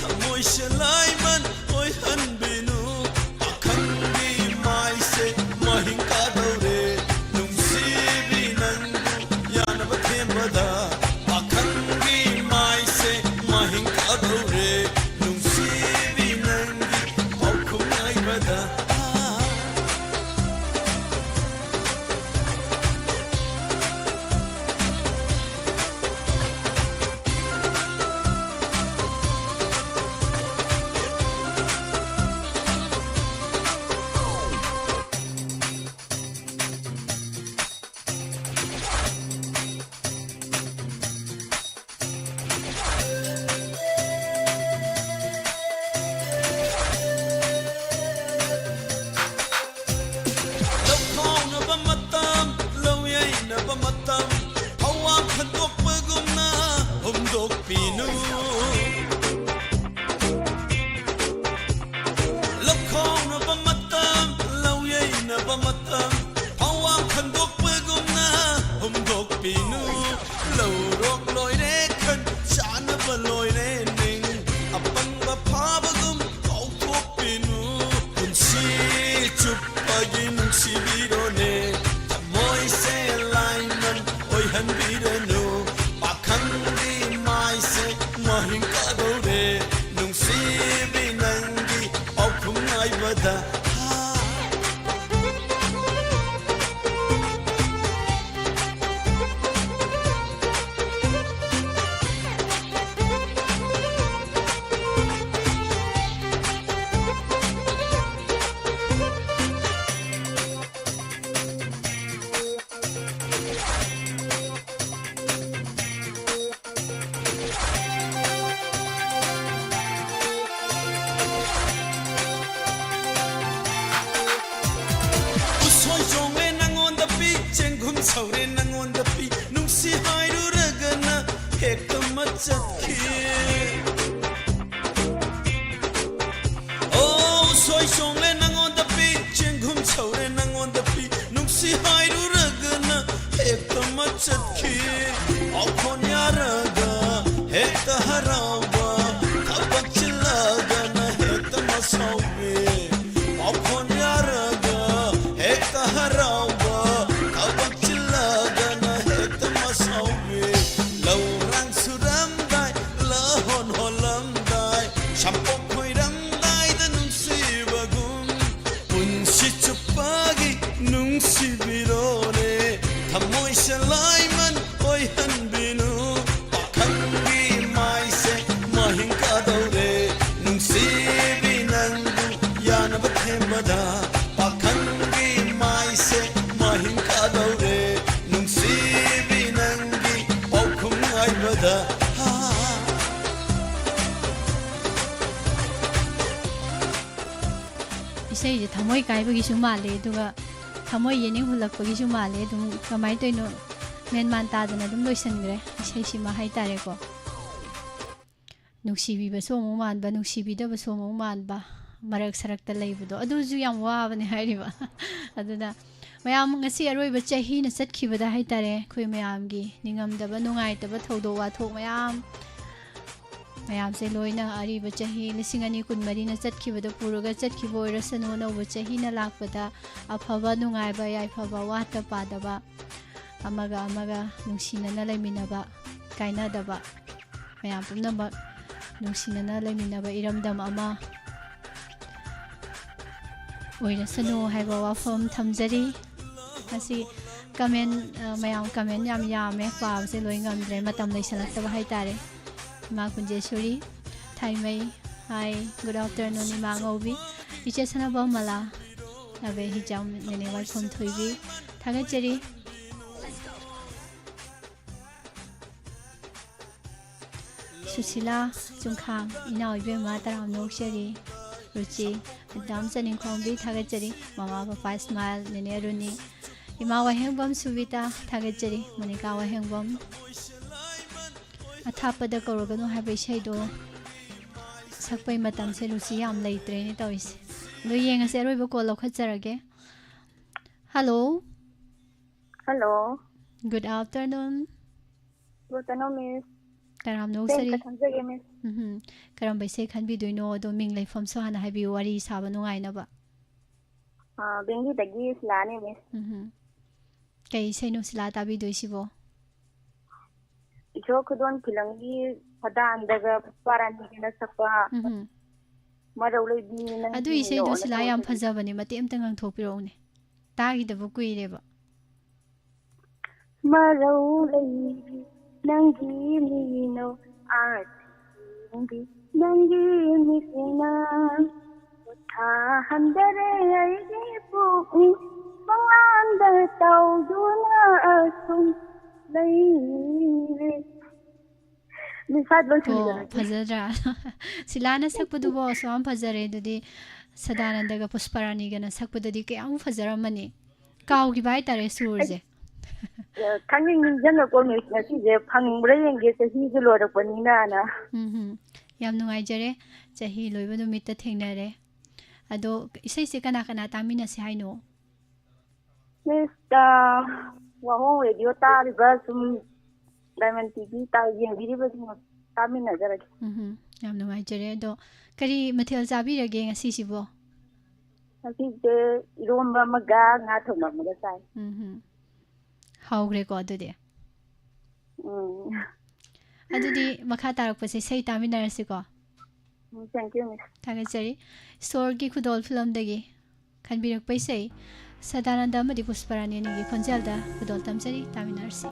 ꯊꯃꯣꯏꯁꯦ ꯂꯥꯏꯃꯟ ꯑꯣꯏꯍꯟꯕꯤꯅꯨ꯫ ꯄꯥꯈꯪꯒꯤ ꯃꯥꯏꯁꯦ ꯃꯍꯤꯡ ꯀꯥꯗꯧꯔꯦ, ꯅꯨꯡꯁꯤꯕꯤ ꯅꯪꯕꯨ ꯌꯥꯅꯕ ꯊꯦꯝꯕꯗ꯫ ꯄꯥꯈꯪꯒꯤ ꯃꯥꯏꯁꯦ ꯃꯍꯤꯡ ꯀꯥꯗꯧꯔꯦ, ꯅꯨꯡꯁꯤꯕꯤ ꯅꯪꯒꯤ ꯄꯥꯎꯈꯨꯝ ꯉꯥꯏꯕꯗ꯫ ꯂꯧ ꯈꯥꯎꯅꯕ ꯃꯇꯝ, ꯂꯧ ꯌꯩꯅꯕ ꯃꯇꯝ, ꯐꯧ ꯋꯥꯡ ꯈꯟꯗꯣꯛꯄꯒꯨꯝꯅ ꯍꯨꯝꯗꯣꯛꯄꯤꯅꯨ꯫ ꯂꯧ ꯈꯥꯎꯅꯕ ꯃꯇꯝ, ꯂꯧ ꯌꯩꯅꯕ ꯃꯇꯝ, ꯐꯧ ꯋꯥꯡ ꯈꯟꯗꯣꯛꯄꯒꯨꯝꯅ ꯍꯨꯝꯗꯣꯛ ꯍꯧꯔꯦ ꯅꯪꯉꯣꯟꯗ ꯄꯤ ꯅꯨꯡꯁꯤ ꯍꯥꯏꯔꯨꯔꯒꯅ ꯍꯦꯛꯇ ꯃꯆꯠꯈꯤ. ꯑꯣ ꯁꯣꯏ ꯁꯣꯡꯂꯦ ꯅꯪꯉꯣꯟꯗ ꯄꯤ ꯆꯦꯡꯒꯨꯝ ꯁꯧꯔꯦ ꯅꯪꯉꯣꯟꯗ ꯄꯤ ꯅꯨꯡꯁꯤ ꯍꯥꯏꯔꯨꯔꯒꯅ ꯍꯦꯛꯇ ꯃꯆꯠꯈꯤ. ꯄꯥꯎꯈꯣꯟ ꯌꯥꯔꯒ ꯍꯦꯛꯇ ꯍꯔꯥꯎꯕ ꯊꯕꯛ ꯆꯤꯜꯂꯒꯅ ꯍꯦꯛꯇ ꯃꯁꯥꯎꯕꯤ. ꯄꯥꯎꯈꯣꯟ ꯌꯥꯔꯒ ꯍꯦꯛꯇ ꯍꯔꯥꯎꯕ ꯊꯕꯛ ꯆꯤꯜꯂꯒꯅ ꯍꯦꯛꯇ ꯃꯁꯥꯎꯕꯤ. ꯂꯧꯔꯥꯡ ꯁꯨꯔꯝꯗꯥꯏ ꯂꯍꯣꯟ ꯍꯣꯜꯂꯝꯗꯥꯏ ꯁꯝꯄꯣꯛ ꯈꯣꯏꯔꯝꯗꯥꯏꯗ ꯅꯨꯡꯁꯤꯕꯒꯨꯝ ꯄꯨꯟꯁꯤ ꯆꯨꯞꯄꯒꯤ ꯅꯨꯡꯁꯤꯕꯤꯔꯣꯅꯦ ꯊꯃꯣꯏ ꯁꯦꯂꯥꯏꯃꯟ ꯑꯣꯏꯍꯟꯕꯤꯅꯨ. ꯄꯥꯈꯪꯒꯤ ꯃꯥꯏꯁꯦ ꯃꯍꯤꯡ ꯀꯥꯗꯧꯔꯦ ꯅꯨꯡꯁꯤꯕꯤ ꯅꯪꯕꯨ ꯌꯥꯅꯕ ꯊꯦꯝꯕꯗ. ꯄꯥꯈꯪꯒꯤ ꯃꯥꯏꯁꯦ ꯃꯍꯤꯡ ꯀꯥꯗꯧꯔꯦ ꯅꯨꯡꯁꯤꯕꯤ ꯅꯪꯒꯤ ꯄꯥꯎꯈꯨꯝ ꯉꯥꯏꯕꯗ. ꯍꯥ. ꯏꯁꯩꯁꯦ ꯊꯃꯣꯏ ꯀꯥꯏꯕꯒꯤꯁꯨ ꯃꯥꯜꯂꯦ, ꯑꯗꯨꯒ ꯊꯃꯣꯏ ꯌꯦꯅꯤꯡ ꯍꯨꯜꯂꯛꯄꯒꯤꯁꯨ ꯃꯥꯜꯂꯦ꯫ ꯑꯗꯨꯝ ꯀꯃꯥꯏꯅ ꯇꯧꯔꯤꯅꯣ, ꯃꯦꯟ ꯃꯥꯟ ꯇꯥꯗꯅ ꯑꯗꯨꯝ ꯂꯣꯏꯁꯤꯟꯈ꯭ꯔꯦ ꯏꯁꯩꯁꯤꯃ ꯍꯥꯏꯇꯥꯔꯦꯀꯣ꯫ ꯅꯨꯡꯁꯤꯕꯤꯕꯁꯨ ꯑꯃꯨꯛ ꯃꯥꯟꯕ, ꯅꯨꯡꯁꯤꯕꯤꯗꯕꯁꯨ ꯑꯃꯨꯛ ꯃꯥꯟꯕ, ꯃꯔꯛ ꯁꯔꯛꯇ ꯂꯩꯕꯗꯣ, ꯑꯗꯨꯁꯨ ꯌꯥꯝ ꯋꯥꯕꯅꯦ ꯍꯥꯏꯔꯤꯕ꯫ ꯑꯗꯨꯅ ꯃꯌꯥꯝ, ꯉꯁꯤ ꯑꯔꯣꯏꯕ ꯆꯍꯤꯅ ꯆꯠꯈꯤꯕꯗ ꯍꯥꯏꯇꯥꯔꯦ, ꯑꯩꯈꯣꯏ ꯃꯌꯥꯝꯒꯤ ꯅꯤꯡꯉꯝꯗꯕ, ꯅꯨꯡꯉꯥꯏꯇꯕ ꯊꯧꯗꯣꯛ ꯋꯥꯊꯣꯛ ꯃꯌꯥꯝ, ꯃꯌꯥꯝꯁꯦ ꯂꯣꯏꯅ ꯑꯔꯤꯕ ꯆꯍꯤ ꯂꯤꯁꯤꯡ ꯑꯅꯤ ꯀꯨꯟꯃꯔꯤꯅ ꯆꯠꯈꯤꯕꯗ ꯄꯨꯔꯒ ꯆꯠꯈꯤꯕ ꯑꯣꯏꯔꯁꯅꯨ, ꯑꯅꯧꯕ ꯆꯍꯤꯅ ꯂꯥꯛꯄꯗ ꯑꯐꯕ, ꯅꯨꯡꯉꯥꯏꯕ, ꯌꯥꯏꯐꯕ, ꯋꯥꯠꯇ ꯄꯥꯗꯕ, ꯑꯃꯒ ꯑꯃꯒ ꯅꯨꯡꯁꯤꯅꯅ ꯂꯩꯃꯤꯟꯅꯕ, ꯀꯥꯏꯅꯗꯕ, ꯃꯌꯥꯝ ꯄꯨꯝꯅꯃꯛ ꯅꯨꯡꯁꯤꯅꯅ ꯂꯩꯃꯤꯟꯅꯕ ꯏꯔꯝꯗꯝ ꯑꯃ ꯑꯣꯏꯔꯁꯅꯨ ꯍꯥꯏꯕ ꯋꯥꯐꯝ ꯊꯝꯖꯔꯤ꯫ ꯉꯁꯤ ꯀꯃꯦꯟ, ꯑ, ꯃꯌꯥꯝ ꯀꯃꯦꯟ ꯌꯥꯝ ꯌꯥꯝꯃꯦ, ꯄꯥꯕꯁꯦ ꯂꯣꯏ ꯉꯝꯗ꯭ꯔꯦ, ꯃꯇꯝ ꯂꯩꯁꯜꯂꯛꯇꯕ ꯍꯥꯏꯇꯥꯔꯦ꯫ ꯏꯃꯥ ꯀꯨꯟꯖꯦꯁꯣꯔꯤ ꯊꯥꯏꯃꯩ, ꯍꯥꯏ, good afternoon ꯏꯃꯥ ꯉꯧꯕꯤ, ꯏꯆꯦ ꯁꯅꯥꯕꯝ ꯃꯂꯥ, ꯑꯕꯦ ꯍꯤꯖꯥꯝ, ꯅꯦꯅꯦ ꯋꯥꯏꯈꯣꯝ ꯊꯣꯏꯕꯤ, ꯊꯥꯒꯠꯆꯔꯤ꯫ ꯁꯨꯁꯤꯂꯥ ꯆꯨꯡꯈꯥꯡ, ꯏꯅꯥꯎ ꯏꯕꯦꯝꯃ ꯇꯔꯥꯝꯅ ꯑꯣꯛꯆꯔꯤ꯫ ꯔꯨꯆꯤ, ꯃꯦꯗꯥꯝ ꯆꯅꯤꯡꯈꯣꯝꯕꯤ ꯊꯥꯒꯠꯆꯔꯤ꯫ ꯃꯃꯥ ꯄꯄꯥ ꯏꯁꯃꯥꯏꯜ, ꯅꯦꯅꯦ ꯔꯨꯅꯤ, ꯏꯃꯥ ꯋꯥꯍꯦꯡꯕꯝ ꯁꯨꯕꯤꯇꯥ, ꯊꯥꯒꯠꯆꯔꯤ꯫ ꯃꯣꯅꯤꯀꯥ ꯋꯥꯍꯦꯡꯕꯝ, ꯑꯊꯥꯞꯄꯗ ꯀꯧꯔꯒꯅꯨ ꯍꯥꯏꯕ ꯏꯁꯩꯗꯣ ꯁꯛꯄꯩ ꯃꯇꯝꯁꯦ ꯂꯨꯆꯤ ꯌꯥꯝ ꯂꯩꯇ꯭ꯔꯦꯅꯦ ꯇꯧꯔꯤꯁꯦ꯫ ꯑꯗꯣ ꯌꯦꯡꯉꯁꯦ, ꯑꯔꯣꯏꯕ ꯀꯣꯜ ꯂꯧꯈꯠꯆꯔꯒꯦ꯫ Hello. Hello. Good afternoon꯫ Good afternoon, miss꯫ ꯇꯔꯥꯝꯅ ꯏꯁꯩ ꯑꯣꯛꯆꯔꯤ꯫ ꯑꯝꯇ ꯈꯟꯖꯒꯦ, miss꯫ ꯎꯝꯍꯨꯝ꯫ ꯀꯔꯝꯕ ꯏꯁꯩ ꯈꯟꯕꯤꯗꯣꯏꯅꯣ? ꯑꯗꯣ ꯃꯤꯡ ꯂꯩꯐꯝꯁꯨ ꯍꯥꯟꯅ ꯍꯥꯏꯕꯤꯌꯨ, ꯋꯥꯔꯤ ꯁꯥꯕ ꯅꯨꯡꯉꯥꯏꯅꯕ꯫ ꯑꯥ, ꯕꯦꯡꯒꯤꯗꯒꯤ ꯁꯤꯂꯥꯅꯦ, miss꯫ ꯎꯝꯍꯨꯝ꯫ ꯀꯩ ꯏꯁꯩꯅꯣ ꯁꯤꯂꯥ ꯇꯥꯕꯤꯗꯣꯏꯁꯤꯕꯣ? ꯏꯁꯣꯔ ꯈꯨꯗꯣꯜ ꯐꯤꯂꯝꯒꯤ ꯁꯗꯥꯅꯟꯗꯒ ꯄꯨꯁꯄꯥꯔꯥꯅꯤꯒꯅ ꯁꯛꯄ ꯎꯝꯍꯨꯝ꯫ ꯃꯔꯧ ꯂꯩꯕꯤ ꯅꯪꯒꯤ ꯑꯗꯨ ꯏꯁꯩꯗꯣ ꯃꯤꯅꯣꯅ ꯁꯤꯂꯥ ꯌꯥꯝ ꯇꯧꯕꯗꯣ꯫ ꯐꯖꯕꯅꯦ, ꯃꯇꯦꯛ ꯑꯝꯇ ꯉꯪꯊꯣꯛꯄꯤꯔꯛꯎꯅꯦ, ꯇꯥꯈꯤꯗꯕ ꯀꯨꯏꯔꯦꯕ꯫ ꯃꯔꯧ ꯂꯩꯕꯤ ꯅꯪꯒꯤ ꯃꯤꯅꯣ ꯑꯥꯔꯠ ꯌꯦꯡꯕꯤ ꯅꯪꯒꯤ ꯃꯤꯠꯅ ꯄꯣꯊꯥꯍꯟꯗꯔꯦ ꯑꯩꯒꯤ ꯄꯨꯛꯅꯤꯡ ꯃꯉꯥꯟꯗ ꯇꯧꯗꯨꯅ ꯑꯁꯨꯝ ꯂꯩꯔꯦ꯫ ꯃꯤꯁꯥꯠ ꯑꯣ, ꯂꯣꯏꯁꯤꯟꯖꯔꯒꯦ꯫ ꯐꯖꯗ꯭ꯔꯥ? ꯁꯤꯂꯥꯅ ꯁꯛꯄꯗꯨꯕꯣ ꯑꯁꯨꯛ ꯌꯥꯝ ꯐꯖꯔꯦ, ꯑꯗꯨꯗꯤ ꯁꯗꯥꯅꯟꯗꯒ ꯄꯨꯁꯄꯥꯔꯥꯅꯤꯒꯅ ꯁꯛꯄꯗꯗꯤ ꯀꯌꯥꯃꯨꯛ ꯐꯖꯔꯝꯃꯅꯤ꯫ ꯀꯥꯎꯈꯤꯕ ꯍꯥꯏꯇꯥꯔꯦ ꯁꯨꯔꯁꯦ꯫ ꯑꯦ, ꯈꯪꯅꯤꯡ ꯅꯤꯡꯁꯤꯡꯉꯛꯄ, miss, ꯉꯁꯤꯁꯦ ꯐꯪꯕ꯭ꯔꯥ ꯌꯦꯡꯒꯦ, ꯆꯍꯤꯁꯨ ꯂꯣꯏꯔꯛꯄꯅꯤꯅꯅ꯫ ꯎꯝ ꯍꯝ꯫ ꯌꯥꯝ ꯅꯨꯡꯉꯥꯏꯖꯔꯦ, ꯆꯍꯤ ꯂꯣꯏꯕ ꯅꯨꯃꯤꯠꯇ ꯊꯦꯡꯅꯔꯦ꯫ ꯑꯗꯣ ꯏꯁꯩꯁꯦ ꯀꯅꯥ ꯀꯅꯥ ꯇꯥꯃꯤꯟꯅꯁꯦ ꯍꯥꯏꯅꯣ? Miss, ꯑ, ꯋꯥꯍꯣꯡ ꯔꯦꯗꯤꯑꯣ ꯇꯥꯔꯤꯕ ꯁꯨꯝ ꯗꯥꯏꯃꯟ ꯇꯤ ꯚꯤ ꯇꯥ-, ꯌꯦꯡꯕꯤꯔꯤꯕꯁꯤꯡ ꯇꯥꯃꯤꯟꯅꯖꯔꯒꯦ꯫ ꯎꯝ ꯍꯝ꯫ ꯌꯥꯝ ꯅꯨꯡꯉꯥꯏꯖꯔꯦ꯫ ꯑꯗꯣ ꯀꯔꯤ ꯃꯊꯦꯜ ꯆꯥꯕꯤꯔꯒꯦ ꯉꯁꯤꯁꯤꯕꯣ? ꯉꯁꯤꯁꯦ ꯏꯔꯣꯝꯕ ꯑꯃꯒ ꯉꯥ ꯊꯣꯡꯕ ꯑꯃꯒ ꯆꯥꯏ꯫ ꯎꯝ ꯍꯝ꯫ ꯍꯥꯎꯈ꯭ꯔꯦꯀꯣ ꯑꯗꯨꯗꯤ꯫ ꯎꯝ꯫ ꯑꯗꯨꯗꯤ ꯃꯈꯥ ꯇꯥꯔꯛꯄꯁꯦ ꯏꯁꯩ ꯇꯥꯃꯤꯟꯅꯔꯁꯤꯀꯣ꯫ ꯎꯝ, thank you, miss꯫ ꯊꯥꯒꯠꯆꯔꯤ꯫ ꯏꯁꯣꯔꯒꯤ ꯈꯨꯗꯣꯜ ꯐꯤꯂꯝꯗꯒꯤ ꯈꯟꯕꯤꯔꯛꯄ ꯏꯁꯩ, ꯁꯗꯥꯅꯟꯗ ꯑꯃꯗꯤ ꯄꯨꯁꯄꯔꯥꯅꯤ ꯑꯅꯤꯒꯤ ꯈꯣꯟꯖꯦꯜꯗ ꯈꯨꯗꯣꯜ ꯇꯝꯖꯔꯤ, ꯇꯥꯃꯤꯟꯅꯔꯁꯤ꯫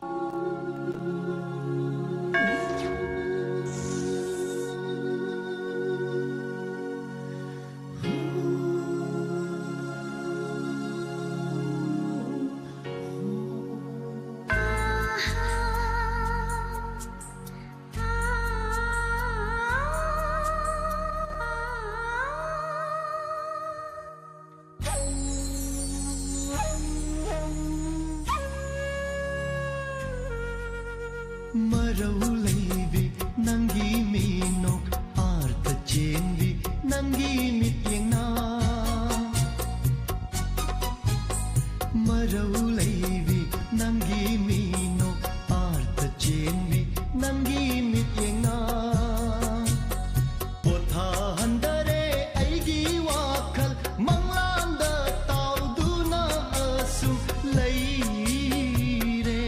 ꯃꯔꯧ ꯂꯩꯕꯤ ꯅꯪꯒꯤ ꯃꯤꯅꯣꯛ, ꯑꯥꯔꯊ ꯆꯦꯟꯕꯤ ꯅꯪꯒꯤ ꯃꯤꯠꯌꯦꯡꯅ꯫ ꯃꯔꯧ ꯂꯩꯕꯤ ꯅꯪꯒꯤ ꯃꯤꯅꯣꯛ, ꯑꯥꯔꯊ ꯆꯦꯟꯕꯤ ꯅꯪꯒꯤ ꯃꯤꯠꯌꯦꯡꯅ꯫ ꯄꯣꯊꯥꯍꯟꯗꯔꯦ ꯑꯩꯒꯤ ꯋꯥꯈꯜ, ꯃꯪꯂꯥꯟꯗ ꯇꯥꯎꯗꯨꯅ ꯑꯁꯨꯝ ꯂꯩꯔꯦ꯫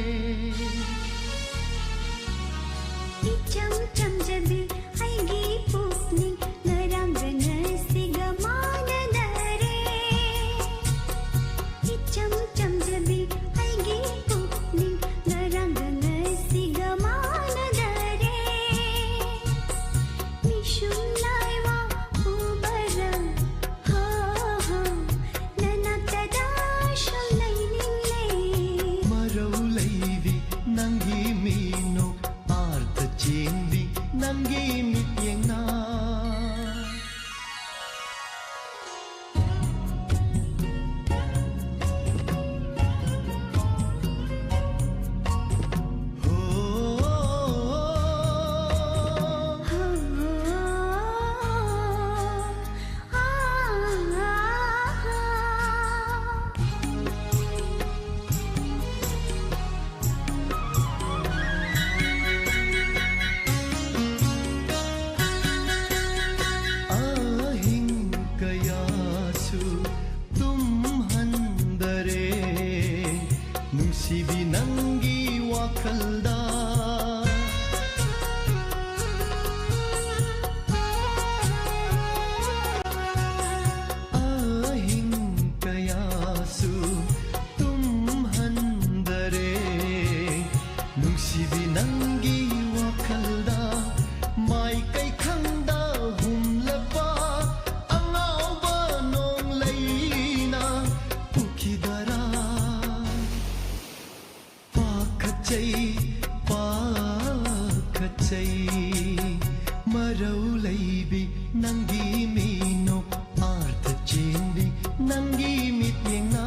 ꯏꯆꯝ ꯆꯝꯖꯕꯤ ꯑꯩꯒꯤ ꯄꯨꯛꯅꯤꯡ, ꯉꯔꯥꯡꯒ ꯉꯁꯤꯒ ꯃꯥꯟꯅꯗꯔꯦ꯫ ꯏꯆꯝ ꯆꯝꯖꯕꯤ ꯑꯩꯒꯤ ꯄꯨꯛꯅꯤꯡ, ꯉꯔꯥꯡꯒ ꯉꯁꯤꯒ ꯃꯥꯟꯅꯗꯔꯦ꯫ ꯃꯤꯁꯨꯝ ꯂꯥꯏꯋꯥ ꯎꯕꯔ, ꯍꯣ, ꯍꯣ, ꯅꯅꯥꯛꯇꯗ ꯁꯨꯝ ꯂꯩꯅꯤꯡꯂꯦ꯫ ꯃꯔꯧ ꯂꯩꯕꯤ ꯅꯪꯒꯤ ꯃꯤꯅꯣꯛ, ꯑꯥꯔꯊ ꯆꯦꯟꯕꯤ ꯅꯪꯒꯤ ꯃꯤꯠꯌꯦꯡꯅ꯫ ꯑꯍꯤꯡ ꯀꯌꯥꯁꯨ ꯇꯨꯝꯍꯟꯗꯔꯦ, ꯅꯨꯡꯁꯤꯕꯤ ꯅꯪꯒꯤ ꯋꯥꯈꯜꯗ꯫ ꯑꯍꯤꯡ ꯀꯌꯥꯁꯨ ꯇꯨꯝꯍꯟꯗꯔꯦ, ꯅꯨꯡꯁꯤꯕꯤ ꯅꯪꯒꯤ ꯋꯥꯈꯜꯗ꯫ ꯃꯥꯏꯀꯩ ꯈꯪꯗ ꯍꯨꯝꯂꯛꯄ ꯑꯉꯥꯎꯕ ꯅꯣꯡꯂꯩꯅ ꯄꯨꯈꯤꯗꯔꯥ? ꯄꯥꯈꯠꯆꯩ, ꯄꯥꯈꯠꯆꯩ, ꯃꯔꯧ ꯂꯩꯕꯤ ꯅꯪꯒꯤ ꯃꯤꯅꯣꯛ, ꯑꯥꯔꯊ ꯆꯦꯟꯕꯤ ꯅꯪꯒꯤ ꯃꯤꯠꯌꯦꯡꯅ꯫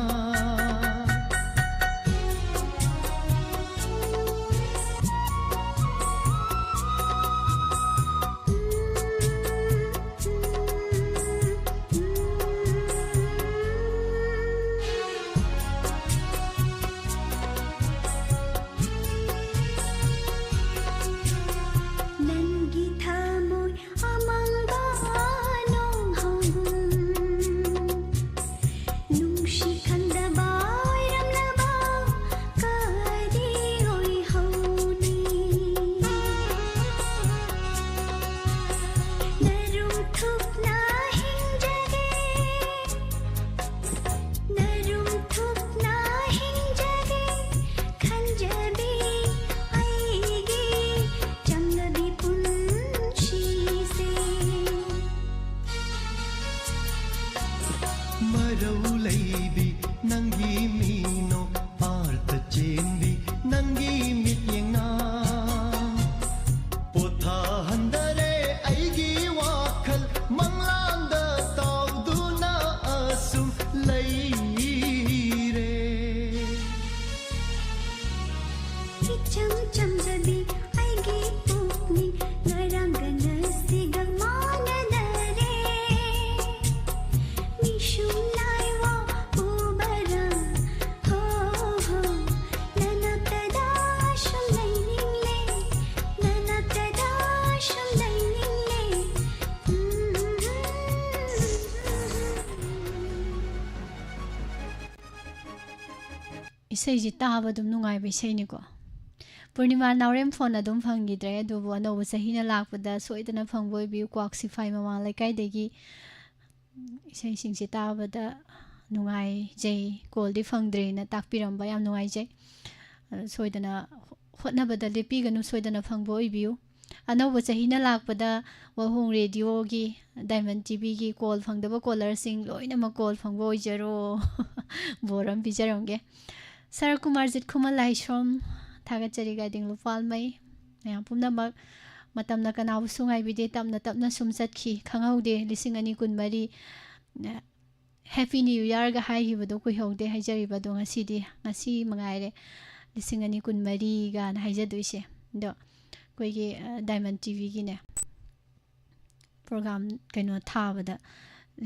ꯅꯪꯒꯤ ꯃꯤꯠꯌꯦꯡꯅ ꯄꯣꯊꯥꯍꯟꯗꯔꯦ ꯑꯩꯒꯤ ꯋꯥꯈꯜ ꯃꯪꯂꯥꯟꯗ ꯇꯥꯎꯗꯨꯅ ꯑꯁꯨꯝ ꯂꯩꯔꯦ꯫ ꯏꯆꯝ ꯆꯝꯖꯕꯤ ꯑꯩꯒꯤ ꯄꯨꯛꯅꯤꯡ ꯉꯔꯥꯡꯒ ꯉꯁꯤꯒ ꯃꯥꯟꯅꯗꯔꯦ꯫ ꯅꯤꯡꯁꯨꯝ ꯂꯥꯏꯋꯥ ꯎꯕꯔ ꯍꯣ ꯍꯣ ꯅꯅꯥꯛꯇꯗ ꯁꯨꯝ ꯂꯩꯅꯤꯡꯂꯦ ꯅꯅꯥꯛꯇꯗ ꯁꯨꯝ ꯂꯩꯅꯤꯡꯂꯦ꯫ ꯏꯁꯩꯁꯤ ꯇꯥꯕ ꯑꯗꯨꯝ ꯅꯨꯡꯉꯥꯏꯕ ꯏꯁꯩꯅꯤꯀꯣ꯫ ꯄꯨꯔꯅꯤꯃꯥ ꯅꯥꯎꯔꯦꯝ ꯐꯣꯟ ꯑꯗꯨꯝ ꯐꯪꯈꯤꯗ꯭ꯔꯦ, ꯑꯗꯨꯕꯨ ꯑꯅꯧꯕ ꯆꯍꯤꯅ ꯂꯥꯛꯄꯗ ꯁꯣꯏꯗꯅ ꯐꯪꯕ ꯑꯣꯏꯕꯤꯌꯨ꯫ ꯀ꯭ꯋꯥꯛ ꯁꯤꯐꯥꯏ ꯃꯃꯥ ꯂꯩꯀꯥꯏꯗꯒꯤ ꯏꯁꯩꯁꯤꯡꯁꯦ ꯇꯥꯕꯗ ꯅꯨꯡꯉꯥꯏꯖꯩ, ꯀꯣꯜꯗꯤ ꯐꯪꯗ꯭ꯔꯦꯅ ꯇꯥꯛꯄꯤꯔꯝꯕ ꯌꯥꯝ ꯅꯨꯡꯉꯥꯏꯖꯩ꯫ ꯑ, ꯁꯣꯏꯗꯅ ꯍꯣꯠꯅꯕꯗ ꯂꯦꯞꯄꯤꯒꯅꯨ, ꯁꯣꯏꯗꯅ ꯐꯪꯕ ꯑꯣꯏꯕꯤꯌꯨ꯫ ꯑꯅꯧꯕ ꯆꯍꯤꯅ ꯂꯥꯛꯄꯗ ꯋꯥꯍꯣꯡ ꯔꯦꯗꯤꯑꯣꯒꯤ, ꯗꯥꯏꯃꯟ ꯇꯤꯚꯤꯒꯤ ꯀꯣꯜ ꯐꯪꯗꯕ ꯀꯣꯂꯔꯁꯤꯡ ꯂꯣꯏꯅꯃꯛ ꯀꯣꯜ ꯐꯪꯕ ꯑꯣꯏꯖꯔꯣ꯫ ꯕꯣꯔ ꯑꯃ ꯄꯤꯖꯔꯝꯒꯦ꯫ ꯁꯔ ꯀꯨꯃꯥꯔꯖꯤꯠ ꯈꯨꯃꯟ ꯂꯥꯏꯁ꯭ꯔꯝ, ꯊꯥꯒꯠꯆꯔꯤ ꯒꯥꯏꯗꯤꯡ ꯂꯨꯄꯥꯜꯃꯩ꯫ ꯃꯌꯥꯝ ꯄꯨꯝꯅꯃꯛ, ꯃꯇꯝꯅ ꯀꯅꯥꯕꯨꯁꯨ ꯉꯥꯏꯕꯤꯗꯦ, ꯇꯞꯅ ꯇꯞꯅ ꯁꯨꯝ ꯆꯠꯈꯤ, ꯈꯪꯍꯧꯗꯦ꯫ ꯂꯤꯁꯤꯡ ꯑꯅꯤ ꯀꯨꯟꯃꯔꯤ, Happy New Yearꯒ ꯍꯥꯏꯈꯤꯕꯗꯣ ꯀꯨꯏꯍꯧꯗꯦ ꯍꯥꯏꯖꯔꯤꯕ, ꯑꯗꯣ ꯉꯁꯤꯗꯤ, ꯉꯁꯤ ꯃꯉꯥꯏꯔꯦ ꯂꯤꯁꯤꯡ ꯑꯅꯤ ꯀꯨꯟꯃꯔꯤꯒꯅ ꯍꯥꯏꯖꯗꯣꯏꯁꯦ꯫ ꯑꯗꯣ ꯑꯩꯈꯣꯏꯒꯤ, ꯑ, ꯗꯥꯏꯃꯟ ꯇꯤꯚꯤꯒꯤꯅꯦ, ꯄ꯭ꯔꯣꯒ꯭ꯔꯥꯝ ꯀꯩꯅꯣ ꯊꯥꯕꯗ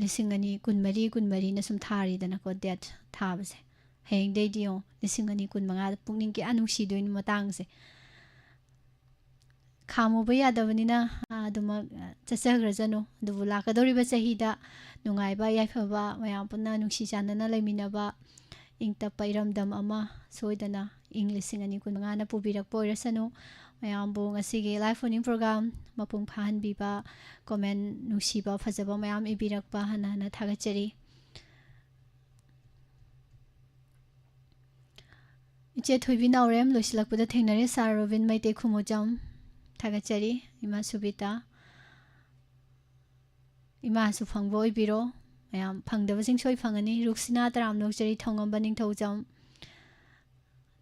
ꯂꯤꯁꯤꯡ ꯑꯅꯤ ꯀꯨꯟꯃꯔꯤ, ꯀꯨꯟꯃꯔꯤꯅ ꯁꯨꯝ ꯊꯥꯔꯤꯗꯅꯀꯣ, ꯗꯦꯠ ꯊꯥꯕꯁꯦ꯫ ꯍꯌꯦꯡꯗꯩꯗꯤ ꯌꯦꯡꯉꯣ, ꯂꯤꯁꯤꯡ ꯑꯅꯤ ꯀꯨꯟꯃꯉꯥꯗ ꯄꯨꯛꯅꯤꯡ ꯀꯌꯥ ꯅꯨꯡꯁꯤꯗꯣꯏꯅꯣ ꯃꯇꯥꯡꯁꯦ꯫ ꯈꯥꯝꯃꯨꯕ ꯌꯥꯗꯕꯅꯤꯅ, ꯑ, ꯑꯗꯨꯃꯛ, ꯑ, ꯆꯠꯆꯈ꯭ꯔꯖꯅꯨ꯫ ꯑꯗꯨꯕꯨ ꯂꯥꯛꯀꯗꯧꯔꯤꯕ ꯆꯍꯤꯗ ꯅꯨꯡꯉꯥꯏꯕ, ꯌꯥꯏꯐꯕ, ꯃꯌꯥꯝ ꯄꯨꯟꯅ ꯅꯨꯡꯁꯤ ꯆꯥꯟꯅꯅ ꯂꯩꯃꯤꯟꯅꯕ, ꯏꯪ ꯇꯞꯄ ꯏꯔꯝꯗꯝ ꯑꯃ ꯁꯣꯏꯗꯅ ꯏꯪ ꯂꯤꯁꯤꯡ ꯑꯅꯤ ꯀꯨꯟꯃꯉꯥꯅ ꯄꯨꯕꯤꯔꯛꯄ ꯑꯣꯏꯔꯁꯅꯨ꯫ ꯃꯌꯥꯝꯕꯨ ꯉꯁꯤꯒꯤ live phone-in program ꯃꯄꯨꯡ ꯐꯥꯍꯟꯕꯤꯕ, comment ꯅꯨꯡꯁꯤꯕ, ꯐꯖꯕ ꯃꯌꯥꯝ ꯏꯕꯤꯔꯛꯄ ꯍꯟꯅ ꯍꯟꯅ ꯊꯥꯒꯠꯆꯔꯤ꯫ ꯏꯆꯦ ꯊꯣꯏꯕꯤ ꯅꯥꯎꯔꯦꯝ, ꯂꯣꯏꯁꯤꯜꯂꯛꯄꯗ ꯊꯦꯡꯅꯔꯦ꯫ ꯁꯥꯔ ꯔꯣꯕꯤꯟ ꯃꯩꯇꯩ ꯈꯨꯃꯨꯆꯝ, ꯊꯥꯒꯠꯆꯔꯤ꯫ ꯏꯃꯥ ꯁꯨꯕꯤꯇꯥ, ꯏꯃꯥꯁꯨ ꯐꯪꯕ ꯑꯣꯏꯕꯤꯔꯣ꯫ ꯃꯌꯥꯝ ꯐꯪꯗꯕꯁꯤꯡ ꯁꯣꯏ ꯐꯪꯒꯅꯤ꯫ ꯔꯨꯛꯁꯤꯅꯥ ꯇꯔꯥꯝꯅ ꯑꯣꯛꯆꯔꯤ, ꯊꯧꯉꯝꯕ ꯅꯤꯡꯊꯧꯖꯝ,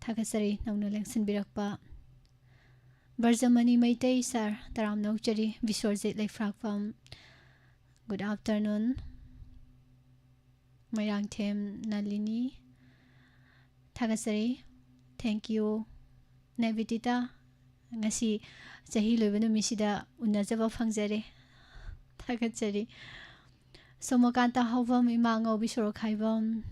ꯊꯥꯒꯠꯆꯔꯤ ꯅꯧꯅ ꯂꯦꯡꯁꯤꯟꯕꯤꯔꯛꯄ꯫ ꯕꯔꯖꯃꯅꯤ ꯃꯩꯇꯩ ꯁꯥꯔ, ꯇꯔꯥꯝꯅ ꯑꯣꯛꯆꯔꯤ꯫ ꯕꯤꯁ꯭ꯋꯔꯖꯤꯠ ꯂꯩꯐ꯭ꯔꯥꯛꯄꯝ, good afternoon꯫ ꯃꯣꯏꯔꯥꯡꯊꯦꯝ ꯅꯂꯤꯅꯤ, ꯊꯥꯒꯠꯆꯔꯤ꯫ Thank you꯫ ꯅꯦꯕꯤꯇꯤꯇꯥ, ꯉꯁꯤ ꯆꯍꯤ ꯂꯣꯏꯕ ꯅꯨꯃꯤꯠꯁꯤꯗ ꯎꯅꯖꯕ ꯐꯪꯖꯔꯦ꯫ ꯊꯥꯒꯠꯆꯔꯤ꯫ ꯁꯣꯃꯣꯀꯥꯟꯇ ꯍꯥꯎꯕꯝ, ꯏꯃꯥ ꯉꯥꯎꯕꯤ ꯁꯣꯔꯣꯛꯈꯥꯏꯕꯝ꯫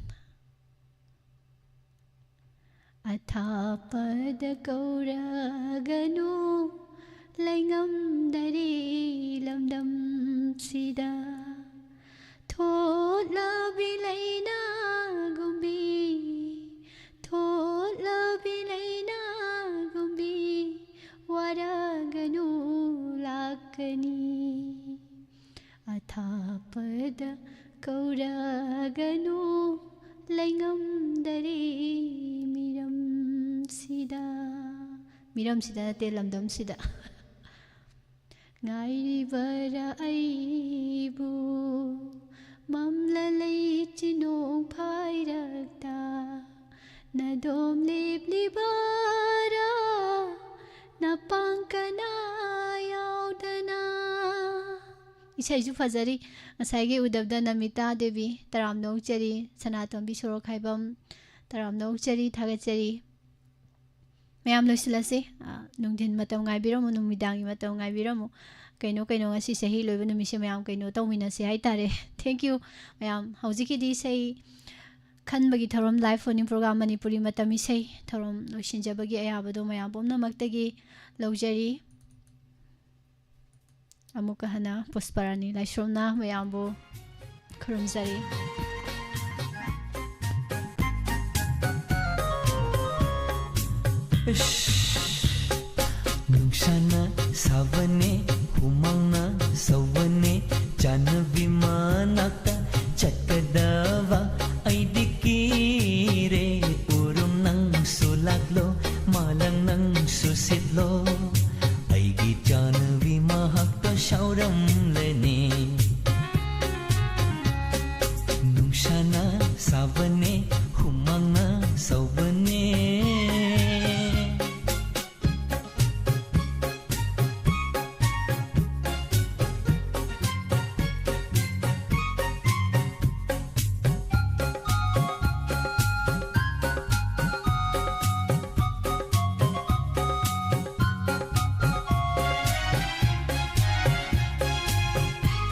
ꯑꯊꯥꯞꯄꯗ ꯀꯧꯔꯒꯅꯨ, ꯂꯩꯉꯝꯗꯔꯦ ꯂꯝꯗꯝꯁꯤꯗ꯫ ꯊꯣꯠꯂꯕꯤ ꯂꯩꯅꯥꯒꯨꯝꯕꯤ, ꯊꯣꯠꯂꯕꯤ ꯂꯩꯅꯥꯒꯨꯝꯕꯤ, ꯋꯥꯔꯒꯅꯨ ꯂꯥꯛꯀꯅꯤ꯫ ꯑꯊꯥꯞꯄꯗ ꯀꯧꯔꯒꯅꯨ, ꯂꯩꯉꯝꯗꯔꯦ ꯃꯤꯔꯝꯁꯤꯗ꯫ ꯃꯤꯔꯝꯁꯤꯗ ꯅꯠꯇꯦ, ꯂꯝꯗꯝꯁꯤꯗ꯫ ꯉꯥꯏꯔꯤꯕꯔꯥ ꯑꯩꯕꯨ ꯃꯝꯂ ꯂꯩꯆꯤꯟ ꯅꯣꯡꯐꯥꯏꯔꯛꯇ? ꯅꯗꯣꯝ ꯂꯦꯞꯂꯤꯕꯔꯥ ꯅꯄꯥꯡ ꯀꯅꯥ ꯌꯥꯎꯗꯅ? ꯏꯁꯩꯁꯨ ꯐꯖꯔꯤ꯫ ꯉꯁꯥꯏꯒꯤ ꯎꯗꯕꯗ ꯅꯃꯤꯇꯥ ꯗꯦꯕꯤ, ꯇꯔꯥꯝꯅ ꯑꯣꯛꯆꯔꯤ꯫ ꯁꯅꯥꯇꯣꯝꯕꯤ ꯁꯣꯔꯣꯛꯈꯥꯏꯕꯝ, ꯇꯔꯥꯝꯅ ꯑꯣꯛꯆꯔꯤ, ꯊꯥꯒꯠꯆꯔꯤ꯫ ꯃꯌꯥꯝ ꯂꯣꯏꯁꯤꯜꯂꯁꯤ꯫ ꯑ, ꯅꯨꯡꯊꯤꯟ ꯃꯇꯝ ꯉꯥꯏꯕꯤꯔꯝꯃꯨ, ꯅꯨꯃꯤꯗꯥꯡꯒꯤ ꯃꯇꯝ ꯉꯥꯏꯕꯤꯔꯝꯃꯨ꯫ ꯀꯩꯅꯣ, ꯀꯩꯅꯣ, ꯉꯁꯤ ꯆꯍꯤ ꯂꯣꯏꯕ ꯅꯨꯃꯤꯠꯁꯦ ꯃꯌꯥꯝ ꯀꯩꯅꯣ ꯇꯧꯃꯤꯟꯅꯁꯤ ꯍꯥꯏꯇꯥꯔꯦ꯫ Thank you꯫ ꯃꯌꯥꯝ, ꯍꯧꯖꯤꯛꯀꯤꯗꯤ ꯏꯁꯩ ꯈꯟꯕꯒꯤ ꯊꯧꯔꯝ, live phone-in program ꯃꯅꯤꯄꯨꯔꯤ ꯃꯇꯝ ꯏꯁꯩ ꯊꯧꯔꯝ ꯂꯣꯏꯁꯤꯟꯖꯕꯒꯤ ꯑꯌꯥꯕꯗꯣ ꯃꯌꯥꯝ ꯄꯨꯝꯅꯃꯛꯇꯒꯤ ꯂꯧꯖꯔꯤ꯫ ꯑꯃꯨꯛꯀ ꯍꯟꯅ ꯄꯨꯁꯄꯔꯥꯅꯤ ꯂꯥꯏꯁ꯭ꯔꯝꯅ ꯃꯌꯥꯝꯕꯨ ꯈꯨꯔꯨꯝꯖꯔꯤ꯫ ꯏꯁ, ꯅꯨꯡꯁꯥꯅ ꯁꯥꯕꯅꯦ,